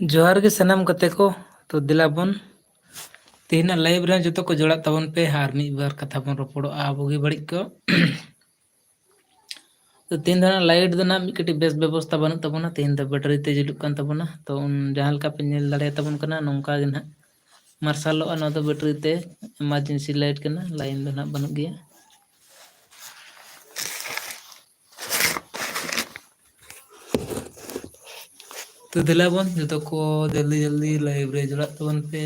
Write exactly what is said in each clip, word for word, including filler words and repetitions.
ᱡᱚᱦᱟᱨ ᱜᱮ ᱥᱟᱱᱟᱢ ᱜᱟᱛᱮ ᱠᱚ᱾ ᱛᱚ ᱫᱮᱞᱟ ᱵᱚᱱ ᱛᱮᱦᱮᱧᱟᱜ live ᱨᱮ ᱡᱚᱛᱚ ᱠᱚ ᱡᱚᱲᱟᱜ ᱛᱟᱵᱚᱱ ᱯᱮ ᱟᱨ ᱢᱤᱫ ᱵᱟᱨ ᱠᱟᱛᱷᱟ ᱵᱚᱱ ᱨᱚᱯᱚᱲᱚᱜᱼᱟ ᱟᱵᱚ ᱜᱮ ᱵᱟᱹᱲᱤᱡ ᱠᱚ᱾ ᱛᱚ ᱛᱮᱦᱮᱧ ᱫᱚ ᱱᱟᱜ light ᱫᱚ ᱱᱟᱜ ᱢᱤᱫ ᱠᱟᱹᱴᱤᱡ ᱵᱮᱥ ᱵᱮᱵᱚᱥᱛᱷᱟ ᱵᱟᱹᱱᱩᱜ ᱛᱟᱵᱚᱱᱟ, ᱛᱮᱦᱮᱧ ᱫᱚ battery ᱛᱮ ᱡᱩᱞᱩᱜ ᱠᱟᱱ ᱛᱟᱵᱚᱱᱟ᱾ ᱛᱚ ᱩᱱ ᱡᱟᱦᱟᱸ ᱞᱮᱠᱟ ᱯᱮ ᱧᱮᱞ ᱫᱟᱲᱮᱭᱟᱛᱟᱵᱚᱱ ᱠᱟᱱᱟ ᱱᱚᱝᱠᱟ ᱜᱮ ᱱᱟᱜ ᱢᱟᱨᱥᱟᱞᱚᱜᱼᱟ ᱱᱚᱣᱟ ᱫᱚ battery ᱛᱮ, emergency light ᱠᱟᱱᱟ, line ᱫᱚ ᱱᱟᱜ ᱵᱟᱹᱱᱩᱜ ᱜᱮᱭᱟ᱾ ᱛᱚ ᱫᱮᱞᱟ ᱵᱚᱱ ᱡᱚᱛᱚ ᱠᱚ ᱡᱚᱞᱫᱤ ᱡᱚᱞᱫᱤ live ᱨᱮ ᱡᱚᱲᱟᱜ ᱛᱟᱵᱚᱱ ᱯᱮ᱾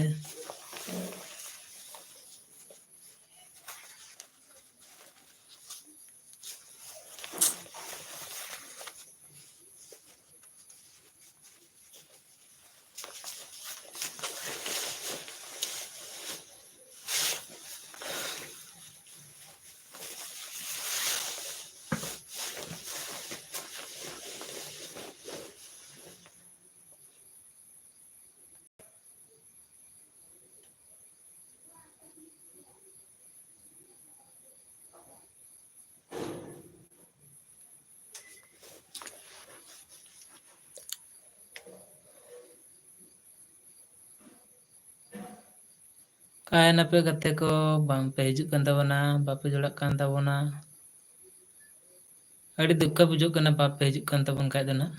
ᱚᱠᱟᱭᱮᱱᱟᱯᱮ ᱜᱟᱛᱮ ᱠᱚ? ᱵᱟᱝᱯᱮ ᱦᱤᱡᱩᱜ ᱠᱟᱱ ᱛᱟᱵᱚᱱᱟ, ᱵᱟᱯᱮ ᱡᱚᱲᱟᱜ ᱠᱟᱱ ᱛᱟᱵᱚᱱᱟ᱾ ᱟᱹᱰᱤ ᱫᱩᱠ ᱵᱩᱡᱷᱟᱹᱜ ᱠᱟᱱᱟ, ᱵᱟᱯᱮ ᱦᱤᱡᱩᱜ ᱠᱟᱱ ᱛᱟᱵᱚᱱ ᱠᱷᱟᱡ ᱫᱚ ᱱᱟᱜ᱾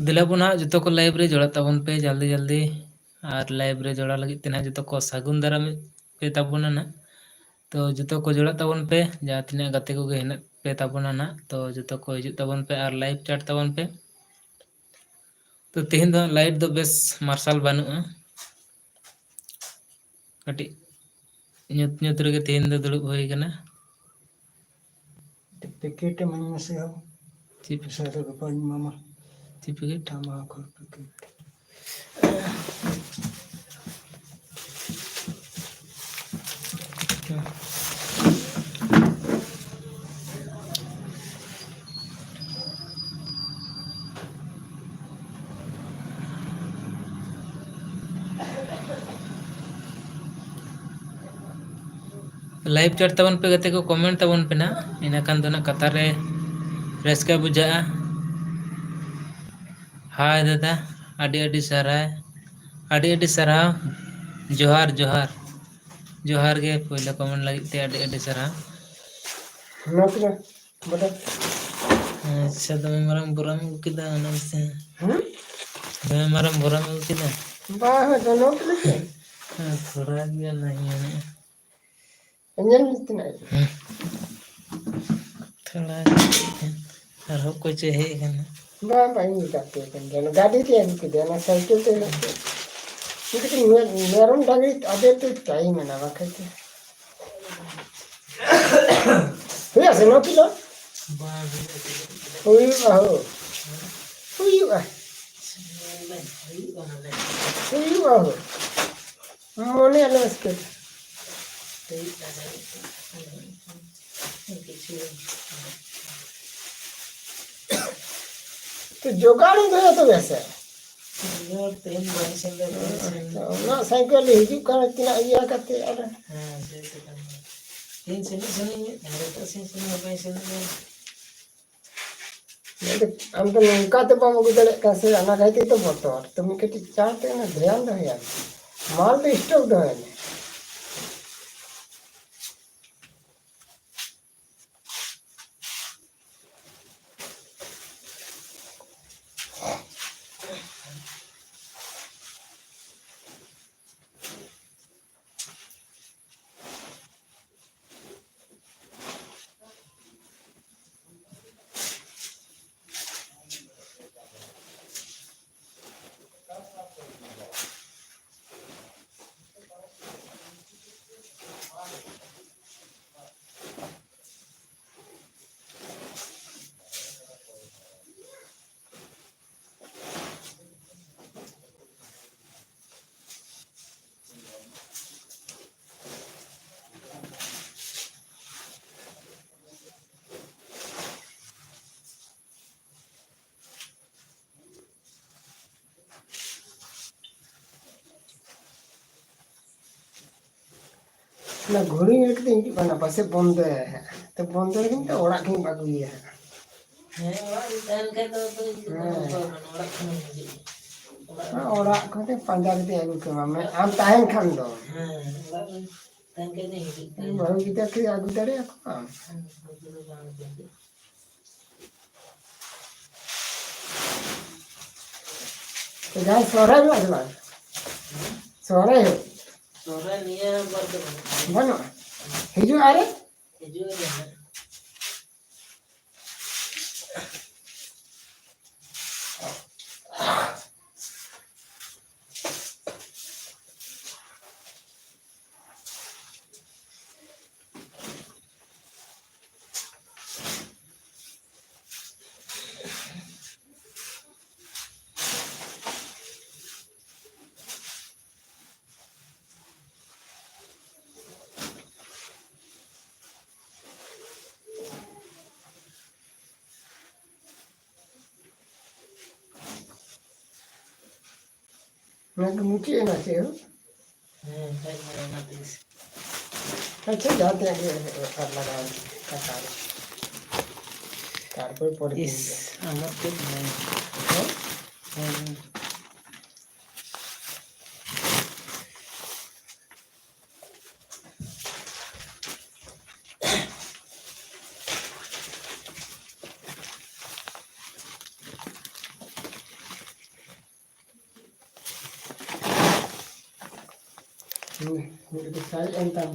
ᱫᱮᱞᱟ ᱵᱚᱱ ᱦᱟᱸᱜ ᱡᱚᱛᱚ ᱠᱚ live ᱨᱮ ᱡᱚᱲᱟᱜ ᱛᱟᱵᱚᱱ ᱯᱮ ᱡᱚᱞᱫᱤ ᱡᱚᱞᱫᱤ᱾ ᱟᱨ live ᱨᱮ ᱡᱚᱲᱟᱣ ᱞᱟᱹᱜᱤᱫ ᱛᱮ ᱱᱟᱦᱟᱜ ᱡᱚᱛᱚ ᱠᱚ ᱥᱟᱹᱜᱩᱱ ᱫᱟᱨᱟᱢ ᱯᱮ ᱛᱟᱵᱚᱱᱟ ᱱᱟᱦᱟᱜ᱾ ᱛᱚ ᱡᱚᱛᱚ ᱠᱚ ᱡᱚᱲᱟᱜ ᱛᱟᱵᱚᱱ ᱯᱮ, ᱡᱟᱦᱟᱸ ᱛᱤᱱᱟᱹᱜ ᱜᱟᱛᱮ ᱠᱚᱜᱮ ᱦᱮᱱᱟᱜ ᱯᱮ ᱛᱟᱵᱚᱱᱟ ᱱᱟᱜ, ᱛᱚ ᱡᱚᱛᱚ ᱠᱚ ᱦᱤᱡᱩᱜ ᱛᱟᱵᱚᱱ ᱯᱮ ᱟᱨ live chat ᱛᱟᱵᱚᱱ ᱯᱮ᱾ ᱛᱚ ᱛᱮᱦᱮᱧ ᱫᱚ light ᱫᱚ ᱵᱮᱥ ᱢᱟᱨᱥᱟᱞ ᱵᱟᱹᱱᱩᱜᱼᱟ, ᱠᱟᱹᱴᱤᱡ ᱧᱩᱛ ᱧᱩᱛ ᱨᱮᱜᱮ ᱛᱮᱦᱮᱧ ᱫᱚ ᱫᱩᱲᱩᱵ ᱦᱩᱭ ᱠᱟᱱᱟ᱾ ᱯᱮᱠᱮᱴ ᱮᱢᱟᱹᱧ ᱢᱮᱥᱮ ᱦᱳ᱾ ᱪᱮᱫ ᱯᱮᱠᱮᱴ? ᱯᱚᱭᱥᱟ ᱫᱚ ᱜᱟᱯᱟᱧ ᱮᱢᱟᱢᱟ᱾ ᱪᱮᱫ ᱯᱮᱠᱮᱴ? ᱛᱷᱟᱢᱟᱠᱩᱨ ᱯᱮᱠᱮᱴ᱾ Live chat ᱛᱟᱵᱚᱱ ᱯᱮ ᱜᱟᱛᱮ ᱠᱚ, comment ᱛᱟᱵᱚᱱ ᱯᱮ ᱱᱟᱜ, ᱤᱱᱟᱹ ᱠᱷᱟᱱ ᱫᱚ ᱱᱟᱜ ᱠᱟᱛᱷᱟ ᱨᱮ ᱨᱟᱹᱥᱠᱟᱹ ᱵᱩᱡᱷᱟᱹᱜᱼᱟ᱾ ᱦᱟᱭ ᱫᱟᱫᱟ, ᱟᱹᱰᱤ ᱟᱹᱰᱤ ᱥᱟᱨᱦᱟᱣ, ᱟᱹᱰᱤ ᱟᱹᱰᱤ ᱥᱟᱨᱦᱟᱣ᱾ ᱡᱚᱦᱟᱨ, ᱡᱚᱦᱟᱨ, ᱡᱚᱦᱟᱨ ᱜᱮ ᱯᱳᱭᱞᱳ comment ᱞᱟᱹᱜᱤᱫ ᱛᱮ ᱟᱹᱰᱤ ᱟᱹᱰᱤ ᱥᱟᱨᱦᱟᱣ᱾ ᱱᱚᱣᱟ ᱠᱚᱫᱚ ᱵᱚᱞᱮ ᱟᱪᱪᱷᱟ, ᱫᱚᱢᱮ ᱢᱟᱨᱟᱝ ᱵᱚᱨᱟᱢ ᱟᱹᱜᱩ ᱠᱮᱫᱟ, ᱚᱱᱟ ᱥᱮ? ᱦᱩᱸ? ᱫᱚᱢᱮ ᱢᱟᱨᱟᱝ ᱵᱚᱨᱟᱢ ᱟᱹᱜᱩ ᱠᱮᱫᱟ? ᱵᱟᱝ, ᱦᱳᱭ, ᱫᱚ ᱱᱚᱣᱟ ᱠᱚ ᱞᱟᱹᱜᱤᱫ᱾ ᱦᱮᱸ, ᱛᱷᱚᱲᱟ ᱜᱮ ᱞᱟᱹᱭ ᱢᱮ᱾ ᱧᱮᱞ ᱢᱮ ᱛᱤᱱᱟᱹᱜ᱾ ᱛᱷᱚᱲᱟ ᱜᱮ᱾ ᱟᱨᱦᱚᱸ ᱚᱠᱚᱭ ᱪᱚᱭ ᱦᱮᱡ ᱟᱠᱟᱱᱟ᱾ ᱵᱟᱝ, ᱵᱟᱝ, ᱤᱧ ᱜᱟᱛᱮ ᱠᱟᱱ ᱜᱮᱭᱟ᱾ ᱚᱱᱟ ᱜᱟᱹᱰᱤ ᱛᱮ ᱟᱹᱜᱩ ᱠᱮᱫᱮᱭᱟ, ᱚᱱᱟ ᱥᱟᱭᱠᱮᱞ ᱛᱮ ᱦᱮᱡ ᱠᱮᱫ᱾ ᱤᱧ ᱠᱟᱹᱴᱤᱡ ᱢᱮ-, ᱢᱮᱨᱚᱢ ᱰᱟᱝᱨᱤ ᱟᱫᱮᱨ ᱛᱮ ᱴᱟᱭᱤᱢ ᱮᱱᱟ, ᱵᱟᱠᱷᱟᱡ ᱫᱚ᱾ ᱦᱩᱭᱩᱜᱼᱟ ᱥᱮ ᱱᱚ ᱠᱤᱞᱳ? ᱵᱟᱝ ᱦᱩᱭᱩᱜᱼᱟ᱾ ᱦᱩᱭᱩᱜᱼᱟ ᱦᱳ᱾ ᱦᱩᱭᱩᱜᱼᱟ᱾ ᱦᱩᱭᱩᱜᱼᱟ ᱦᱳ᱾ ᱢᱚᱱᱮ ᱟᱞᱚ ᱟᱥᱠᱮᱛ᱾ ᱛᱚ ᱡᱚᱜᱟᱲ ᱫᱚ ᱛᱚᱵᱮ ᱥᱮ? ᱤᱧ ᱦᱚᱸ ᱛᱮᱦᱮᱧ ᱵᱟᱹᱧ ᱥᱮᱱ ᱫᱟᱲᱮᱭᱟᱜᱼᱟ, ᱥᱮᱱ ᱚᱱᱟ ᱥᱟᱭᱠᱮᱞ ᱦᱤᱡᱩᱜ ᱠᱟᱱᱟ, ᱛᱤᱱᱟᱹᱜ ᱤᱭᱟᱹ ᱠᱟᱛᱮ ᱟᱨ ᱦᱮᱸ, ᱥᱮ ᱛᱚ ᱠᱟᱱ ᱜᱮᱭᱟ᱾ ᱛᱮᱦᱮᱧ ᱥᱮᱱᱚᱜ ᱥᱟᱱᱟᱧᱟ, ᱟᱨ ᱮᱴᱟᱜ ᱥᱮᱱ ᱥᱮᱱᱚᱜ ᱵᱟᱹᱧ ᱥᱮᱱ ᱫᱟᱲᱮᱭᱟᱜᱼᱟ᱾ ᱟᱢ ᱫᱚ ᱱᱚᱝᱠᱟ ᱛᱮ ᱵᱟᱢ ᱟᱹᱜᱩ ᱫᱟᱲᱮᱭᱟᱜ ᱠᱟᱱᱟ ᱥᱮ, ᱚᱱᱟ ᱠᱷᱟᱹᱛᱤᱨ ᱛᱮ ᱵᱚᱛᱚᱨ᱾ ᱛᱚ ᱢᱤᱫ ᱠᱟᱹᱴᱤᱡ ᱪᱟᱬ ᱛᱮ ᱚᱱᱟ ᱫᱷᱮᱭᱟᱱ ᱫᱚᱦᱚᱭᱟ᱾ ᱢᱟᱞ ᱫᱚ ᱥᱴᱚᱠ ᱫᱚᱦᱚᱭ ᱢᱮ᱾ ᱚᱱᱟ ᱜᱷᱩᱲᱤ ᱧᱮᱞ ᱠᱟᱛᱮ ᱦᱤᱡᱩᱜ ᱠᱟᱱᱟ, ᱯᱟᱥᱮᱡ ᱵᱚᱱᱫᱚᱭᱟ ᱦᱟᱸᱜ᱾ ᱛᱚ ᱵᱚᱱᱫᱚ ᱞᱮᱠᱷᱟᱱ ᱛᱚ ᱚᱲᱟᱜ ᱠᱷᱚᱱ ᱟᱹᱜᱩᱭᱟ ᱦᱟᱸᱜ᱾ ᱦᱮᱸ, ᱚᱲᱟᱜ ᱨᱮ ᱛᱟᱦᱮᱱ ᱠᱷᱟᱡ ᱫᱚ ᱟᱫᱚ ᱤᱧ ᱫᱚ ᱦᱮᱸ᱾ ᱵᱟᱹᱧ ᱵᱚᱛᱚᱨᱚᱜ ᱠᱟᱱᱟ, ᱚᱲᱟᱜ ᱠᱷᱚᱱᱮᱢ ᱦᱤᱡᱩᱜ᱾ ᱚᱲᱟᱜ ᱦᱮᱸ, ᱨᱮ᱾ ᱚᱲᱟᱜ ᱠᱷᱚᱱ ᱯᱟᱸᱡᱟ ᱠᱟᱛᱮ ᱟᱹᱜᱩ ᱠᱮᱢᱟ, ᱢᱮ-, ᱟᱢ ᱛᱟᱦᱮᱱ ᱠᱷᱟᱱ ᱫᱚ᱾ ᱦᱮᱸ, ᱚᱲᱟᱜ ᱨᱮ ᱛᱟᱦᱮᱱ ᱠᱷᱟᱡ ᱫᱚ ᱦᱤᱡᱩᱜ ᱛᱟᱦᱮᱱ᱾ ᱵᱟᱹᱦᱩ ᱜᱤᱫᱟᱹᱨ ᱠᱤ ᱟᱹᱜᱩ ᱫᱟᱲᱮᱭᱟᱠᱚᱣᱟ? ᱦᱮᱸ, ᱩᱱᱠᱩ ᱫᱚ ᱵᱟᱝ ᱠᱚ ᱦᱤᱡᱩᱜ᱾ ᱡᱟᱦᱟᱸᱭ ᱥᱚᱦᱨᱟᱭ ᱢᱮᱱᱟᱜ ᱥᱮ ᱵᱟᱝ? ᱥᱚᱦᱨᱟᱭ ᱦᱩᱭᱩᱜ? ᱥᱚᱦᱨᱟᱭ ᱱᱤᱭᱟᱹ ᱵᱟᱨ ᱫᱚ ᱵᱟᱹᱱᱩᱜᱼᱟ᱾ ᱵᱟᱹᱱᱩᱜᱼᱟ? ᱦᱤᱡᱩᱜ ᱟᱨᱮ? ᱦᱤᱡᱩᱜ ᱟᱞᱮ ᱦᱟᱸᱜ᱾ ᱚᱱᱟ ᱫᱚ ᱢᱩᱪᱟᱹᱫ ᱮᱱᱟ ᱪᱮ? ᱦᱮᱸ, ᱦᱮᱡ ᱮᱱᱟ ᱚᱱᱟ ᱛᱤᱥ᱾ ᱟᱪᱪᱷᱟ, ᱡᱟᱦᱟᱸ ᱛᱤᱱᱟᱹᱜ ᱜᱮ ᱟᱨ ᱞᱟᱜᱟᱣ ᱠᱟᱛᱷᱟ ᱨᱮ᱾ ᱛᱟᱨᱯᱚᱨ ᱯᱚᱨᱮ ᱫᱤᱱ ᱤᱥ, ᱦᱤᱞᱳᱜ᱾ ᱟᱢᱟᱜ ᱛᱮᱫ ᱦᱮᱸ᱾ ᱦᱮᱸ? ᱦᱮᱸ, ᱦᱮᱸ᱾ ᱦᱩᱸ, ᱢᱤᱫ ᱜᱮ ᱥᱟᱨᱮᱡ ᱮᱱ ᱛᱟᱢ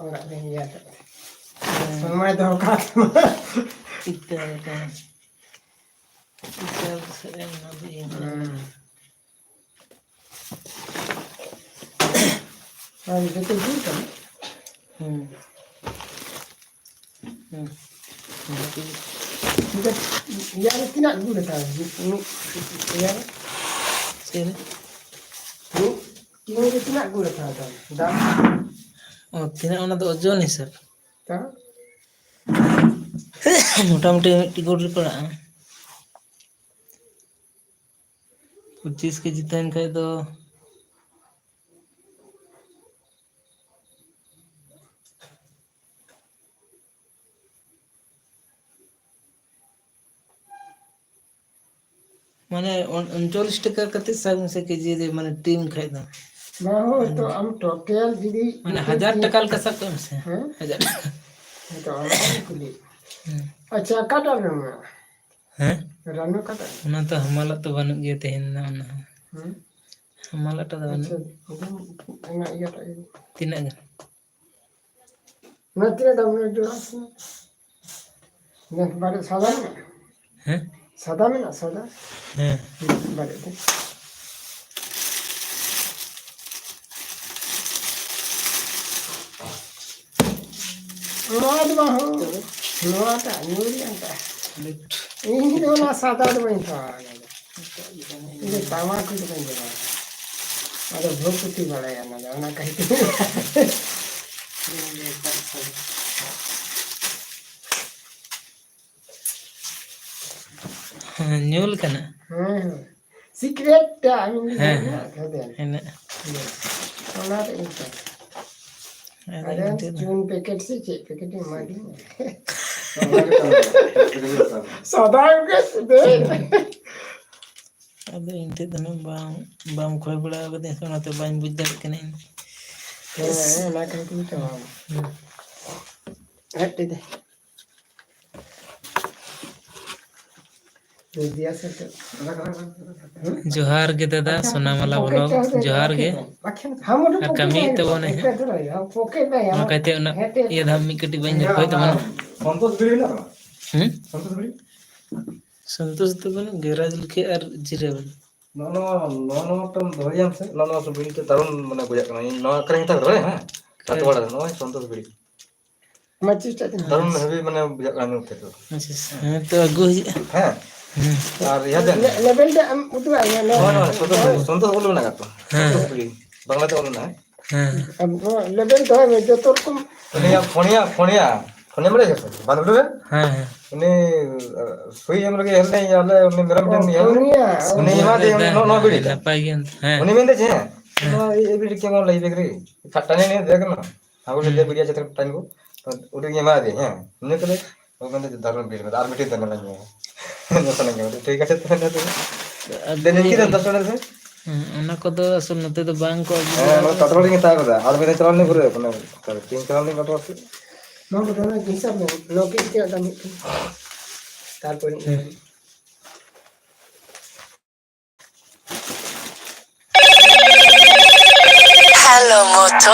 ᱚᱲᱟᱜ ᱨᱮ ᱧᱮᱞ ᱠᱟᱛᱮ᱾ ᱦᱮᱸ᱾ ᱥᱚᱢᱚᱭ ᱫᱚᱦᱚ ᱠᱟᱜ ᱛᱟᱢᱟ᱾ ᱪᱤᱠᱟᱹ ᱞᱮᱠᱟ? ᱪᱤᱠᱟᱹ ᱥᱮᱨᱮᱧ ᱱᱚᱣᱟ ᱫᱚ ᱤᱭᱟᱹ ᱠᱟᱱᱟ᱾ ᱦᱩᱸ᱾ ᱟᱨ ᱡᱚᱛᱚ ᱦᱩᱭ ᱠᱟᱱᱟ? ᱦᱩᱸ᱾ ᱦᱩᱸ᱾ ᱚᱱᱟ ᱛᱮᱜᱮ᱾ ᱴᱷᱤᱠ ᱟᱪᱷᱮ, ᱤᱭᱟᱹ ᱨᱮ ᱛᱤᱱᱟᱹᱜ ᱜᱩᱲ ᱦᱟᱛᱟᱣ? ᱢᱤᱫ ᱤᱭᱟᱹ ᱨᱮ? ᱪᱮᱫ ᱨᱮ? ᱢᱤᱫ ᱴᱤᱱ ᱨᱮ ᱛᱤᱱᱟᱹᱜ ᱜᱩᱲ ᱦᱟᱛᱟᱣ ᱫᱟᱢ? ᱫᱟᱢ? ᱚ, ᱛᱤᱱᱟᱹᱜ ᱚᱱᱟ ᱫᱚ ᱳᱡᱚᱱ ᱦᱤᱥᱟᱹᱵ᱾ ᱛᱚ? ᱢᱚᱴᱟᱢᱩᱴᱤ ᱢᱤᱫᱴᱤᱡ ᱜᱩᱲ ᱨᱮ ᱯᱟᱲᱟᱜᱼᱟ᱾ ᱯᱚᱸᱪᱤᱥ ᱠᱮᱡᱤ ᱛᱟᱦᱮᱱ ᱠᱷᱟᱡ ᱫᱚ ᱢᱟᱱᱮ ᱩᱱ-, ᱩᱱᱪᱚᱞᱞᱤᱥ ᱴᱟᱠᱟ ᱠᱟᱛᱮ ᱥᱟᱵ ᱢᱮᱥᱮ ᱠᱮᱡᱤ ᱨᱮ, ᱢᱟᱱᱮ ᱴᱤᱢ ᱠᱷᱟᱡ ᱫᱚ᱾ ᱵᱟᱝ, ᱦᱳᱭ ᱛᱚ, ᱟᱢ ᱴᱳᱴᱟᱞ ᱡᱩᱫᱤ ᱢᱟᱱᱮ ᱦᱟᱡᱟᱨ ᱴᱟᱠᱟ ᱞᱮᱠᱟ ᱥᱟᱵ ᱠᱟᱜ ᱢᱮᱥᱮ᱾ ᱦᱮᱸ? ᱦᱟᱡᱟᱨ ᱴᱟᱠᱟ᱾ ᱦᱮᱸ ᱛᱚ, ᱚᱱᱟ ᱜᱮ ᱠᱩᱞᱤ᱾ ᱦᱮᱸ᱾ ᱟᱪᱪᱷᱟ, ᱚᱠᱟᱴᱟᱜ ᱨᱮ ᱢᱮᱱᱟᱜᱼᱟ? ᱦᱮᱸ? ᱨᱟᱱᱩ ᱚᱠᱟᱴᱟᱜ ᱨᱮ? ᱚᱱᱟ ᱛᱚ ᱦᱟᱢᱟᱞᱟᱜ ᱛᱚ ᱵᱟᱹᱱᱩᱜ ᱜᱮᱭᱟ ᱛᱮᱦᱮᱧ ᱫᱚ, ᱚᱱᱟ ᱦᱚᱸ᱾ ᱦᱮᱸ? ᱦᱟᱢᱟᱞᱟᱜ ᱴᱟᱜ ᱫᱚ ᱵᱟᱹᱱᱩᱜ᱾ ᱟᱪᱪᱷᱟ, ᱚᱱᱟ, ᱚᱱᱟ ᱤᱭᱟᱹᱴᱟᱜ ᱜᱮ᱾ ᱛᱤᱱᱟᱹᱜ ᱜᱟᱱ? ᱱᱚᱣᱟ ᱛᱤᱱᱟᱹᱜ ᱫᱟᱢ ᱨᱮᱱᱟᱜ ᱡᱳᱲᱟ? ᱧᱮᱞ ᱵᱟᱨᱮ ᱥᱟᱫᱟ ᱢᱮᱱᱟᱜᱼᱟ? ᱦᱮᱸ? ᱥᱟᱫᱟ ᱢᱮᱱᱟᱜᱼᱟ, ᱥᱟᱫᱟ? ᱦᱮᱸ᱾ ᱵᱟᱨᱮ ᱛᱮ᱾ ᱱᱚᱣᱟ ᱫᱚ ᱵᱟᱝ ᱦᱳ᱾ ᱱᱚᱣᱟᱴᱟᱜ, ᱧᱩ ᱨᱮᱭᱟᱜ ᱴᱟᱜ᱾ ᱤᱧ ᱫᱚ ᱚᱱᱟ ᱥᱟᱫᱟ ᱫᱚ ᱵᱟᱹᱧ ᱦᱟᱛᱟᱣᱟ, ᱚᱱᱟ ᱫᱚ᱾ ᱤᱧ ᱫᱚ ᱛᱟᱢᱟᱠᱩ ᱫᱚ ᱵᱟᱹᱧ ᱡᱚᱢᱟ᱾ ᱟᱫᱚ ᱵᱷᱚᱠᱩᱛᱤ ᱵᱟᱲᱟᱭᱟ ᱚᱱᱟ ᱫᱚ, ᱚᱱᱟ ᱠᱷᱟᱹᱛᱤᱨ ᱛᱮ᱾ ᱦᱮᱸ, ᱧᱩ ᱞᱮᱠᱟᱱᱟᱜ? ᱦᱮᱸ, ᱦᱮᱸ᱾ ᱥᱤᱠᱨᱮᱴ ᱴᱟ ᱟᱢ ᱦᱮᱸ, ᱦᱮᱸ᱾ ᱦᱮᱸ᱾ ᱚᱱᱟ ᱨᱮ ᱤᱧ ᱴᱟᱜ᱾ ᱟᱫᱚ ᱟᱫᱚ ᱤᱧ ᱴᱷᱮᱱ ᱫᱚ ᱪᱩᱱ ᱯᱮᱠᱮᱴ ᱥᱮ ᱪᱮᱫ ᱯᱮᱠᱮᱴ ᱮᱢᱟ ᱫᱤᱧᱟ? ᱥᱟᱫᱟ ᱜᱮ ᱥᱤᱵᱤᱞ᱾ ᱟᱫᱚ ᱤᱧ ᱴᱷᱮᱱ ᱫᱚ ᱱᱟᱜ ᱵᱟᱢ, ᱵᱟᱢ ᱠᱷᱚᱭ ᱵᱟᱲᱟ ᱟᱠᱟᱫᱤᱧᱟ ᱥᱮ, ᱚᱱᱟᱛᱮ ᱵᱟᱹᱧ ᱵᱩᱡᱽ ᱫᱟᱲᱮᱭᱟᱜ ᱠᱟᱱᱟ ᱤᱧ᱾ ᱦᱮᱸ, ᱚᱱᱟ ᱠᱷᱟᱹᱛᱤᱨ ᱛᱮ ᱵᱟᱝ᱾ ᱦᱩᱸ᱾ ᱦᱮᱸ, ᱴᱷᱤᱠ ᱜᱮᱭᱟ᱾ ᱡᱚᱦᱟᱨ ᱜᱮ ᱫᱟᱫᱟ, ᱥᱳᱱᱟᱢᱟᱞᱟ vlog, ᱡᱚᱦᱟᱨ ᱜᱮ᱾ ᱟᱨ ᱠᱟᱹᱢᱤᱭᱮᱫ ᱛᱟᱵᱚᱱᱟᱭ ᱦᱟᱸᱜ᱾ ᱚᱱᱟ ᱠᱟᱭᱛᱮ ᱩᱱᱟᱹᱜ ᱤᱭᱟᱹ ᱫᱷᱟᱢ ᱢᱤᱫ ᱠᱟᱹᱴᱤᱡ ᱵᱟᱹᱧ ᱨᱚᱦᱚᱭ ᱛᱟᱵᱚᱱᱟ᱾ ᱥᱚᱱᱛᱳᱥ ᱵᱤᱲᱤ ᱢᱮᱱᱟᱜ ᱛᱟᱢᱟ? ᱦᱩᱸ? ᱥᱚᱱᱛᱳᱥ ᱵᱤᱲᱤ? ᱥᱚᱱᱛᱳᱥ ᱫᱚ ᱵᱟᱹᱱᱩᱜ ᱜᱮ, ᱨᱟᱡᱽ ᱞᱩᱠᱷᱤ ᱟᱨ ᱡᱤᱨᱟᱹ ᱵᱟᱹᱱᱩᱜ᱾ ᱱᱚᱜᱼᱚ ᱱᱚᱣᱟ, ᱱᱚᱜᱼᱚ ᱱᱚᱣᱟ ᱢᱤᱫᱴᱟᱝ ᱫᱚᱦᱚᱭᱟᱢ ᱥᱮ, ᱱᱚᱜᱼᱚ ᱱᱚᱣᱟ ᱥᱩᱵᱤᱱ ᱛᱮ ᱫᱟᱨᱩᱱ ᱢᱟᱱᱮ ᱵᱩᱡᱷᱟᱹᱜ ᱠᱟᱱᱟ᱾ ᱤᱧ ᱱᱚᱣᱟ ᱟᱠᱷᱨᱤᱧ ᱦᱟᱛᱟᱣ ᱠᱮᱫᱟ, ᱦᱮᱸ? ᱦᱮᱸ᱾ ᱠᱟᱛᱮ ᱵᱟᱲᱟ ᱱᱚᱜᱼᱚᱭ ᱥᱚᱱᱛᱳᱥ ᱵᱤᱲᱤ᱾ ᱢᱟᱹᱪᱤᱥ ᱴᱟᱜ ᱛᱤᱱᱟᱹᱜ? ᱫᱟᱨᱩᱱ ᱦᱮᱵᱤ ᱢᱟᱱᱮ ᱵᱩᱡᱷᱟᱹᱜ ᱠᱟᱱᱟ ᱱᱚᱛᱮ ᱫᱚ᱾ ᱟᱪᱪᱷᱟ, ᱟᱪᱪᱷᱟ᱾ ᱦᱮᱸ, ᱛᱚ ᱟᱹᱜᱩ ᱦᱩᱭᱩᱜᱼᱟ᱾ ᱦᱮᱸ᱾ ᱦᱩᱸ᱾ ᱟᱨ ᱤᱭᱟᱹ ᱫᱮᱱ? ᱞᱮ-, ᱞᱮᱵᱮᱞ ᱴᱟᱜ ᱮᱢ ᱩᱫᱩᱜ ᱟᱭᱟ, ᱱᱚᱣᱟ ᱱᱚᱜᱼᱚᱭ, ᱱᱚᱜᱼᱚᱭ, ᱥᱚᱱᱛᱳᱥ ᱵᱤᱲᱤ, ᱥᱚᱱᱛᱳᱥ ᱵᱤᱲᱤ ᱢᱮᱱᱟᱜ ᱠᱟᱫᱟ᱾ ᱦᱮᱸ᱾ ᱥᱚᱱᱛᱳᱥ ᱵᱤᱲᱤ᱾ ᱵᱟᱝᱞᱟᱛᱮ ᱚᱞ ᱢᱮᱱᱟᱜᱼᱟ᱾ ᱦᱮᱸ᱾ ᱟᱢ ᱱᱚᱣᱟ ᱞᱮᱵᱮᱞ ᱫᱚᱦᱚᱭ ᱢᱮ, ᱡᱚᱛᱚ ᱨᱚᱠᱚᱢ᱾ ᱯᱷᱳᱱᱤᱭᱟ, ᱯᱷᱳᱱᱤᱭᱟ, ᱯᱷᱳᱱᱤᱭᱟ᱾ ᱯᱷᱳᱱᱤᱭᱟ ᱵᱟᱲᱟᱭ ᱜᱮᱭᱟ ᱯᱮ? ᱵᱟᱸᱫᱷ ᱦᱩᱰᱩ ᱨᱮ? ᱦᱮᱸ, ᱦᱮᱸ᱾ ᱩᱱᱤ, ᱟᱨ, ᱥᱩᱭ ᱮᱢ ᱞᱟᱹᱜᱤᱫ ᱦᱮᱡ ᱞᱮᱱᱟᱭ, ᱟᱞᱮ ᱩᱱᱤ ᱢᱮᱨᱚᱢ ᱚ, ᱴᱷᱮᱱ ᱤᱭᱟᱹ᱾ ᱯᱷᱳᱱᱤᱭᱟ᱾ ᱩᱱᱤ ᱮᱢᱟ ᱫᱮ, ᱦᱮᱸ, ᱱᱚᱜᱼᱚ ᱱᱚᱣᱟ ᱦᱮᱸ, ᱵᱤᱲᱤ ᱴᱟᱜ᱾ ᱱᱟᱯᱟᱭ ᱜᱮ᱾ ᱦᱮᱸ᱾ ᱩᱱᱤ ᱢᱮᱱᱫᱟ ᱪᱮᱫ? ᱦᱮᱸ᱾ ᱱᱚᱣᱟ ᱮ-, ᱮ ᱵᱤᱲᱤ ᱠᱮᱢᱚᱱ ᱞᱟᱹᱭ ᱵᱮᱜᱽ ᱨᱮ? ᱠᱷᱟᱴᱟᱱᱤ ᱱᱤᱭᱮ ᱫᱮᱠᱷ ᱱᱟ᱾ ᱟᱵᱚ ᱦᱩᱸ᱾ ᱞᱟᱹᱭ ᱵᱤᱲᱤ ᱟᱪᱪᱷᱟ ᱛᱟᱦᱞᱮ ᱴᱟᱝ ᱠᱚ᱾ ᱛᱚ ᱩᱱᱤ ᱮᱢᱟ ᱫᱮ, ᱦᱮᱸ᱾ ᱤᱱᱟᱹ ᱠᱟᱛᱮ ᱚ ᱢᱮᱱᱫᱟ ᱫᱟᱨᱩᱱ ᱵᱤᱲᱤ ᱢᱮᱱᱟᱜᱼᱟ, ᱟᱨ ᱢᱤᱫᱴᱮᱱ ᱫᱮᱱ ᱱᱚᱰᱮ ᱧᱩᱭᱟ᱾ ᱴᱷᱤᱠ ᱟᱪᱷᱮ ᱛᱟᱦᱞᱮ ᱛᱚᱵᱮ᱾ ᱟᱹᱜᱩ ᱫᱮᱱ ᱤᱧ ᱦᱩᱭᱩᱜᱼᱟ᱾ ᱠᱤᱫᱟᱹᱧ ᱫᱚᱥ ᱴᱟᱠᱟ ᱨᱮ᱾ ᱦᱮᱸ, ᱚᱱᱟ ᱠᱚᱫᱚ ᱟᱥᱚᱞ ᱱᱚᱛᱮ ᱫᱚ ᱵᱟᱝ ᱠᱚ ᱟᱹᱜᱩ ᱦᱮᱸ, ᱵᱟᱲᱟ ᱱᱚᱣᱟ ᱠᱟᱫᱟ᱾ ᱛᱟᱛᱲᱟ ᱞᱤᱧ ᱦᱟᱛᱟᱣ ᱠᱟᱫᱟ᱾ ᱟᱨ ᱢᱤᱫ ᱫᱷᱟᱣ ᱪᱟᱞᱟᱣ ᱞᱤᱧ ᱯᱩᱨᱟᱹ, ᱢᱟᱱᱮ, ᱛᱤᱱ ᱪᱟᱞᱟᱣ ᱞᱤᱧ ᱠᱟᱴᱟᱣ ᱠᱮᱫ᱾ ᱱᱚᱣᱟ ᱠᱚᱫᱚ ᱚᱱᱟ ᱦᱤᱥᱟᱹᱵ ᱢᱮ, ᱱᱚᱣᱟ ᱠᱤᱥ ᱛᱮᱱᱟᱜ ᱫᱟᱢ ᱦᱩᱭᱩᱜ ᱠᱟᱱᱟ᱾ ᱛᱟᱨᱯᱚᱨᱮ ᱦᱮᱸ᱾ Hello, Moto.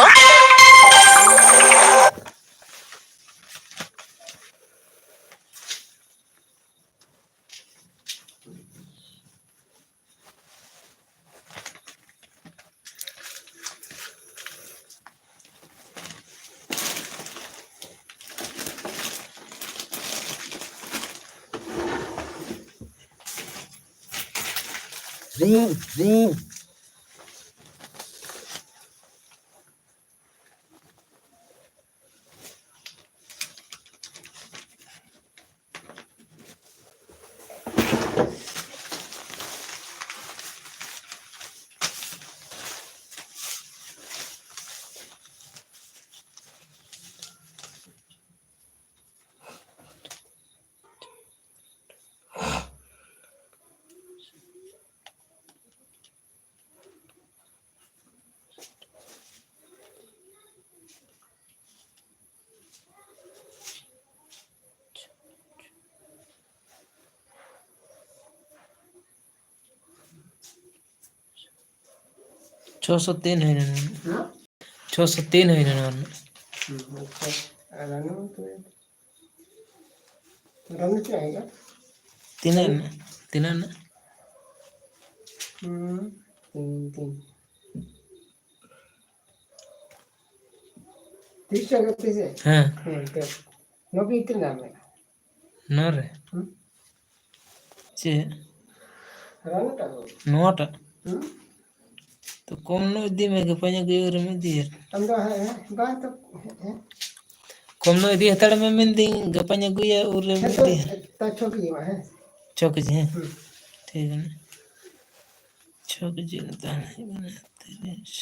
ᱪᱷᱚᱥᱚ ᱛᱤᱱ ᱦᱩᱭᱱᱟ ᱱᱚᱣᱟ ᱨᱮᱱᱟᱜ᱾ ᱦᱮᱸ? ᱪᱷᱚᱥᱚ ᱛᱤᱱ ᱦᱩᱭᱱᱟ ᱱᱚᱣᱟ ᱨᱮᱱᱟᱜ᱾ ᱦᱩᱸ, ᱟᱪᱪᱷᱟ᱾ ᱟᱨ ᱨᱟᱱᱩ ᱛᱚᱵᱮ? ᱨᱟᱱᱩ ᱪᱮᱫ ᱦᱩᱭᱩᱜᱼᱟ? ᱛᱤᱱᱟᱹᱜ ᱨᱮᱱᱟᱜ? ᱛᱤᱱᱟᱹᱜ ᱨᱮᱱᱟᱜ? ᱦᱩᱸ, ᱛᱤᱱ, ᱛᱤᱱ᱾ ᱛᱤᱨᱤᱥ ᱴᱟᱠᱟ ᱠᱟᱛᱮ ᱥᱮ? ᱦᱮᱸ᱾ ᱦᱮᱸ, ᱛᱚ, ᱱᱚᱣᱟ ᱠᱤ ᱛᱤᱱᱟᱹᱜ ᱫᱟᱢ ᱢᱮᱱᱟᱜᱼᱟ? ᱱᱚᱣᱟ ᱨᱮ? ᱦᱩᱸ? ᱪᱮᱫ? ᱦᱟᱨᱟ ᱢᱤᱫᱴᱟᱝ ᱫᱚ᱾ ᱱᱚᱣᱟᱴᱟᱜ? ᱦᱩᱸ? ᱛᱚ ᱠᱚᱢ ᱧᱚᱜ ᱤᱫᱤ ᱢᱮ, ᱜᱟᱯᱟ ᱧᱚᱜ ᱜᱮ ᱟᱨ ᱮᱢ ᱤᱫᱤᱭᱟ᱾ ᱟᱢ ᱫᱚ ᱦᱮᱸ, ᱦᱮᱸ, ᱵᱟᱝ ᱛᱚ, ᱦᱮᱸ, ᱦᱮᱸ᱾ ᱠᱚᱢ ᱧᱚᱜ ᱤᱫᱤ ᱦᱟᱛᱟᱲ ᱢᱮ ᱢᱮᱱᱫᱟᱹᱧ, ᱜᱟᱯᱟᱧ ᱟᱹᱜᱩᱭᱟ, ᱩᱱᱨᱮᱢ ᱦᱮᱸ ᱛᱚ, ᱤᱫᱤᱭᱟ᱾ ᱛᱟ ᱪᱷᱚ ᱠᱮᱡᱤ ᱮᱢᱟ, ᱦᱮᱸ᱾ ᱪᱷᱚ ᱠᱮᱡᱤ, ᱦᱮᱸ? ᱦᱩᱸ᱾ ᱴᱷᱤᱠ ᱜᱮᱭᱟ᱾ ᱪᱷᱚ ᱠᱮᱡᱤ ᱨᱮ ᱛᱟᱦᱚᱞᱮ ᱦᱩᱭᱩᱜ ᱠᱟᱱᱟ ᱛᱤᱨᱤᱥ᱾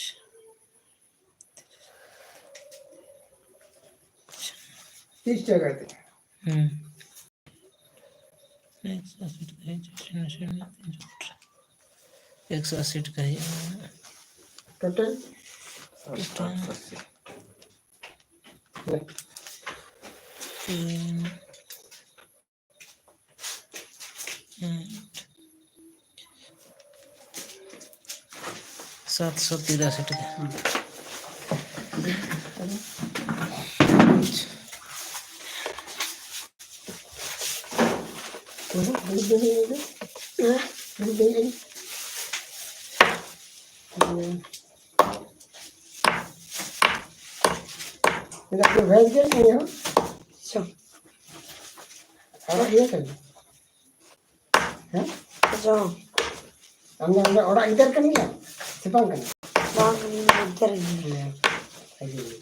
ᱛᱤᱨᱤᱥ ᱴᱟᱠᱟ ᱠᱟᱛᱮ᱾ ᱦᱩᱸ᱾ ᱮᱠᱥᱚ ᱟᱥᱤ ᱴᱟᱠᱟ, ᱮᱠᱥᱚ ᱟᱥᱤ ᱴᱟᱠᱟ, ᱛᱤᱱᱥᱚ ᱴᱟᱠᱟ᱾ ᱮᱠᱥᱚ ᱟᱥᱤ ᱴᱟᱠᱟ ᱦᱩᱭᱩᱜᱼᱟ᱾ ᱴᱳᱴᱟᱞ? ᱟᱴᱥᱚ ᱟᱥᱤ᱾ ᱛᱤᱱ, ᱦᱩᱸ, ᱥᱟᱛᱥᱚ ᱛᱤᱨᱟᱥᱤ ᱴᱟᱠᱟ᱾ ᱢᱮᱱᱟᱜ ᱠᱚ ᱵᱷᱮᱡᱽ ᱜᱮ ᱱᱤᱭᱟᱹ ᱦᱚᱸ᱾ ᱟᱪᱪᱷᱟ᱾ ᱟᱨ ᱤᱭᱟᱹ ᱠᱟᱱᱟ᱾ ᱦᱮᱸ? ᱟᱪᱪᱷᱟ᱾ ᱟᱢ ᱫᱚ ᱚᱸᱰᱮ ᱚᱲᱟᱜ ᱜᱤᱫᱟᱹᱨ ᱠᱟᱱ ᱜᱮᱭᱟ ᱥᱮ ᱵᱟᱝ ᱠᱟᱱᱟ? ᱵᱟᱝ ᱠᱟᱱᱟ, ᱜᱤᱫᱟᱹᱨ ᱜᱮ᱾ ᱦᱮᱸ, ᱵᱷᱟᱜᱮ ᱜᱮ᱾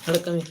ᱟᱲᱟᱜ ᱠᱟᱜ ᱢᱮ᱾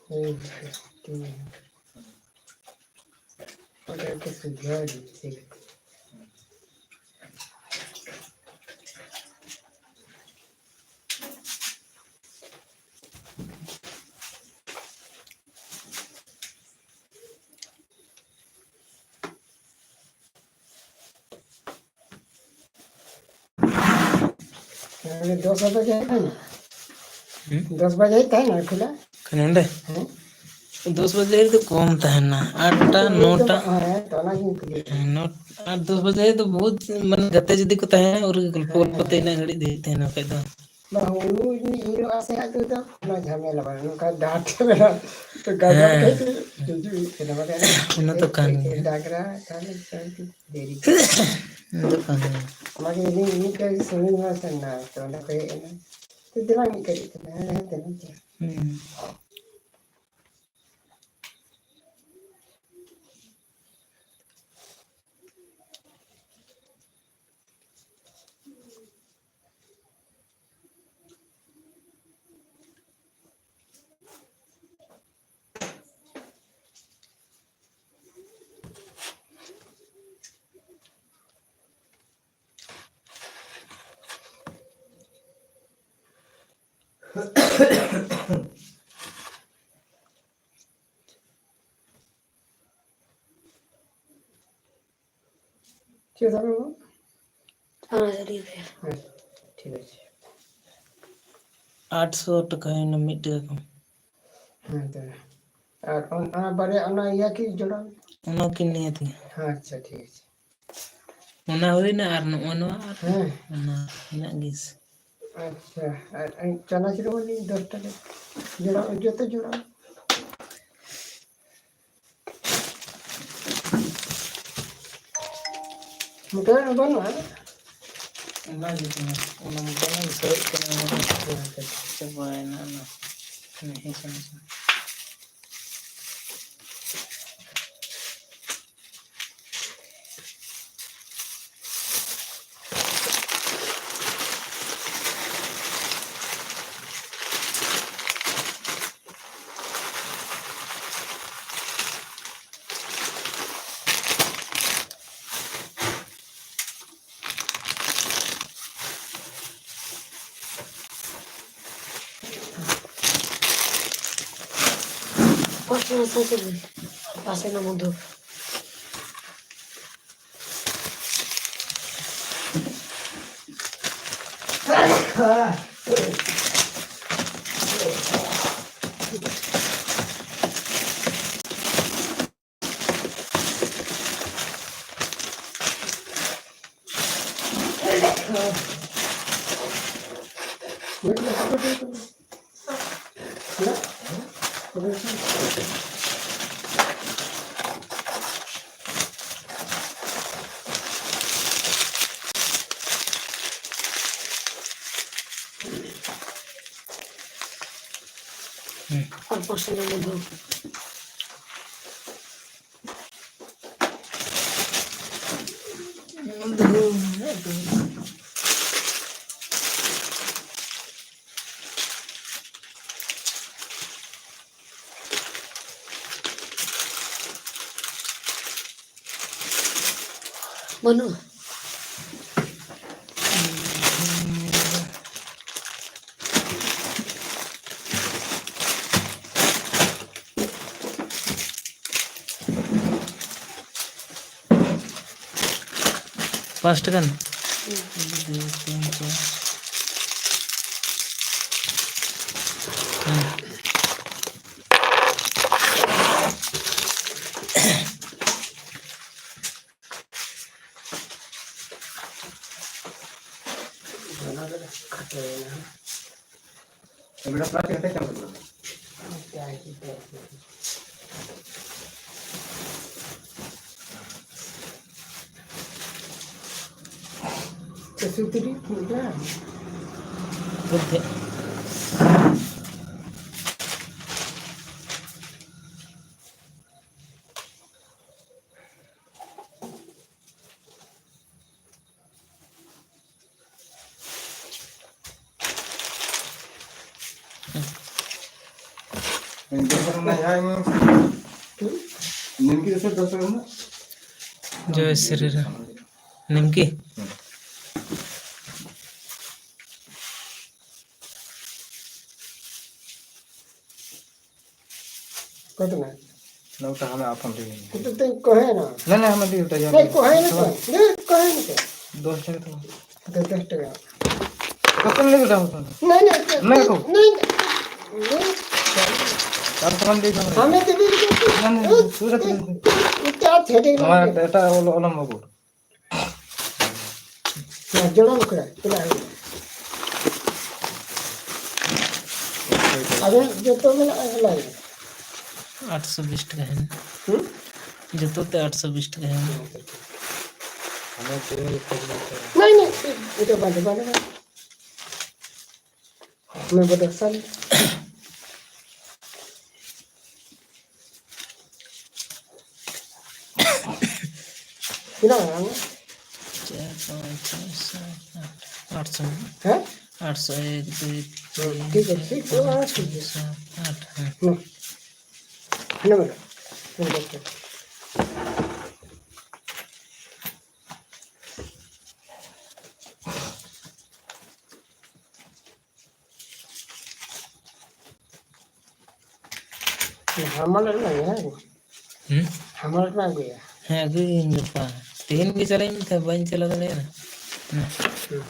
ᱦᱩᱸ, ᱦᱩᱸ᱾ ᱚᱸᱰᱮ ᱠᱚ ᱥᱚᱡᱷᱮ ᱤᱫᱤ ᱠᱮᱫ᱾ ᱫᱚᱥ ᱵᱟᱡᱮ ᱛᱟᱦᱮᱱᱟ᱾ ᱦᱩᱸ? ᱫᱚᱥ ᱵᱟᱡᱮ ᱛᱟᱦᱮᱱᱟ ᱠᱷᱩᱞᱟ? ᱠᱷᱟᱱ ᱱᱚᱰᱮ? ᱦᱮᱸ᱾ ᱫᱚᱥ ᱵᱟᱡᱮ ᱨᱮᱫᱚ ᱠᱚᱢ ᱛᱟᱦᱮᱱᱟ, ᱟᱴᱴᱟ, ᱦᱮᱸ, ᱱᱚᱴᱟ᱾ ᱦᱮᱸ, ᱛᱚ ᱚᱱᱟ ᱜᱤᱧ ᱠᱩᱞᱤᱭᱮᱫ ᱦᱮᱸ, ᱱᱚ-, ᱟᱨ ᱫᱚᱥ ᱵᱟᱡᱮ ᱨᱮᱫᱚ ᱵᱚᱦᱩᱛ, ᱢᱟᱱᱮ, ᱜᱟᱛᱮ ᱡᱩᱫᱤ ᱠᱚ ᱛᱟᱦᱮᱱᱟ, ᱩᱱ ᱨᱮᱜᱮ ᱜᱚᱞᱯᱚ, ᱦᱮᱸ, ᱜᱚᱞᱯᱚ ᱛᱮ ᱦᱮᱸ᱾ ᱤᱱᱟᱹᱜ ᱜᱷᱟᱹᱲᱤᱡ ᱫᱚ ᱦᱩᱭᱩᱜ ᱛᱟᱦᱮᱱᱟ ᱵᱟᱠᱷᱟᱡ ᱫᱚ᱾ ᱵᱟ, ᱦᱩᱲᱩ ᱤᱨᱚᱜ ᱟᱥᱮ ᱟᱫᱚ ᱫᱚ ᱚᱱᱟ ᱡᱷᱟᱢᱮᱞᱟ ᱵᱟᱝ, ᱱᱚᱝᱠᱟ ᱰᱟᱦᱟᱨ ᱛᱮ ᱢᱮᱱᱟᱜ᱾ ᱛᱚ ᱜᱟᱡᱟᱲ ᱦᱮᱸ᱾ ᱠᱟᱹᱴᱤᱡ ᱦᱤᱡᱩᱜ ᱦᱩᱭᱩᱜ ᱠᱟᱱᱟ, ᱵᱟᱠᱷᱟᱱ ᱚᱱᱟ ᱫᱚ ᱠᱟᱱ ᱜᱮᱭᱟ᱾ ᱰᱟᱝᱨᱟ ᱛᱟᱦᱞᱮ ᱫᱮᱨᱤ᱾ ᱚᱱᱟ ᱫᱚ ᱠᱟᱱ ᱜᱮᱭᱟ᱾ ᱚᱱᱟᱜᱮ ᱤᱧ ᱢᱤᱫᱴᱮᱱ ᱥᱟᱺᱜᱤᱧ ᱦᱚᱲ ᱥᱮᱱ ᱮᱱᱟ, ᱛᱚ ᱚᱸᱰᱮ ᱠᱷᱚᱱ ᱦᱮᱡ ᱮᱱᱟ᱾ ᱛᱚ ᱫᱮᱞᱟ ᱢᱤᱫ ᱜᱷᱟᱹᱲᱤᱡ ᱛᱟᱦᱞᱮ, ᱦᱮᱸ, ᱦᱮᱸ, ᱛᱟᱦᱞᱮ᱾ ᱦᱩᱸ᱾ ᱪᱮᱫ ᱫᱟᱢ ᱵᱟᱵᱟ? ᱯᱟᱸᱪ ᱨᱩᱯᱤᱭᱟ᱾ ᱦᱮᱸ, ᱴᱷᱤᱠ ᱟᱪᱷᱮ᱾ ᱟᱴᱥᱚ ᱴᱟᱠᱟ ᱦᱩᱭᱱᱟ ᱢᱤᱫ ᱴᱟᱠᱟ ᱠᱚᱢ᱾ ᱦᱮᱸ, ᱛᱚᱵᱮ᱾ ᱟᱨ ᱚᱱ-, ᱚᱱᱟ ᱵᱟᱨᱭᱟ, ᱚᱱᱟ ᱤᱭᱟᱹ ᱠᱤ ᱡᱚᱲᱟᱣ? ᱚᱱᱟ ᱠᱤᱱ ᱱᱤᱭᱟᱹ ᱛᱤᱧ᱾ ᱦᱮᱸ, ᱟᱪᱪᱷᱟ, ᱴᱷᱤᱠ ᱟᱪᱷᱮ᱾ ᱚᱱᱟ ᱦᱩᱭᱱᱟ ᱟᱨ ᱱᱚᱜᱼᱚ ᱱᱚᱣᱟ ᱟᱨ ᱦᱮᱸ᱾ ᱚᱱᱟ ᱢᱮᱱᱟᱜ ᱜᱮ᱾ ᱟᱪᱪᱷᱟ, ᱟᱨ, ᱟᱨ ᱪᱟᱱᱟᱪ ᱨᱮᱦᱚᱸ ᱞᱤᱧ ᱫᱚᱥ ᱴᱟᱠᱟ ᱡᱚᱲᱟᱣ, ᱡᱚᱛᱚ ᱡᱚᱲᱟᱣ᱾ ᱢᱚᱴᱚᱨ ᱵᱟᱹᱱᱩᱜᱼᱟ? ᱚᱱᱟ ᱜᱮ ᱠᱟᱱᱟ, ᱚᱱᱟ ᱢᱚᱴᱚᱨ ᱢᱟ ᱥᱟᱹᱨᱤᱜ ᱠᱟᱱᱟ, ᱚᱱᱟ ᱫᱚ ᱪᱟᱵᱟᱭᱮᱱᱟ, ᱚᱱᱟ ᱦᱮᱸ, ᱦᱮᱸ, ᱦᱮᱸ᱾ ᱦᱮᱸ, ᱥᱮ ᱪᱮᱫ? ᱯᱟᱥᱮ ᱱᱟ ᱢᱚᱫᱷᱩ᱾ ᱦᱩᱸ᱾ ᱚᱞᱯᱚ ᱥᱚᱢᱚᱭ ᱢᱚᱫᱽᱫᱷᱮ᱾ ᱵᱟᱹᱱᱩᱜᱼᱟ᱾ ᱯᱟᱸᱪᱴᱤ ᱜᱟᱱ᱾ ᱦᱩᱸ᱾ ᱡᱚᱭ ᱥᱨᱤ ᱨᱟᱢ᱾ ᱱᱤᱢᱠᱤ? ᱠᱚᱛᱱᱟ? ᱱᱚᱣᱟ ᱛᱟᱦᱟᱢᱮ ᱟᱯᱚᱱ ᱛᱮ᱾ ᱠᱚᱛᱮ ᱛᱮ ᱠᱚᱦᱮᱱᱟ? ᱱᱟ, ᱱᱟ, ᱦᱟᱢᱮ ᱫᱤ ᱩᱴᱟ ᱡᱟ᱾ ᱱᱮ ᱠᱚᱦᱮᱱᱟ ᱛᱚ᱾ ᱱᱮ ᱠᱚᱦᱮᱱᱟ ᱛᱚ᱾ ᱫᱚᱥ ᱴᱟᱠᱟ ᱛᱚ᱾ ᱫᱚᱥ ᱴᱟᱠᱟ᱾ ᱠᱚᱛᱱᱟ ᱞᱮ ᱫᱟᱢ ᱠᱚ? ᱱᱮ, ᱱᱮ, ᱱᱮ ᱠᱚ? ᱱᱮ, ᱱᱮ᱾ ᱟᱨ ᱛᱚᱢᱟᱱ ᱫᱤ ᱫᱟᱢ᱾ ᱦᱟᱢᱮ ᱛᱮ ᱵᱤᱞ ᱠᱚ᱾ ᱱᱟ, ᱱᱟ, ᱯᱩᱨᱟ ᱛᱮ ᱵᱤᱞ ᱠᱚ᱾ ᱪᱟ ᱪᱷᱮᱰᱮ ᱱᱚᱣᱟ ᱞᱟᱜᱮ᱾ ᱮᱴᱟᱜ ᱚᱞ-, ᱚᱞᱚᱢ ᱵᱟᱹᱵᱩ᱾ ᱦᱮᱸ, ᱡᱚᱲᱟᱣ ᱠᱟᱱᱟ, ᱛᱤᱱᱟᱹᱜ ᱦᱩᱭᱩᱜᱼᱟ? ᱟᱵᱮᱱ ᱡᱚᱛᱚ ᱢᱮᱱᱟᱜᱼᱟ, ᱞᱟᱹᱭ ᱵᱮᱱ᱾ ᱟᱴᱥᱚ ᱵᱤᱥ ᱴᱟᱠᱟ ᱦᱮᱱᱟᱜᱼᱟ᱾ ᱦᱩᱸ? ᱡᱚᱛᱚ ᱛᱮ ᱟᱴᱥᱚ ᱵᱤᱥ ᱴᱟᱠᱟ ᱦᱮᱱᱟᱜᱼᱟ᱾ ᱱᱟᱭ, ᱱᱟᱭ, ᱮᱴᱟ ᱵᱟᱝ, ᱵᱟᱝ, ᱵᱟᱝ᱾ ᱚᱱᱟ ᱠᱚᱫᱚ ᱥᱟᱞ᱾ ᱛᱤᱱᱟᱹᱜ ᱢᱮᱱᱟᱜᱼᱟ? ᱪᱟᱨ, ᱯᱟᱸᱪ, ᱪᱷᱚᱭ, ᱥᱟᱛ, ᱟᱴ, ᱟᱴᱥᱚ᱾ ᱦᱮᱸ? ᱟᱴᱥᱚ, ᱮᱠ, ᱫᱩᱭ, ᱦᱮᱸ, ᱛᱤᱱ, ᱴᱷᱤᱠ ᱜᱮᱭᱟ, ᱴᱷᱤᱠ ᱜᱮᱭᱟ, ᱪᱟᱨ, ᱴᱷᱤᱠ ᱜᱮᱭᱟ᱾ ᱯᱟᱸᱪ, ᱥᱟᱛ, ᱟᱴ, ᱦᱮᱸ᱾ ᱦᱩᱸ᱾ ᱦᱟᱱᱟ ᱵᱮᱱᱟ᱾ ᱦᱩᱸ, ᱦᱩᱸ, ᱦᱩᱸ᱾ ᱦᱟᱢᱟᱞ ᱨᱮᱱᱟᱜ ᱜᱮ, ᱦᱮᱸ? ᱦᱩᱸ? ᱦᱟᱢᱟᱞ ᱨᱮᱱᱟᱜ ᱟᱹᱜᱩᱭᱟ᱾ ᱦᱮᱸ, ᱟᱹᱜᱩᱭᱟᱹᱧ ᱜᱟᱯᱟ᱾ ᱛᱮᱦᱮᱧ ᱜᱮ ᱪᱟᱞᱟᱜ ᱤᱧ ᱢᱮᱛᱟᱭ, ᱵᱟᱹᱧ ᱪᱟᱞᱟᱣ ᱫᱟᱲᱮᱭᱟᱜᱼᱟ᱾ ᱦᱩᱸ᱾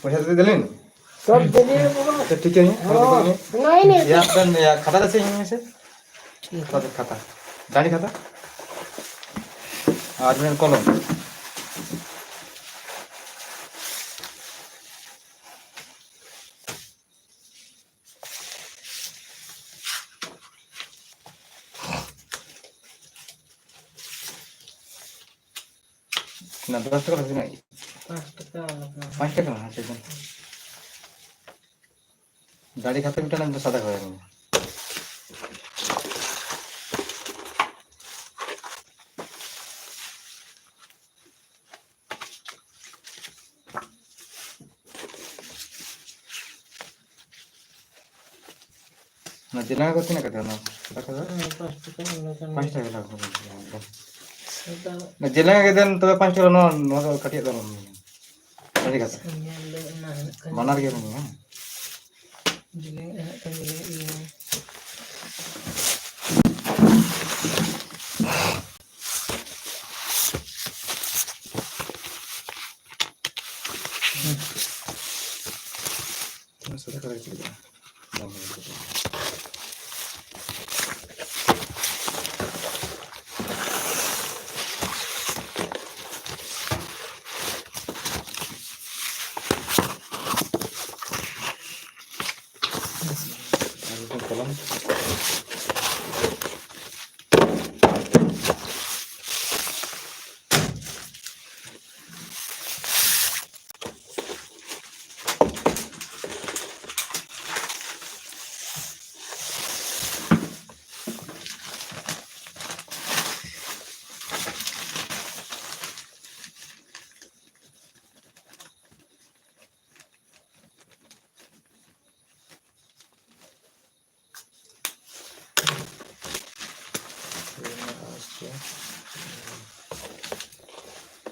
ᱯᱚᱭᱥᱟ ᱫᱚ ᱫᱤᱞᱤᱧ? ᱥᱚᱵ ᱫᱤᱞᱤᱧ ᱵᱟᱵᱟ᱾ ᱟᱪᱪᱷᱟ, ᱴᱷᱤᱠ ᱜᱮᱭᱟ᱾ ᱦᱚᱸ, ᱱᱟᱭ, ᱱᱟᱭ᱾ ᱭᱟ, ᱟᱯᱮ ᱱᱤᱭᱟᱹ ᱠᱷᱟᱛᱟ ᱨᱮ ᱥᱮ ᱤᱧ ᱢᱮᱥᱮ? ᱴᱷᱤᱠ ᱠᱷᱟᱛᱟ ᱫᱚ ᱠᱷᱟᱛᱟ᱾ ᱫᱟᱲᱮ ᱠᱷᱟᱛᱟ? ᱟᱨ ᱢᱤᱫ ᱠᱚᱞᱚᱢ᱾ ᱚᱱᱟ ᱫᱚᱥ ᱴᱟᱠᱟ ᱫᱚ ᱛᱤᱱᱟᱹᱜ? ᱯᱟᱸᱪ ᱴᱟᱠᱟ ᱟᱞᱟᱫᱟ᱾ ᱯᱟᱸᱪ ᱴᱟᱠᱟ ᱵᱟᱝ, ᱟᱪᱪᱷᱟ, ᱟᱪᱪᱷᱟ᱾ ᱫᱟᱲᱮ ᱠᱷᱟᱛᱟ ᱢᱤᱫᱴᱟᱝ ᱮᱢ ᱥᱟᱫᱟ ᱠᱟᱫᱟ᱾ ᱚᱱᱟ ᱡᱮᱞᱟ ᱠᱚ ᱛᱤᱱᱟᱹᱜ ᱠᱟᱛᱮ ᱚᱱᱟ? ᱦᱮᱸ, ᱯᱟᱸᱪ ᱴᱟᱠᱟ ᱚᱱᱟ ᱠᱟᱱ ᱯᱟᱸᱪ ᱜᱮᱭᱟ᱾ ᱴᱟᱠᱟ ᱞᱟᱜᱟᱜ ᱠᱟᱱᱟ᱾ ᱡᱮᱞᱮᱧ ᱜᱮ ᱫᱮᱱ ᱛᱚᱵᱮ ᱯᱟᱸᱪ ᱠᱤᱞᱳ, ᱱᱚᱣᱟ, ᱱᱚᱣᱟ ᱫᱚ ᱠᱟᱹᱴᱤᱡ ᱫᱚ ᱟᱞᱚᱢ ᱤᱭᱟᱹᱭᱟ᱾ ᱥᱟᱹᱨᱤ ᱠᱟᱛᱷᱟ᱾ ᱧᱮᱞ ᱫᱚ ᱚᱱᱟ ᱦᱩᱭᱩᱜ ᱠᱟᱱ ᱵᱟᱱᱟᱨ ᱜᱮ ᱜᱮᱭᱟ᱾ ᱵᱟᱹᱱᱩᱜᱼᱟ᱾ ᱡᱮᱞᱮᱧ ᱟᱜ ᱠᱟᱱ ᱡᱮᱞᱮᱧ ᱤᱭᱟᱹ᱾ ᱚᱱᱟ ᱥᱟᱫᱟ ᱠᱟᱞᱟᱨ ᱪᱮᱫ ᱞᱮᱠᱟ? ᱵᱟᱝ ᱦᱩᱭ ᱠᱟᱱᱟ᱾ ᱟᱨ ᱢᱤᱫᱴᱟᱝ ᱠᱚᱞᱚᱢ᱾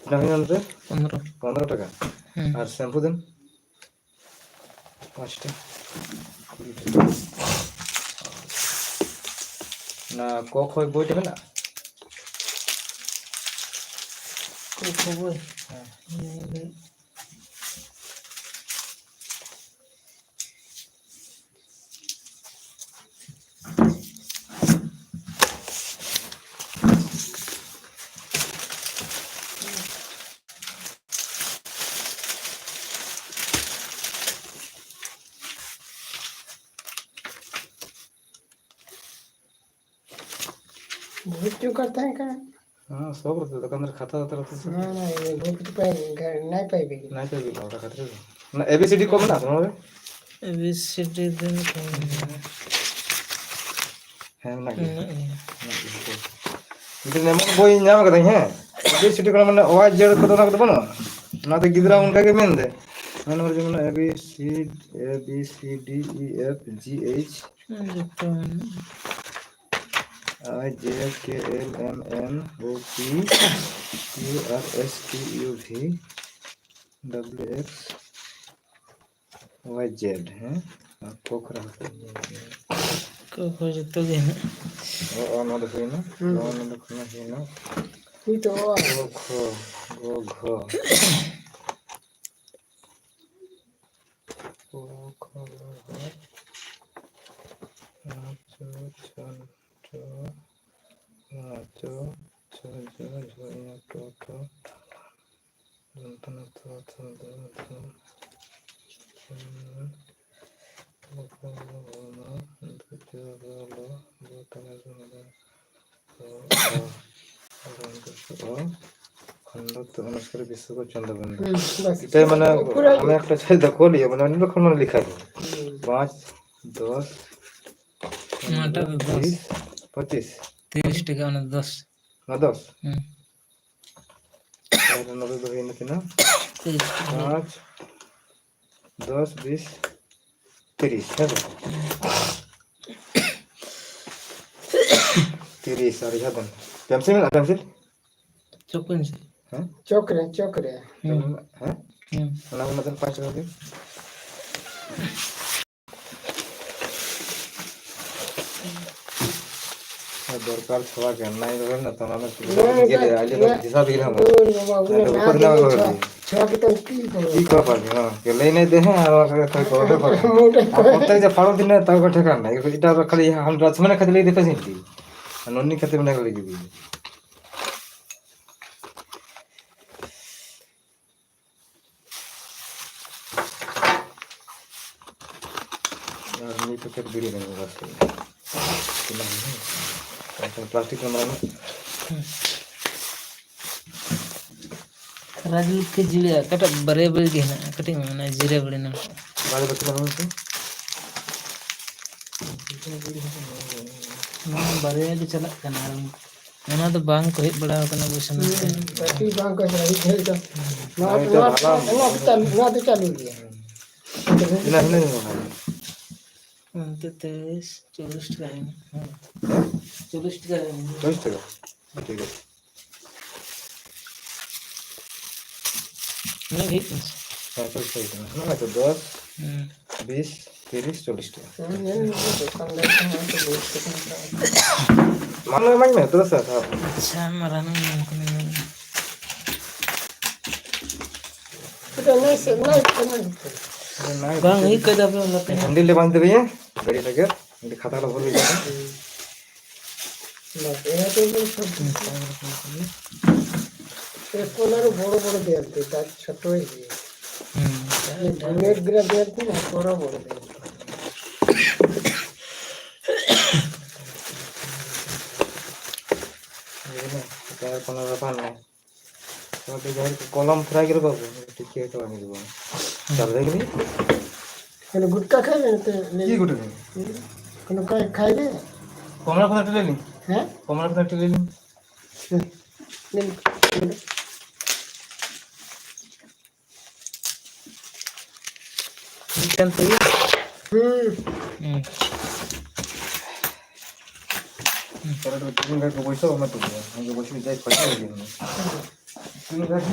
ᱛᱤᱱᱟᱹᱜ ᱦᱩᱭᱱᱟ ᱱᱚᱛᱮ? ᱯᱚᱱᱨᱚ᱾ ᱯᱚᱱᱨᱚ ᱴᱟᱠᱟ᱾ ᱦᱮᱸ᱾ ᱟᱨ shampoo ᱫᱚ? ᱯᱟᱸᱪᱴᱟ᱾ ᱠᱩᱲᱤ ᱴᱟᱠᱟ᱾ ᱚᱱᱟ ᱠᱚ ᱠᱷᱚᱡ ᱵᱳᱭ ᱴᱟ ᱢᱮᱱᱟᱜᱼᱟ? ᱠᱚ ᱠᱷᱚᱡ ᱵᱳᱭ? ᱦᱮᱸ᱾ ᱦᱮᱸ᱾ बहुत क्यों करता है क्या? हाँ, सब रहता है, दुकानदार खाता रहता है, रहता है। ना, ना, ये बहुत तो पाएंगे, घर नहीं पाएंगे। नहीं पाएंगे, और खातिर। ना, A B C D को बना दो, रे। A B C D दिन को। ᱦᱮᱸ, ᱢᱮᱱᱟᱜ ᱜᱮᱭᱟ᱾ ᱢᱮᱱᱟᱜ ᱜᱮᱭᱟ᱾ ᱢᱤᱫᱴᱮᱱ ᱮᱢᱚᱱ ᱵᱳᱭ ᱧᱟᱢ ᱠᱟᱹᱫᱟᱹᱧ, ᱦᱮᱸ, ᱟᱹᱰᱤ ᱥᱤᱴᱤ ᱠᱚᱨᱮ, ᱢᱟᱱᱮ, ᱚᱣᱟᱡᱽ ᱡᱟᱹᱲ ᱠᱚᱫᱚ ᱚᱱᱟ ᱠᱚᱫᱚ ᱵᱟᱹᱱᱩᱜᱼᱟ᱾ ᱚᱱᱟᱛᱮ ᱜᱤᱫᱽᱨᱟᱹ ᱚᱱᱠᱟ ᱜᱮ ᱢᱮᱱ ᱫᱟᱭ, ᱢᱮᱱ ᱵᱟᱨ ᱡᱮᱢᱚᱱ A B C, A B C D E F G H᱾ ᱦᱮᱸ, ᱡᱚᱛᱚ ᱢᱮᱱᱟᱜᱼᱟ᱾ I J K L M N O P Q R S T U V W X Y Z, ᱦᱮᱸ? ᱟᱨ ᱠᱚ ᱠᱷᱚᱨᱟ ᱦᱚᱸ ᱠᱚ ᱠᱚ ᱡᱚᱛᱚ ᱜᱮ ᱦᱮᱱᱟᱜ᱾ ᱚ, ᱚ, ᱱᱚᱣᱟ ᱫᱚ ᱦᱩᱭᱱᱟ᱾ ᱦᱩᱸ᱾ ᱱᱚᱣᱟ, ᱱᱚᱣᱟ ᱫᱚ ᱦᱩᱭᱱᱟ᱾ ᱦᱩᱭ ᱛᱚ᱾ ᱜᱚ, ᱠᱷᱚ, ᱜᱚ, ᱜᱷᱚ᱾ ᱠᱚ, ᱠᱷᱚ, ᱜᱚ, ᱜᱷᱚ᱾ ᱪᱚ, ᱪᱷᱚ, ᱪᱚ, ᱪᱚ, ᱪᱷᱚ, ᱡᱚ, ᱡᱷᱚ, ᱧᱚ, ᱴᱚ, ᱴᱷᱚ, ᱫᱚᱱᱛᱚ, ᱱᱚ, ᱛᱚ, ᱛᱷᱚ, ᱫᱚ, ᱫᱷᱚ, ᱠᱷᱚ, ᱠᱷᱚ, ᱜᱚ, ᱜᱷᱚ, ᱱᱚ, ᱫᱚ, ᱡᱚ, ᱨᱚ, ᱞᱚ, ᱵᱚ, ᱛᱟᱞᱟ, ᱨᱚ, ᱞᱚ, ᱨᱚ, ᱚ, ᱨᱚ, ᱫᱚ, ᱚ, ᱠᱷᱚᱱ ᱫᱚ, ᱛᱚ, ᱚᱱᱟ ᱥᱟᱹᱨᱤ ᱵᱤᱥᱥᱚ ᱠᱚ ᱪᱚᱸᱫᱟ ᱵᱚᱱᱫᱟ᱾ ᱦᱩᱸ, ᱵᱟᱥ᱾ ᱮᱴᱟᱜ ᱢᱟᱱᱮ ᱯᱩᱨᱟᱹ ᱟᱢ ᱜᱮ᱾ ᱮᱠᱴᱟ ᱪᱷᱟᱡ ᱫᱚ ᱠᱚ ᱞᱟᱹᱭᱟ, ᱢᱟᱱᱮ ᱩᱱᱤ ᱫᱚ ᱠᱷᱚᱱ ᱞᱮᱠᱷᱟ ᱜᱮ᱾ ᱦᱩᱸ᱾ ᱯᱟᱸᱪ, ᱫᱚᱥ, ᱱᱚᱣᱟᱴᱟᱜ ᱫᱚ ᱫᱚᱥ᱾ ᱵᱤᱥ, ᱯᱚᱸᱪᱤᱥ᱾ ᱛᱤᱨᱤᱥ ᱴᱟᱠᱟ ᱚᱱᱟ ᱫᱚ ᱫᱚᱥ᱾ ᱚᱱᱟ ᱫᱚᱥ? ᱦᱩᱸ᱾ ᱛᱟᱦᱞᱮ ᱱᱚᱰᱮ ᱫᱚ ᱦᱩᱭᱱᱟ ᱛᱤᱱᱟᱹᱜ? ᱛᱤᱨᱤᱥ ᱴᱟᱠᱟ᱾ ᱯᱟᱸᱪ, ᱫᱚᱥ, ᱵᱤᱥ, ᱛᱤᱨᱤᱥ, ᱦᱮᱸ ᱥᱮ? ᱛᱤᱨᱤᱥ ᱟᱨ ᱡᱟᱦᱟᱸ ᱫᱚ pencil ᱢᱮᱱᱟᱜᱼᱟ, pencil? ᱪᱚᱠ pencil᱾ ᱦᱮᱸ? ᱪᱚᱠ ᱨᱮ, ᱪᱚᱠ ᱨᱮ᱾ ᱦᱩᱸ᱾ ᱦᱮᱸ? ᱦᱩᱸ᱾ ᱚᱱᱟ ᱦᱚᱸ ᱢᱤᱫᱴᱮᱱ ᱯᱟᱸᱪ ᱴᱟᱠᱟ ᱜᱮ᱾ ᱫᱚᱨᱠᱟᱨ ᱪᱷᱟᱲᱟ ᱜᱮ, ᱱᱟᱭ ᱨᱚᱲ ᱱᱟ ᱛᱚ, ᱚᱱᱟ ᱫᱚ ᱱᱚᱣᱟ ᱪᱮᱫ ᱫᱚ ᱟᱞᱮ ᱫᱚ ᱵᱟᱝ ᱫᱤᱥᱟᱹ ᱵᱤᱱ ᱦᱚᱸ᱾ ᱦᱳᱭ, ᱵᱟᱵᱟ, ᱚᱱᱟ ᱚᱱᱟ ᱫᱚ ᱱᱟ ᱩᱯᱟᱹᱥ ᱫᱤᱱ ᱱᱟ ᱫᱚ ᱵᱟᱵᱟ᱾ ᱪᱷᱟ-, ᱪᱷᱟ ᱠᱟᱛᱮ ᱩᱠᱤᱞ ᱠᱚ ᱪᱮᱫ ᱠᱚ ᱯᱟᱵᱤ, ᱦᱚᱸ᱾ ᱞᱟᱹᱭ ᱱᱟᱭ ᱫᱮ ᱦᱮᱸ, ᱟᱨ ᱚᱱᱟ ᱠᱚᱨᱮ ᱠᱷᱚᱡ ᱠᱚ ᱚᱰᱚᱠ ᱠᱚ᱾ ᱢᱚᱴᱟ ᱟᱨ ᱠᱚ᱾ ᱯᱨᱚᱛᱮᱠ ᱡᱮ ᱯᱟᱲᱚ ᱫᱤᱱ ᱨᱮ ᱛᱟᱣ ᱠᱚ ᱴᱷᱮᱠᱟ ᱱᱟᱭ, ᱮᱴᱟ ᱠᱷᱟᱹᱞᱤ ᱦᱟᱢ ᱨᱟᱡᱽ ᱢᱟᱱᱮ ᱠᱷᱟᱹᱞᱤ ᱞᱟᱹᱭ ᱫᱮᱯᱮ ᱥᱤᱱᱛᱤ᱾ ᱟᱨ ᱱᱚᱱᱤ ᱠᱷᱟᱹᱛᱤᱨ ᱢᱟᱱᱮ ᱠᱷᱟᱹᱞᱤ ᱡᱩᱫᱤ᱾ ᱟᱨ ᱢᱤᱫ packet ᱵᱤᱲᱤ ᱨᱮ ᱵᱟᱥ ᱠᱮᱫᱟ᱾ ᱛᱤᱱᱟᱹᱜ ᱦᱩᱭᱱᱟ? ᱮᱱᱠᱷᱟᱱ plastic ᱨᱮ ᱢᱟᱨᱟᱝ ᱧᱚᱜ᱾ ᱨᱟᱡᱽ ᱞᱚᱠᱠᱷᱤ ᱡᱤᱲᱟᱹ ᱚᱠᱟᱴᱟᱜ ᱵᱟᱨᱭᱟ ᱵᱤᱲᱤ ᱜᱮ ᱦᱮᱱᱟᱜᱼᱟ, ᱠᱟᱹᱴᱤᱡ ᱢᱮ, ᱚᱱᱟ ᱡᱤᱨᱟᱹ ᱵᱤᱲᱤ ᱱᱟᱢ᱾ ᱵᱟᱨᱭᱟ ᱵᱟᱹᱴᱤ ᱞᱟᱜᱟᱣ ᱢᱮᱥᱮ᱾ ᱱᱚᱣᱟ ᱵᱟᱨᱭᱟ ᱜᱮ ᱪᱟᱞᱟᱜ ᱠᱟᱱᱟ, ᱟᱨ ᱚᱱᱟ ᱫᱚ ᱵᱟᱝ ᱠᱚ ᱦᱮᱡ ᱵᱟᱲᱟ ᱟᱠᱟᱱᱟ ᱚᱵᱚᱥᱥᱳ ᱱᱚᱛᱮ᱾ ᱦᱩᱸ, ᱵᱟᱹᱴᱤ ᱵᱟᱝ ᱠᱚ ᱦᱮᱡ ᱵᱟᱲᱟ, ᱦᱮᱡ ᱫᱚ᱾ ᱱᱚᱣᱟ ᱱᱚᱣᱟ ᱫᱚ ᱫᱚ ᱪᱟᱞᱩ, ᱱᱚᱣᱟ ᱫᱚ ᱪᱟᱞᱩ, ᱱᱚᱣᱟ ᱫᱚ ᱪᱟᱞᱩ ᱜᱮᱭᱟ᱾ ᱦᱤᱱᱟᱹ, ᱦᱤᱱᱟᱹ, ᱦᱤᱱᱟᱹ᱾ ᱚᱱᱛᱮ ᱛᱤᱨᱤᱥ, ᱪᱚᱞᱞᱤᱥ ᱴᱟᱠᱟ ᱦᱩᱭᱱᱟ᱾ ᱦᱮᱸ᱾ ᱪᱚᱞᱞᱤᱥ ᱴᱟᱠᱟ ᱦᱩᱭᱱᱟ᱾ ᱪᱚᱞᱞᱤᱥ ᱴᱟᱠᱟ? ᱴᱷᱤᱠ ᱟᱪᱷᱮ᱾ ᱩᱱᱟᱹᱜ ᱜᱮ ᱦᱩᱭᱩᱜ ᱠᱟᱱᱟ ᱥᱮ? ᱦᱮᱸ, ᱪᱚᱞᱞᱤᱥ ᱴᱟᱠᱟ ᱦᱩᱭᱩᱜ ᱠᱟᱱᱟ᱾ ᱱᱚᱜᱼᱚᱭ ᱛᱚ ᱫᱚᱥ, ᱦᱩᱸ᱾ ᱵᱤᱥ, ᱛᱤᱨᱤᱥ, ᱪᱚᱞᱞᱤᱥ ᱴᱟᱠᱟ᱾ ᱦᱮᱸ, ᱧᱮᱞ ᱢᱮ, ᱫᱚᱠᱟᱱᱫᱟᱨ ᱠᱚᱦᱚᱸ ᱛᱚ ᱵᱟᱹᱲᱛᱤ ᱠᱟᱱᱟ᱾ ᱢᱟ ᱱᱚᱣᱟ ᱤᱢᱟᱹᱧ ᱢᱮ, ᱫᱚᱥ ᱦᱟᱡᱟᱨ᱾ ᱟᱪᱪᱷᱟ, ᱢᱟ ᱨᱟᱱᱤᱧ ᱮᱢᱟᱢ ᱠᱟᱱᱟ, ᱧᱮᱞ ᱢᱮ᱾ ᱟᱫᱚ ᱚᱱᱟ ᱥᱮ, ᱚᱱᱟ ᱜᱮ ᱠᱟᱱᱟ᱾ ᱵᱟᱝ ᱦᱩᱭᱩᱜ ᱠᱟᱱ ᱛᱟᱯᱮᱭᱟ, ᱚᱱᱟᱛᱮ᱾ ᱦᱮᱱᱰᱤᱞ ᱞᱮ ᱵᱟᱝ ᱛᱟᱯᱮᱭᱟ, ᱜᱟᱹᱰᱤ ᱞᱟᱹᱜᱤᱫ, ᱚᱸᱰᱮ ᱠᱷᱟᱛᱟ ᱠᱚᱞᱮ ᱵᱷᱚᱨ ᱞᱮᱫᱟ᱾ ᱵᱟᱥ, ᱮᱱᱟ ᱛᱮᱜᱮ ᱥᱚᱵ᱾ ᱮᱨᱯᱚᱨ ᱟᱨᱚ ᱵᱚᱲᱚ ᱵᱚᱲᱚ ᱫᱮᱭᱟᱞ ᱛᱮ, ᱛᱟᱨ ᱪᱷᱳᱴᱳ ᱜᱮᱭᱟ᱾ ᱦᱩᱸ᱾ ᱚᱱᱮ ᱜᱩᱞᱟᱹᱴ ᱜᱮᱞᱟ ᱫᱮᱭᱟᱞ ᱛᱮ, ᱮᱨᱯᱚᱨ ᱟᱨᱚ ᱵᱚᱲᱚ ᱫᱮᱭᱟᱞ ᱛᱮ᱾ ᱵᱩᱡᱷᱟᱹᱣ ᱠᱟᱱᱟ? ᱮᱴᱟᱜ ᱠᱳᱱᱳ ᱵᱮᱯᱟᱨ ᱱᱮ᱾ ᱛᱚ, ᱟᱯᱮ ᱡᱟᱦᱟᱸᱭ ᱠᱚ ᱠᱚᱞᱚᱢ ᱯᱷᱨᱟᱭ ᱠᱚᱨᱮ ᱵᱟᱵᱩ, ᱴᱷᱤᱠ ᱜᱮᱭᱟ, ᱛᱚ ᱟᱹᱰᱤ ᱵᱚᱱ᱾ ᱦᱩᱸ᱾ ᱪᱟᱞ ᱨᱮ ᱜᱮ᱾ ᱠᱷᱟᱹᱞᱤ ᱜᱩᱴᱠᱟ ᱠᱷᱟᱭ ᱢᱮ, ᱛᱮ ᱞᱟᱹᱭ ᱪᱮᱫ ᱜᱩᱴᱠᱟ? ᱠᱷᱟᱭ ᱢᱮ? ᱠᱚᱢᱲᱟ ᱠᱷᱚᱱᱟᱜ ᱴᱷᱮᱞᱮ ᱞᱤᱧ᱾ ᱦᱮᱸ? ᱠᱚᱢᱲᱟ ᱠᱷᱚᱱᱟᱜ ᱴᱷᱮᱞᱮ ᱞᱤᱧ᱾ ᱦᱮᱸ᱾ ᱞᱟᱹᱭ ᱢᱮ᱾ ᱢᱤᱫᱴᱮᱱ ᱛᱮᱜᱮ? ᱦᱩᱸ᱾ ᱦᱩᱸ᱾ ᱯᱚᱨᱮ ᱫᱚ ᱛᱤᱱ ᱜᱷᱟᱹᱲᱤᱡ ᱠᱚ ᱵᱟᱹᱭᱥᱟᱹᱣ, ᱚᱱᱟ ᱛᱮᱜᱮ᱾ ᱚᱱᱟ ᱜᱮ ᱵᱟᱹᱭᱥᱟᱹᱣ ᱡᱟᱭ ᱯᱟᱪᱷᱮ ᱦᱩᱭ ᱞᱮᱱᱟ᱾ ᱛᱤᱱ ᱜᱷᱟᱹᱲᱤᱡ?